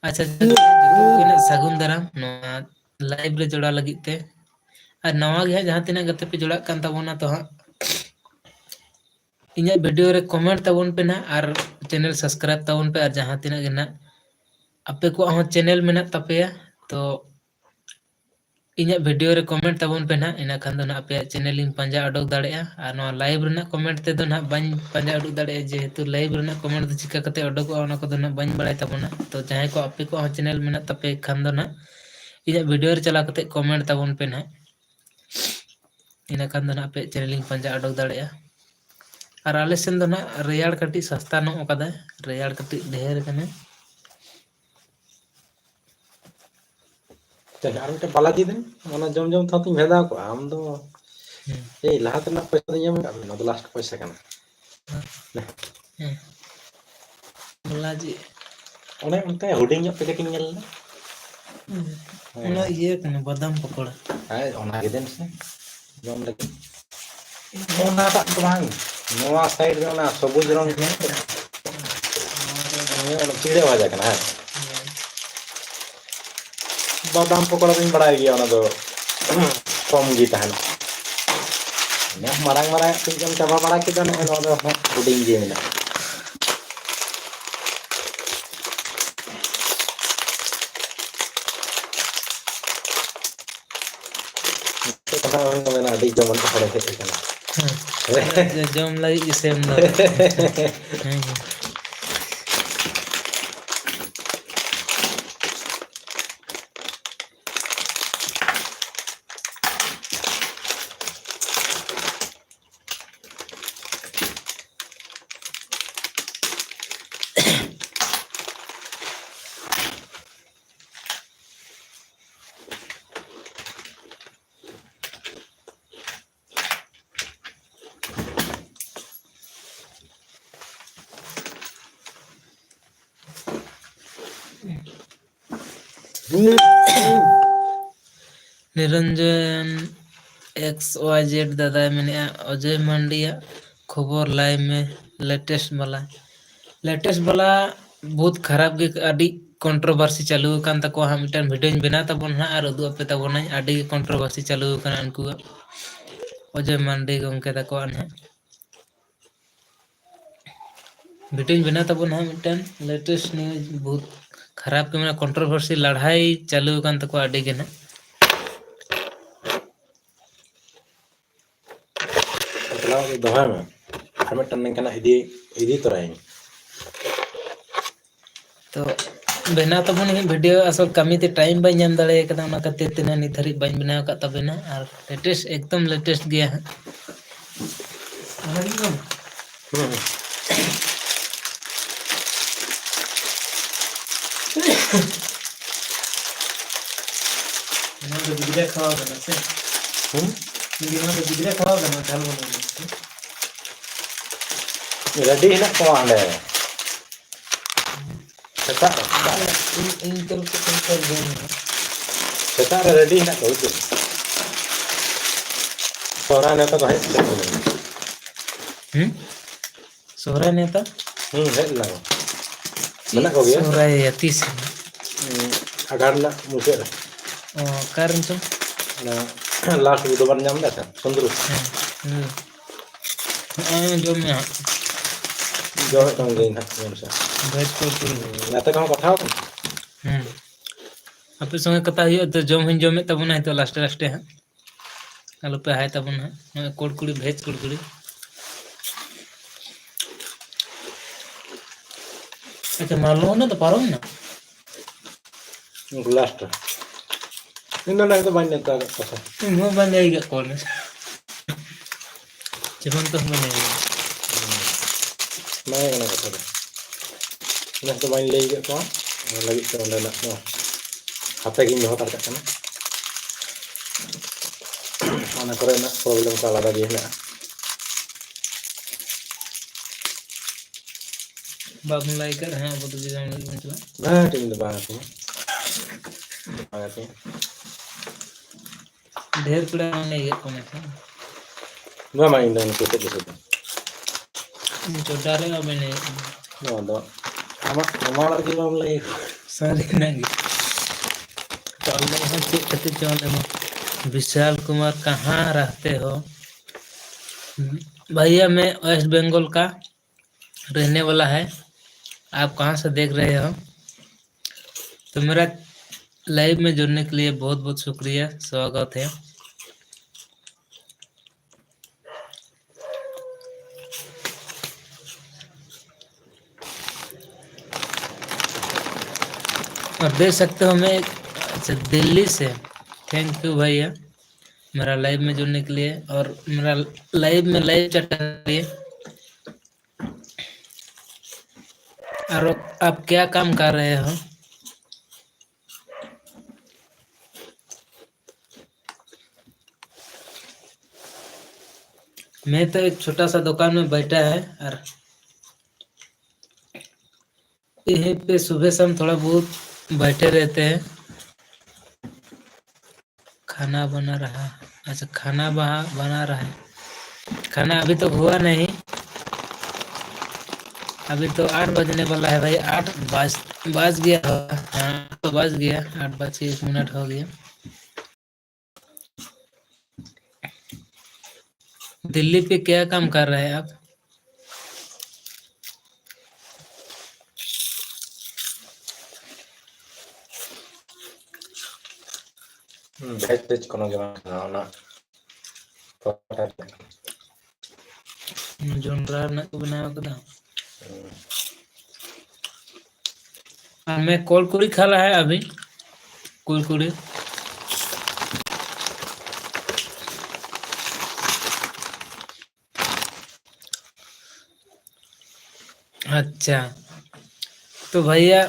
ᱟᱪᱪᱷᱟ, ᱡᱚᱛᱚ ᱠᱚᱜᱮ ᱱᱟᱜ ᱥᱟᱹᱜᱩᱱ ᱫᱟᱨᱟᱢ ᱱᱚᱣᱟ live ᱨᱮ ᱡᱚᱲᱟᱣ ᱞᱟᱹᱜᱤᱫ ᱛᱮ᱾ ᱟᱨ ᱱᱟᱣᱟ ᱜᱮ ᱦᱟᱸᱜ ᱡᱟᱦᱟᱸ ᱛᱤᱱᱟᱹᱜ ᱜᱟᱛᱮ ᱯᱮ ᱡᱚᱲᱟᱜ ᱠᱟᱱ ᱛᱟᱵᱚᱱᱟ, ᱛᱚ ᱦᱟᱸᱜ ᱤᱧᱟᱹᱜ video ᱨᱮ comment ᱛᱟᱵᱚᱱ ᱯᱮ ᱱᱟᱦᱟᱜ ᱟᱨ channel subscribe ᱛᱟᱵᱚᱱ ᱯᱮ᱾ ᱟᱨ ᱡᱟᱦᱟᱸ ᱛᱤᱱᱟᱹᱜ ᱜᱮ ᱱᱟᱦᱟᱜ ᱟᱯᱮ ᱠᱚᱣᱟᱜ ᱦᱚᱸ channel ᱢᱮᱱᱟᱜ ᱛᱟᱯᱮᱭᱟ, ᱛᱚ ᱤᱧᱟᱹᱜ video ᱨᱮ comment ᱛᱟᱵᱚᱱ ᱯᱮ ᱱᱟᱦᱟᱜ, ᱤᱱᱟᱹ ᱠᱷᱟᱱ ᱫᱚ ᱱᱟᱦᱟᱜ ᱟᱯᱮᱭᱟᱜ channel ᱤᱧ ᱯᱟᱸᱡᱟ ᱩᱰᱩᱠ ᱫᱟᱲᱮᱭᱟᱜᱼᱟ᱾ ᱟᱨ ᱱᱚᱣᱟ live ᱨᱮᱱᱟᱜ comment ᱛᱮᱫᱚ ᱱᱟᱦᱟᱜ ᱵᱟᱹᱧ ᱯᱟᱸᱡᱟ ᱩᱰᱩᱠ ᱫᱟᱲᱮᱭᱟᱜᱼᱟ, ᱡᱮᱦᱮᱛᱩ live ᱨᱮᱱᱟᱜ comment ᱫᱚ ᱪᱤᱠᱟ ᱠᱟᱛᱮ ᱩᱰᱩᱠᱚᱜᱼᱟ, ᱚᱱᱟ ᱠᱚᱫᱚ ᱱᱟᱦᱟᱜ ᱵᱟᱹᱧ ᱵᱟᱲᱟᱭ ᱛᱟᱵᱚᱱᱟ᱾ ᱛᱚ ᱡᱟᱦᱟᱸᱭ ᱠᱚ ᱟᱯᱮ ᱠᱚᱣᱟᱜ ᱦᱚᱸ channel ᱢᱮᱱᱟᱜ ᱛᱟᱯᱮ ᱠᱷᱟᱱ ᱫᱚ ᱱᱟᱦᱟᱜ ᱤᱧᱟᱹᱜ video ᱨᱮ ᱪᱟᱞᱟᱣ ᱠᱟᱛᱮ comment ᱛᱟᱵᱚᱱ ᱯᱮ ᱱᱟᱦᱟᱜ, ᱤᱱᱟᱹ ᱠᱷᱟᱱ ᱫᱚ ᱱᱟᱦᱟᱜ ᱟᱯᱮᱭᱟᱜ channel ᱤᱧ ᱯᱟᱸᱡᱟ ᱩᱰᱩᱠ ᱫᱟᱲᱮᱭᱟᱜᱼᱟ᱾ ᱟᱨ ᱟᱞᱮ ᱥᱮᱱ ᱫᱚ ᱱᱟᱦᱟᱜ ᱨᱮᱭᱟᱲ ᱠᱟᱹᱴᱤᱡ ᱥᱟᱥᱛᱟ ᱧᱚᱜ ᱠᱟᱫᱟᱭ, ᱨᱮᱭᱟᱲ ᱠᱟᱹᱴᱤᱡ ᱰᱷᱮᱨ ᱠᱟᱱᱟ᱾ ᱛᱟᱦᱞᱮ ᱟᱨ ᱢᱤᱫᱴᱮᱱ ᱵᱟᱞᱟᱡᱤ ᱫᱮᱱ, ᱚᱱᱟ ᱡᱚᱢ ᱡᱚᱢ ᱛᱮᱦᱚᱸ ᱛᱚᱧ ᱵᱷᱮᱫᱟᱣ ᱠᱚᱜᱼᱟ᱾ ᱟᱢ ᱫᱚ ᱦᱩᱸ᱾ ᱮᱭ ᱞᱟᱦᱟ ᱛᱮᱱᱟᱜ ᱯᱚᱭᱥᱟ ᱫᱚᱧ ᱮᱢ ᱟᱠᱟᱫ ᱢᱮ, ᱱᱚᱣᱟ ᱫᱚ last ᱯᱚᱭᱥᱟ ᱠᱟᱱᱟ᱾ ᱦᱮᱸ᱾ ᱵᱟᱞᱟᱡᱤ᱾ ᱚᱱᱮ ᱚᱱᱛᱮ ᱦᱩᱰᱤᱧ ᱧᱚᱜ packet ᱤᱧ ᱧᱮᱞ ᱞᱮᱫᱟ᱾ ᱚᱱᱟ ᱤᱭᱟᱹ ᱠᱟᱱᱟ, ᱵᱟᱫᱟᱢ ᱯᱚᱠᱚᱲᱟ᱾ ᱦᱮᱸ, ᱚᱱᱟ ᱜᱮ ᱫᱮᱱ ᱥᱮ, ᱡᱚᱢ ᱞᱟᱹᱜᱤᱫ᱾ ᱚᱱᱟᱴᱟᱜ ᱫᱚ ᱵᱟᱝ, ᱱᱚᱣᱟ side ᱨᱮ ᱚᱱᱟ ᱥᱚᱵᱩᱡ ᱨᱚᱝ ᱢᱮᱱᱟᱜ ᱫᱚ, ᱚᱱᱟ ᱫᱚ ᱪᱤᱲᱟᱹ ᱵᱷᱟᱡᱟ ᱠᱟᱱᱟ, ᱦᱮᱸ᱾ ᱦᱮᱸ᱾ ᱵᱟᱫᱟᱢ ᱯᱚᱠᱚᱲᱟ ᱫᱚᱧ ᱵᱟᱲᱟᱭ ᱜᱮᱭᱟ, ᱚᱱᱟ ᱫᱚ ᱠᱚᱢ ᱜᱮ ᱛᱟᱦᱮᱱᱟ᱾ ᱤᱱᱟᱹᱜ ᱢᱟᱨᱟᱝ ᱢᱟᱨᱟᱝ ᱠᱟᱹᱡ ᱮᱢ ᱪᱟᱵᱟ ᱵᱟᱲᱟ ᱠᱮᱫᱟ, ᱱᱚᱜᱼᱚᱭ ᱱᱚᱣᱟ ᱫᱚ ᱦᱟᱸᱜ ᱦᱩᱰᱤᱧ ᱜᱮ ᱢᱮᱱᱟᱜᱼᱟ᱾ ᱱᱤᱛᱚᱜ ᱫᱚ ᱦᱟᱸᱜ ᱢᱮᱱᱟ ᱟᱹᱰᱤ ᱡᱚᱢ ᱟᱹᱰᱤ ᱦᱚᱲᱮ ᱦᱮᱡ ᱟᱠᱟᱱᱟ᱾ ᱦᱮᱸ᱾ ᱡᱚ-, ᱡᱚᱢ ᱞᱟᱹᱜᱤᱫ ᱜᱮ ᱥᱮᱱ ᱫᱚ᱾ ᱦᱮᱸ, ᱦᱮᱸ᱾ ᱱᱤᱨᱚᱧᱡᱚᱱ X Y Z ᱫᱟᱫᱟᱭ ᱢᱮᱱᱮᱫᱼᱟ, ᱚᱡᱚᱭ ᱢᱟᱱᱰᱤᱭᱟᱜ ᱠᱷᱚᱵᱚᱨ ᱞᱟᱹᱭ ᱢᱮ, latest ᱵᱟᱞᱟ᱾ Latest ᱵᱟᱞᱟ ᱵᱚᱦᱩᱛ ᱠᱷᱟᱨᱟᱯ ᱜᱮ, ᱟᱹᱰᱤ controversy ᱪᱟᱹᱞᱩ ᱟᱠᱟᱱ ᱛᱟᱠᱚᱣᱟ ᱦᱟᱸᱜ᱾ ᱢᱤᱫᱴᱮᱱ videoᱧ ᱵᱮᱱᱟᱣ ᱛᱟᱵᱚᱱ ᱦᱟᱸᱜ ᱟᱨ ᱩᱫᱩᱜ ᱟᱯᱮ ᱛᱟᱵᱚᱱᱟᱹᱧ᱾ ᱟᱹᱰᱤ ᱜᱮ controversy ᱪᱟᱹᱞᱩ ᱟᱠᱟᱱᱟ ᱩᱱᱠᱩᱣᱟᱜ, ᱚᱡᱚᱭ ᱢᱟᱱᱰᱤ ᱜᱚᱢᱠᱮ ᱛᱟᱠᱚᱣᱟᱜ ᱱᱟᱦᱟᱜ᱾ Videoᱧ ᱵᱮᱱᱟᱣ ᱛᱟᱵᱚᱱ ᱦᱟᱸᱜ ᱢᱤᱫᱴᱮᱱ latest news, ᱵᱚᱦᱩᱛ ᱠᱷᱟᱨᱟᱯ ᱜᱮ, ᱢᱟᱱᱮ controversy ᱞᱟᱲᱦᱟᱭ ᱪᱟᱹᱞᱩ ᱟᱠᱟᱱ ᱛᱟᱠᱚᱣᱟ ᱟᱹᱰᱤ ᱜᱮ ᱱᱟᱦᱟᱜ᱾ ᱪᱟᱞᱟᱣ ᱫᱚᱦᱚᱭ ᱢᱮ, ᱟᱨ ᱢᱤᱫᱴᱟᱝ ᱱᱤᱝᱠᱟᱱᱟᱜ ᱤᱫᱤ, ᱤᱫᱤ ᱛᱚᱨᱟᱭᱟᱹᱧ᱾ ᱛᱚ, ᱵᱮᱱᱟᱣ ᱛᱟᱵᱚᱱ ᱦᱟᱸᱜ video, ᱟᱥᱚᱞ ᱠᱟᱹᱢᱤ ᱛᱮ time ᱵᱟᱹᱧ ᱧᱟᱢ ᱫᱟᱲᱮ ᱠᱟᱫᱟ, ᱚᱱᱟ ᱠᱷᱟᱹᱛᱤᱨ ᱛᱮ ᱱᱟᱦᱟᱜ ᱱᱤᱛ ᱫᱷᱟᱹᱨᱤᱡ ᱵᱟᱹᱧ ᱵᱮᱱᱟᱣ ᱟᱠᱟᱫ ᱛᱟᱵᱮᱱᱟ᱾ ᱟᱨ latest, ᱮᱠᱫᱚᱢ latest ᱜᱮᱭᱟ ᱦᱟᱸᱜ᱾ ᱦᱩᱸ, ᱦᱩᱸ᱾ ᱱᱚᱣᱟ ᱫᱚ ᱜᱤᱫᱽᱨᱟᱹ ᱠᱷᱟᱣᱟᱣ ᱠᱟᱱᱟ ᱥᱮ? ᱦᱩᱸ? ᱢᱮᱱᱫᱟᱹᱧ, ᱱᱚᱣᱟ ᱫᱚ ᱜᱤᱫᱽᱨᱟᱹ ᱠᱷᱟᱣᱟᱣ ᱠᱟᱱᱟ, ᱡᱷᱟᱞ ᱵᱟᱹᱱᱩᱜᱼᱟ᱾ Ready ᱦᱮᱱᱟᱜ ᱠᱚᱣᱟ ᱦᱟᱸᱰᱮ᱾ ᱥᱮᱛᱟᱜ ᱨᱮ, ᱥᱮᱛᱟᱜ ᱨᱮ᱾ ᱤᱧ, ᱤᱧ ᱛᱚᱨᱚᱯ ᱥᱮᱫ ᱠᱷᱚᱱ ᱥᱮᱛᱟᱜ ᱨᱮ ᱨᱮᱰᱤ ᱦᱮᱱᱟᱜ ᱠᱚᱣᱟ, ᱵᱩᱡᱷᱟᱹᱣ᱾ ᱥᱚᱦᱨᱟᱭ ᱱᱮᱣᱛᱟ ᱠᱚ ᱦᱮᱡ ᱥᱮᱴᱮᱨ ᱞᱮᱱᱟ᱾ ᱦᱩᱸ? ᱥᱚᱦᱨᱟᱭ ᱱᱮᱣᱛᱟ? ᱦᱩᱸ, ᱦᱮᱡ ᱞᱮᱱᱟ ᱠᱚ᱾ ᱢᱮᱱᱟᱜ ᱠᱚᱜᱮᱭᱟ᱾ ᱥᱚᱦᱨᱟᱭ ᱭᱟ, ᱛᱤᱥ? ᱦᱩᱸ, ᱟᱜᱷᱟᱲ ᱨᱮᱱᱟᱜ ᱢᱩᱪᱟᱹᱫ ᱨᱮ᱾ ᱚ, ᱚᱠᱟᱨᱮᱱ ᱪᱚᱝ? ᱚᱱᱟ last ᱵᱩᱫᱷᱵᱟᱨ ᱧᱟᱢ ᱞᱮᱫᱟ ᱥᱮ, ᱥᱩᱸᱫᱽᱨᱩ? ᱦᱮᱸ, ᱦᱮᱸ᱾ ᱱᱚᱜᱼᱚᱭ ᱡᱚᱢ ᱢᱮ ᱦᱟᱸᱜ᱾ ᱡᱚᱢᱮᱫ ᱠᱟᱱ ᱜᱤᱭᱟᱹᱧ ᱦᱟᱸᱜ, ᱧᱮᱞ ᱥᱮ᱾ ᱵᱷᱮᱡᱽ ᱠᱚ ᱩᱛᱩ᱾ ᱦᱩᱸ, ᱜᱟᱛᱮ ᱠᱚᱦᱚᱸ ᱠᱟᱛᱷᱟ ᱟᱠᱟᱱᱟ? ᱦᱩᱸ᱾ ᱟᱯᱮ ᱥᱚᱸᱜᱮ ᱠᱟᱛᱷᱟ ᱦᱩᱭᱩᱜᱼᱟ ᱛᱚ, ᱡᱚᱢ ᱦᱚᱸᱧ ᱡᱚᱢᱮᱫ ᱛᱟᱵᱚᱱᱟ ᱱᱤᱛᱚᱜ ᱞᱟᱥᱴᱮ ᱞᱟᱥᱴᱮ ᱦᱟᱸᱜ᱾ ᱟᱞᱚᱯᱮ ᱦᱟᱭ ᱛᱟᱵᱚᱱᱟ ᱦᱟᱸᱜ᱾ ᱱᱚᱜᱼᱚᱭ ᱠᱩᱲᱠᱩᱲᱤ, ᱵᱷᱮᱡᱽ ᱠᱩᱲᱠᱩᱲᱤ᱾ ᱟᱪᱪᱷᱟ, ᱢᱟᱞᱚ ᱚᱱᱟ ᱫᱚ ᱯᱟᱨᱚᱢ ᱮᱱᱟ? ᱩᱱᱠᱩ last ᱨᱮ᱾ ᱤᱧ ᱫᱚ ᱚᱱᱟ ᱠᱚᱫᱚ ᱵᱟᱹᱧ ᱞᱟᱹᱭ ᱦᱚᱴᱚ ᱟᱠᱟᱫ ᱠᱚᱣᱟ ᱥᱮ᱾ ᱤᱧ ᱦᱚᱸ ᱵᱟᱹᱧ ᱞᱟᱹᱭ ᱟᱠᱟᱫ ᱠᱚᱣᱟ ᱚᱱᱟ᱾ ᱡᱮᱢᱚᱱ ᱛᱚ ᱦᱚᱸ ᱵᱟᱹᱧ ᱞᱟᱹᱭ ᱟᱠᱟᱫ᱾ ᱦᱩᱸ᱾ ᱚᱱᱟ ᱜᱮ ᱠᱟᱱᱟ ᱠᱟᱛᱷᱟ ᱫᱚ᱾ ᱱᱮᱥ ᱫᱚ ᱵᱟᱹᱧ ᱞᱟᱹᱭ ᱟᱠᱟᱫ ᱠᱚᱣᱟ᱾ ᱚᱱᱟ ᱞᱟᱹᱜᱤᱫ ᱛᱮ ᱚᱸᱰᱮᱱᱟᱜ ᱫᱚ ᱦᱟᱯᱮ ᱜᱤᱧ ᱫᱚᱦᱚ ᱦᱟᱛᱟᱲ ᱠᱟᱜ ᱠᱟᱱᱟ᱾ ᱚᱱᱟ ᱠᱚᱨᱮᱱᱟᱜ problem ᱠᱚ ᱟᱞᱟᱫᱟ ᱜᱮ ᱦᱮᱱᱟᱜᱼᱟ᱾ ᱵᱟᱵᱚᱱ ᱞᱟᱹᱭ ᱠᱟᱜ ᱨᱮᱦᱚᱸ ᱟᱵᱚ ᱫᱚ ᱡᱮ ᱡᱟᱦᱟᱸ ᱞᱟᱹᱜᱤᱫ ᱵᱚᱱ ᱪᱟᱞᱟᱜ᱾ ᱵᱟᱝ, ᱤᱧ ᱫᱚ ᱵᱟᱝ ᱟᱹᱛᱤᱧᱟ᱾ ᱵᱟᱝ ᱟᱹᱛᱤᱧᱟ᱾ ᱰᱷᱮᱨ ᱯᱮᱲᱟ ᱵᱟᱝ ᱞᱟᱹᱭ ᱦᱩᱭᱩᱜ ᱠᱟᱱᱟ ᱛᱚ᱾ ᱵᱟᱝ, ᱵᱟᱝ, ᱤᱧ ᱫᱚ ᱱᱩᱠᱩ ᱥᱮᱫ ᱜᱮ ᱥᱩᱫᱷᱩ᱾ ᱡᱚᱰᱟ ᱨᱮ ᱵᱟᱵᱮᱱ ᱞᱟᱹᱭ ᱦᱩᱭᱩᱜ ᱠᱟᱱᱟ᱾ ᱱᱚᱣᱟ ᱫᱚ ᱟᱢᱟᱜ, ᱟᱢᱟᱜ ᱚᱲᱟᱜ ᱨᱮᱜᱮ ᱵᱟᱢ ᱞᱟᱹᱭ ᱟᱠᱚᱣᱟ᱾ ᱥᱟᱹᱨᱤᱱᱟᱜ ᱜᱮ᱾ ᱟᱞᱮ ᱦᱚᱸ ᱪᱮᱫ ᱠᱷᱟᱹᱛᱤᱨ ᱪᱚ ᱚᱸᱰᱮ ᱢᱟ, विशाल कुमार कहाँ रहते हो? भैया, मैं वेस्ट बंगाल का रहने वाला है। आप कहाँ से देख रहे हो? तो मेरा लाइव में जुड़ने के लिए बहुत बहुत शुक्रिया, स्वागत है। और देख सकते हो मैं, अच्छा, दिल्ली से। थैंक यू भैया, मेरा लाइव में जुड़ने के लिए और मेरा लाइव में लाइव चैट करने के लिए। और आप क्या काम कर रहे हो? मैं तो एक छोटा सा दुकान में बैठा है और यहीं पे सुबह शाम थोड़ा बहुत बैठे रहते हैं। खाना बना रहा, अच्छा, खाना बहा-, बना रहा है। खाना अभी तो हुआ नहीं, अभी तो आठ बजने वाला है भाई, आठ बज, बज गया होगा। हाँ, तो बज गया, आठ बज के एक मिनट हो गया। दिल्ली पे क्या काम कर रहे हैं आप? ᱦᱩᱸ, ᱵᱷᱮᱡᱽ ᱵᱷᱮᱡᱽ ᱠᱳᱱᱳ ᱜᱮ ᱵᱟᱝ ᱠᱟᱱᱟ ᱚᱱᱟ᱾ ᱡᱚᱱᱰᱨᱟ ᱨᱮᱱᱟᱜ ᱠᱚ ᱵᱮᱱᱟᱣ ᱠᱟᱫᱟ᱾ ᱦᱩᱸ᱾ ᱦᱟᱢᱮ ᱠᱚᱞ ᱠᱩᱲᱤ ᱠᱷᱟᱞᱟ ᱦᱟᱭ ᱟᱵᱷᱤ, ᱠᱩᱞ ᱠᱩᱲᱤ᱾ अच्छा, तो भैया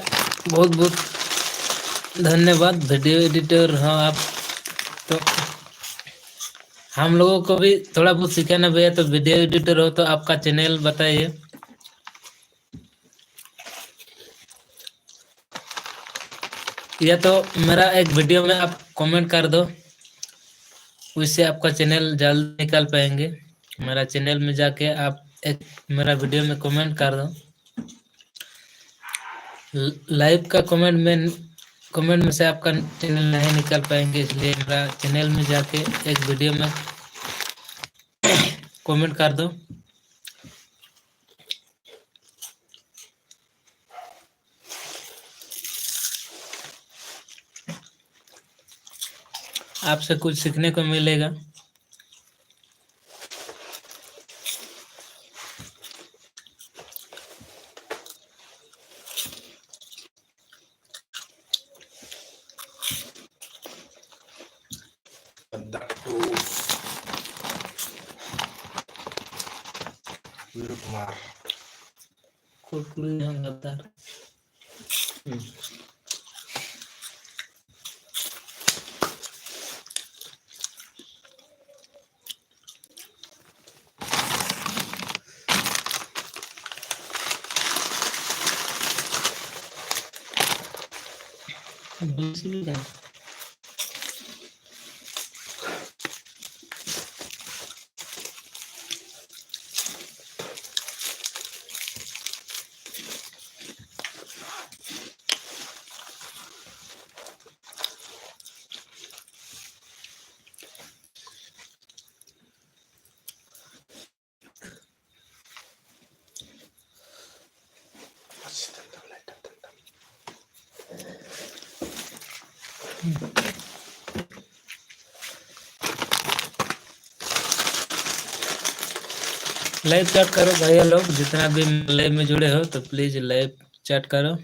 बहुत बहुत धन्यवाद, वीडियो एडिटर हो आप। तो हम लोगों को भी थोड़ा बहुत सिखाना भैया, तो वीडियो एडिटर हो तो आपका चैनल बताइए। या तो मेरा एक वीडियो में आप कमेंट कर दो, उससे आपका चैनल जल्द निकाल पाएंगे। मेरा चैनल में जाके आप एक मेरा वीडियो में कमेंट कर दो। ल-, लाइव का कमेंट में, कमेंट में से आपका चैनल नहीं निकाल पाएंगे, इसलिए मेरा चैनल में जाके एक वीडियो में कमेंट कर दो। आपसे कुछ सीखने को मिलेगा। ᱠᱩᱲᱠᱩᱲᱤ ᱦᱚᱸ ᱜᱟᱫᱟᱨ᱾ दूसरी का। लाइव चैट करो भैया लोग, जितना भी लाइव में जुड़े हो तो प्लीज लाइव चैट करो।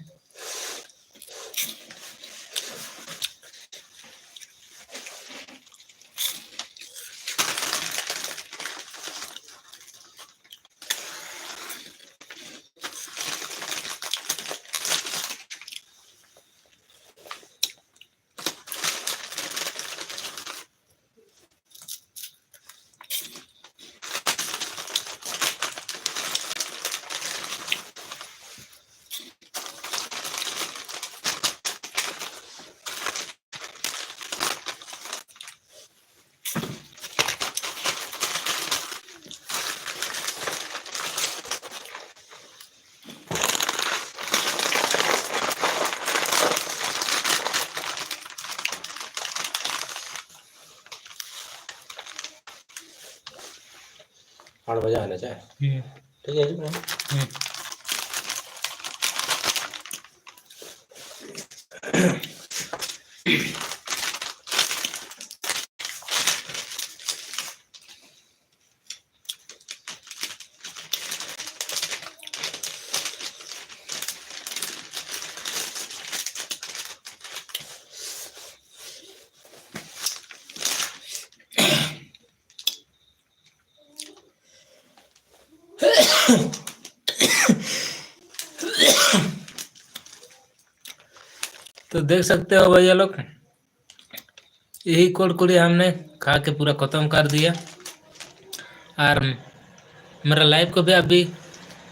ᱟᱴ ᱵᱟᱡᱟᱣ ᱮᱱᱟ ᱪᱮ? ᱦᱩᱸ᱾ ᱴᱷᱤᱠ ᱜᱮ ᱦᱤᱡᱩᱜ ᱠᱟᱱᱟ᱾ ᱦᱩᱸ᱾ तो देख सकते हो भैया लोग, यही कुरकुरे हमने खा के पूरा खत्म कर दिया। और मेरा लाइव को भी अभी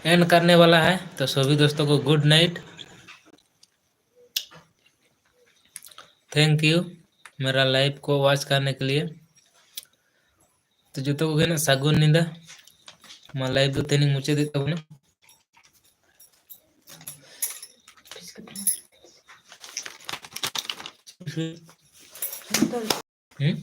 एंड करने वाला है, तो सभी दोस्तों को गुड नाइट। Thank you मेरा लाइव को वॉच करने के लिए। तो ᱡᱚᱛᱚ ᱠᱚᱜᱮ ᱱᱟᱜ ᱥᱟᱹᱜᱩᱱ ᱧᱤᱫᱟᱹ᱾ ᱢᱟ ᱞᱟᱭᱤᱵᱷ ᱫᱚ ᱛᱮᱦᱮᱧ ᱢᱩᱪᱟᱹᱫᱮᱫ ᱛᱟᱵᱚᱱᱟ᱾ ᱦᱩᱸ?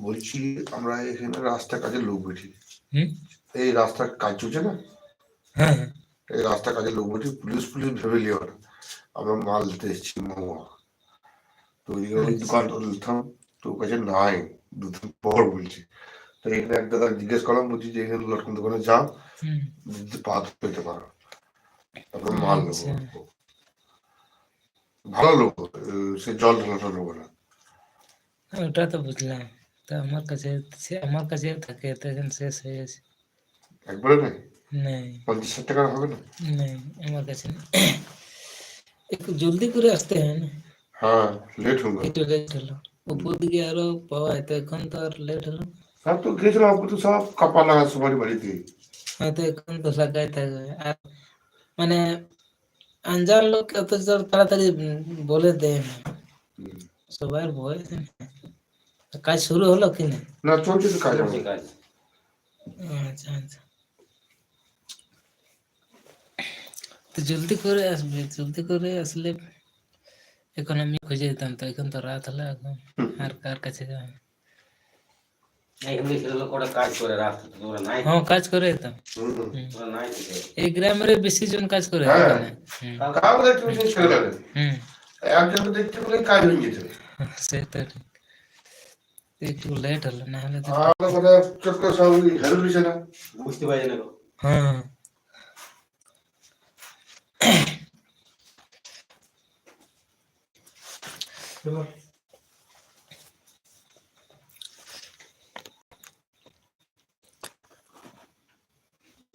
বলছি, আমরা এখানে রাস্তার কাজে লোক বেশি। হুম? এই রাস্তার কাজ চলছে না? হ্যাঁ, হ্যাঁ। এই রাস্তার কাজে লোক বেশি, পুলিশ, পুলিশ ভেবে নিও না। আমরা মাল দিতে এসেছি মহুয়া। তো ওইদিকে ওই আচ্ছা। দোকান তো দিতাম, তো ওর কাছে নাই, দুদিন পর বলছে। তো এখানে এক দাদা জিজ্ঞেস করলাম, বলছি যে, "এখানে লটকন দোকানে যাও, হুম। যদি পাও তো পেতে পারো।" তারপরে মাল নেবো। আচ্ছা। ভালো লোক, এ, সে জল ঢালাটা নেবো না। হ্যাঁ, ওটা তো বুঝলাম। তা আমার কাছে, সে আমার কাছে থাকে, তো এখন শেষ হয়ে গেছে। একবারে নেই? নেই। পঞ্চাশ ষাট টাকার হবে না? নেই, আমার কাছে নেই। একটু জলদি করে আসতে হয় না? হ্যাঁ, লেট হলো। একটু লেট হলো। উপর দিকে আরো পাওয়া যেত, এখন তো আর লেট হলো। হ্যাঁ, তো গেছিলাম, আপনি তো সব কাপা লাগা সবারই বাড়িতে। হয়তো এখন তো লাগাই থাকবে। আর মানে আনজান লোককে অত জোর তাড়াতাড়ি, উম, বলে দেয় না। হুম। সবার বয়স নেই। কাজ শুরু হলো কি না? না, চলছে তো কাজ চলছে আমার। কাজ। আচ্ছা, আচ্ছা। তো জলদি করে আসবে, জলদি করে আসলে এখন আমি খুঁজে দিতাম, তো এখন তো রাত হলো এখন। হুম। আর কার কাছে যাওয়া? এই এমনি ছেলে লোক ওরা কাজ করে রাত, ওরা নাই। হ্যাঁ, কাজ করে তো। হুম। হুম। ওরা নাই তো। এই গ্রামের বেশি জন কাজ করে হ্যাঁ। এখানে। হুম। কাম দেখতে বেশি ছেলে লাগে। হুম। একজন দেখতে পেলে কাজ হয়ে যেত। সেটা ঠিক। একটু লেট হলো, না হলে তো আর ওরা চট করে সব হেরে দিছে না। বুঝতে পারছে না। হ্যাঁ।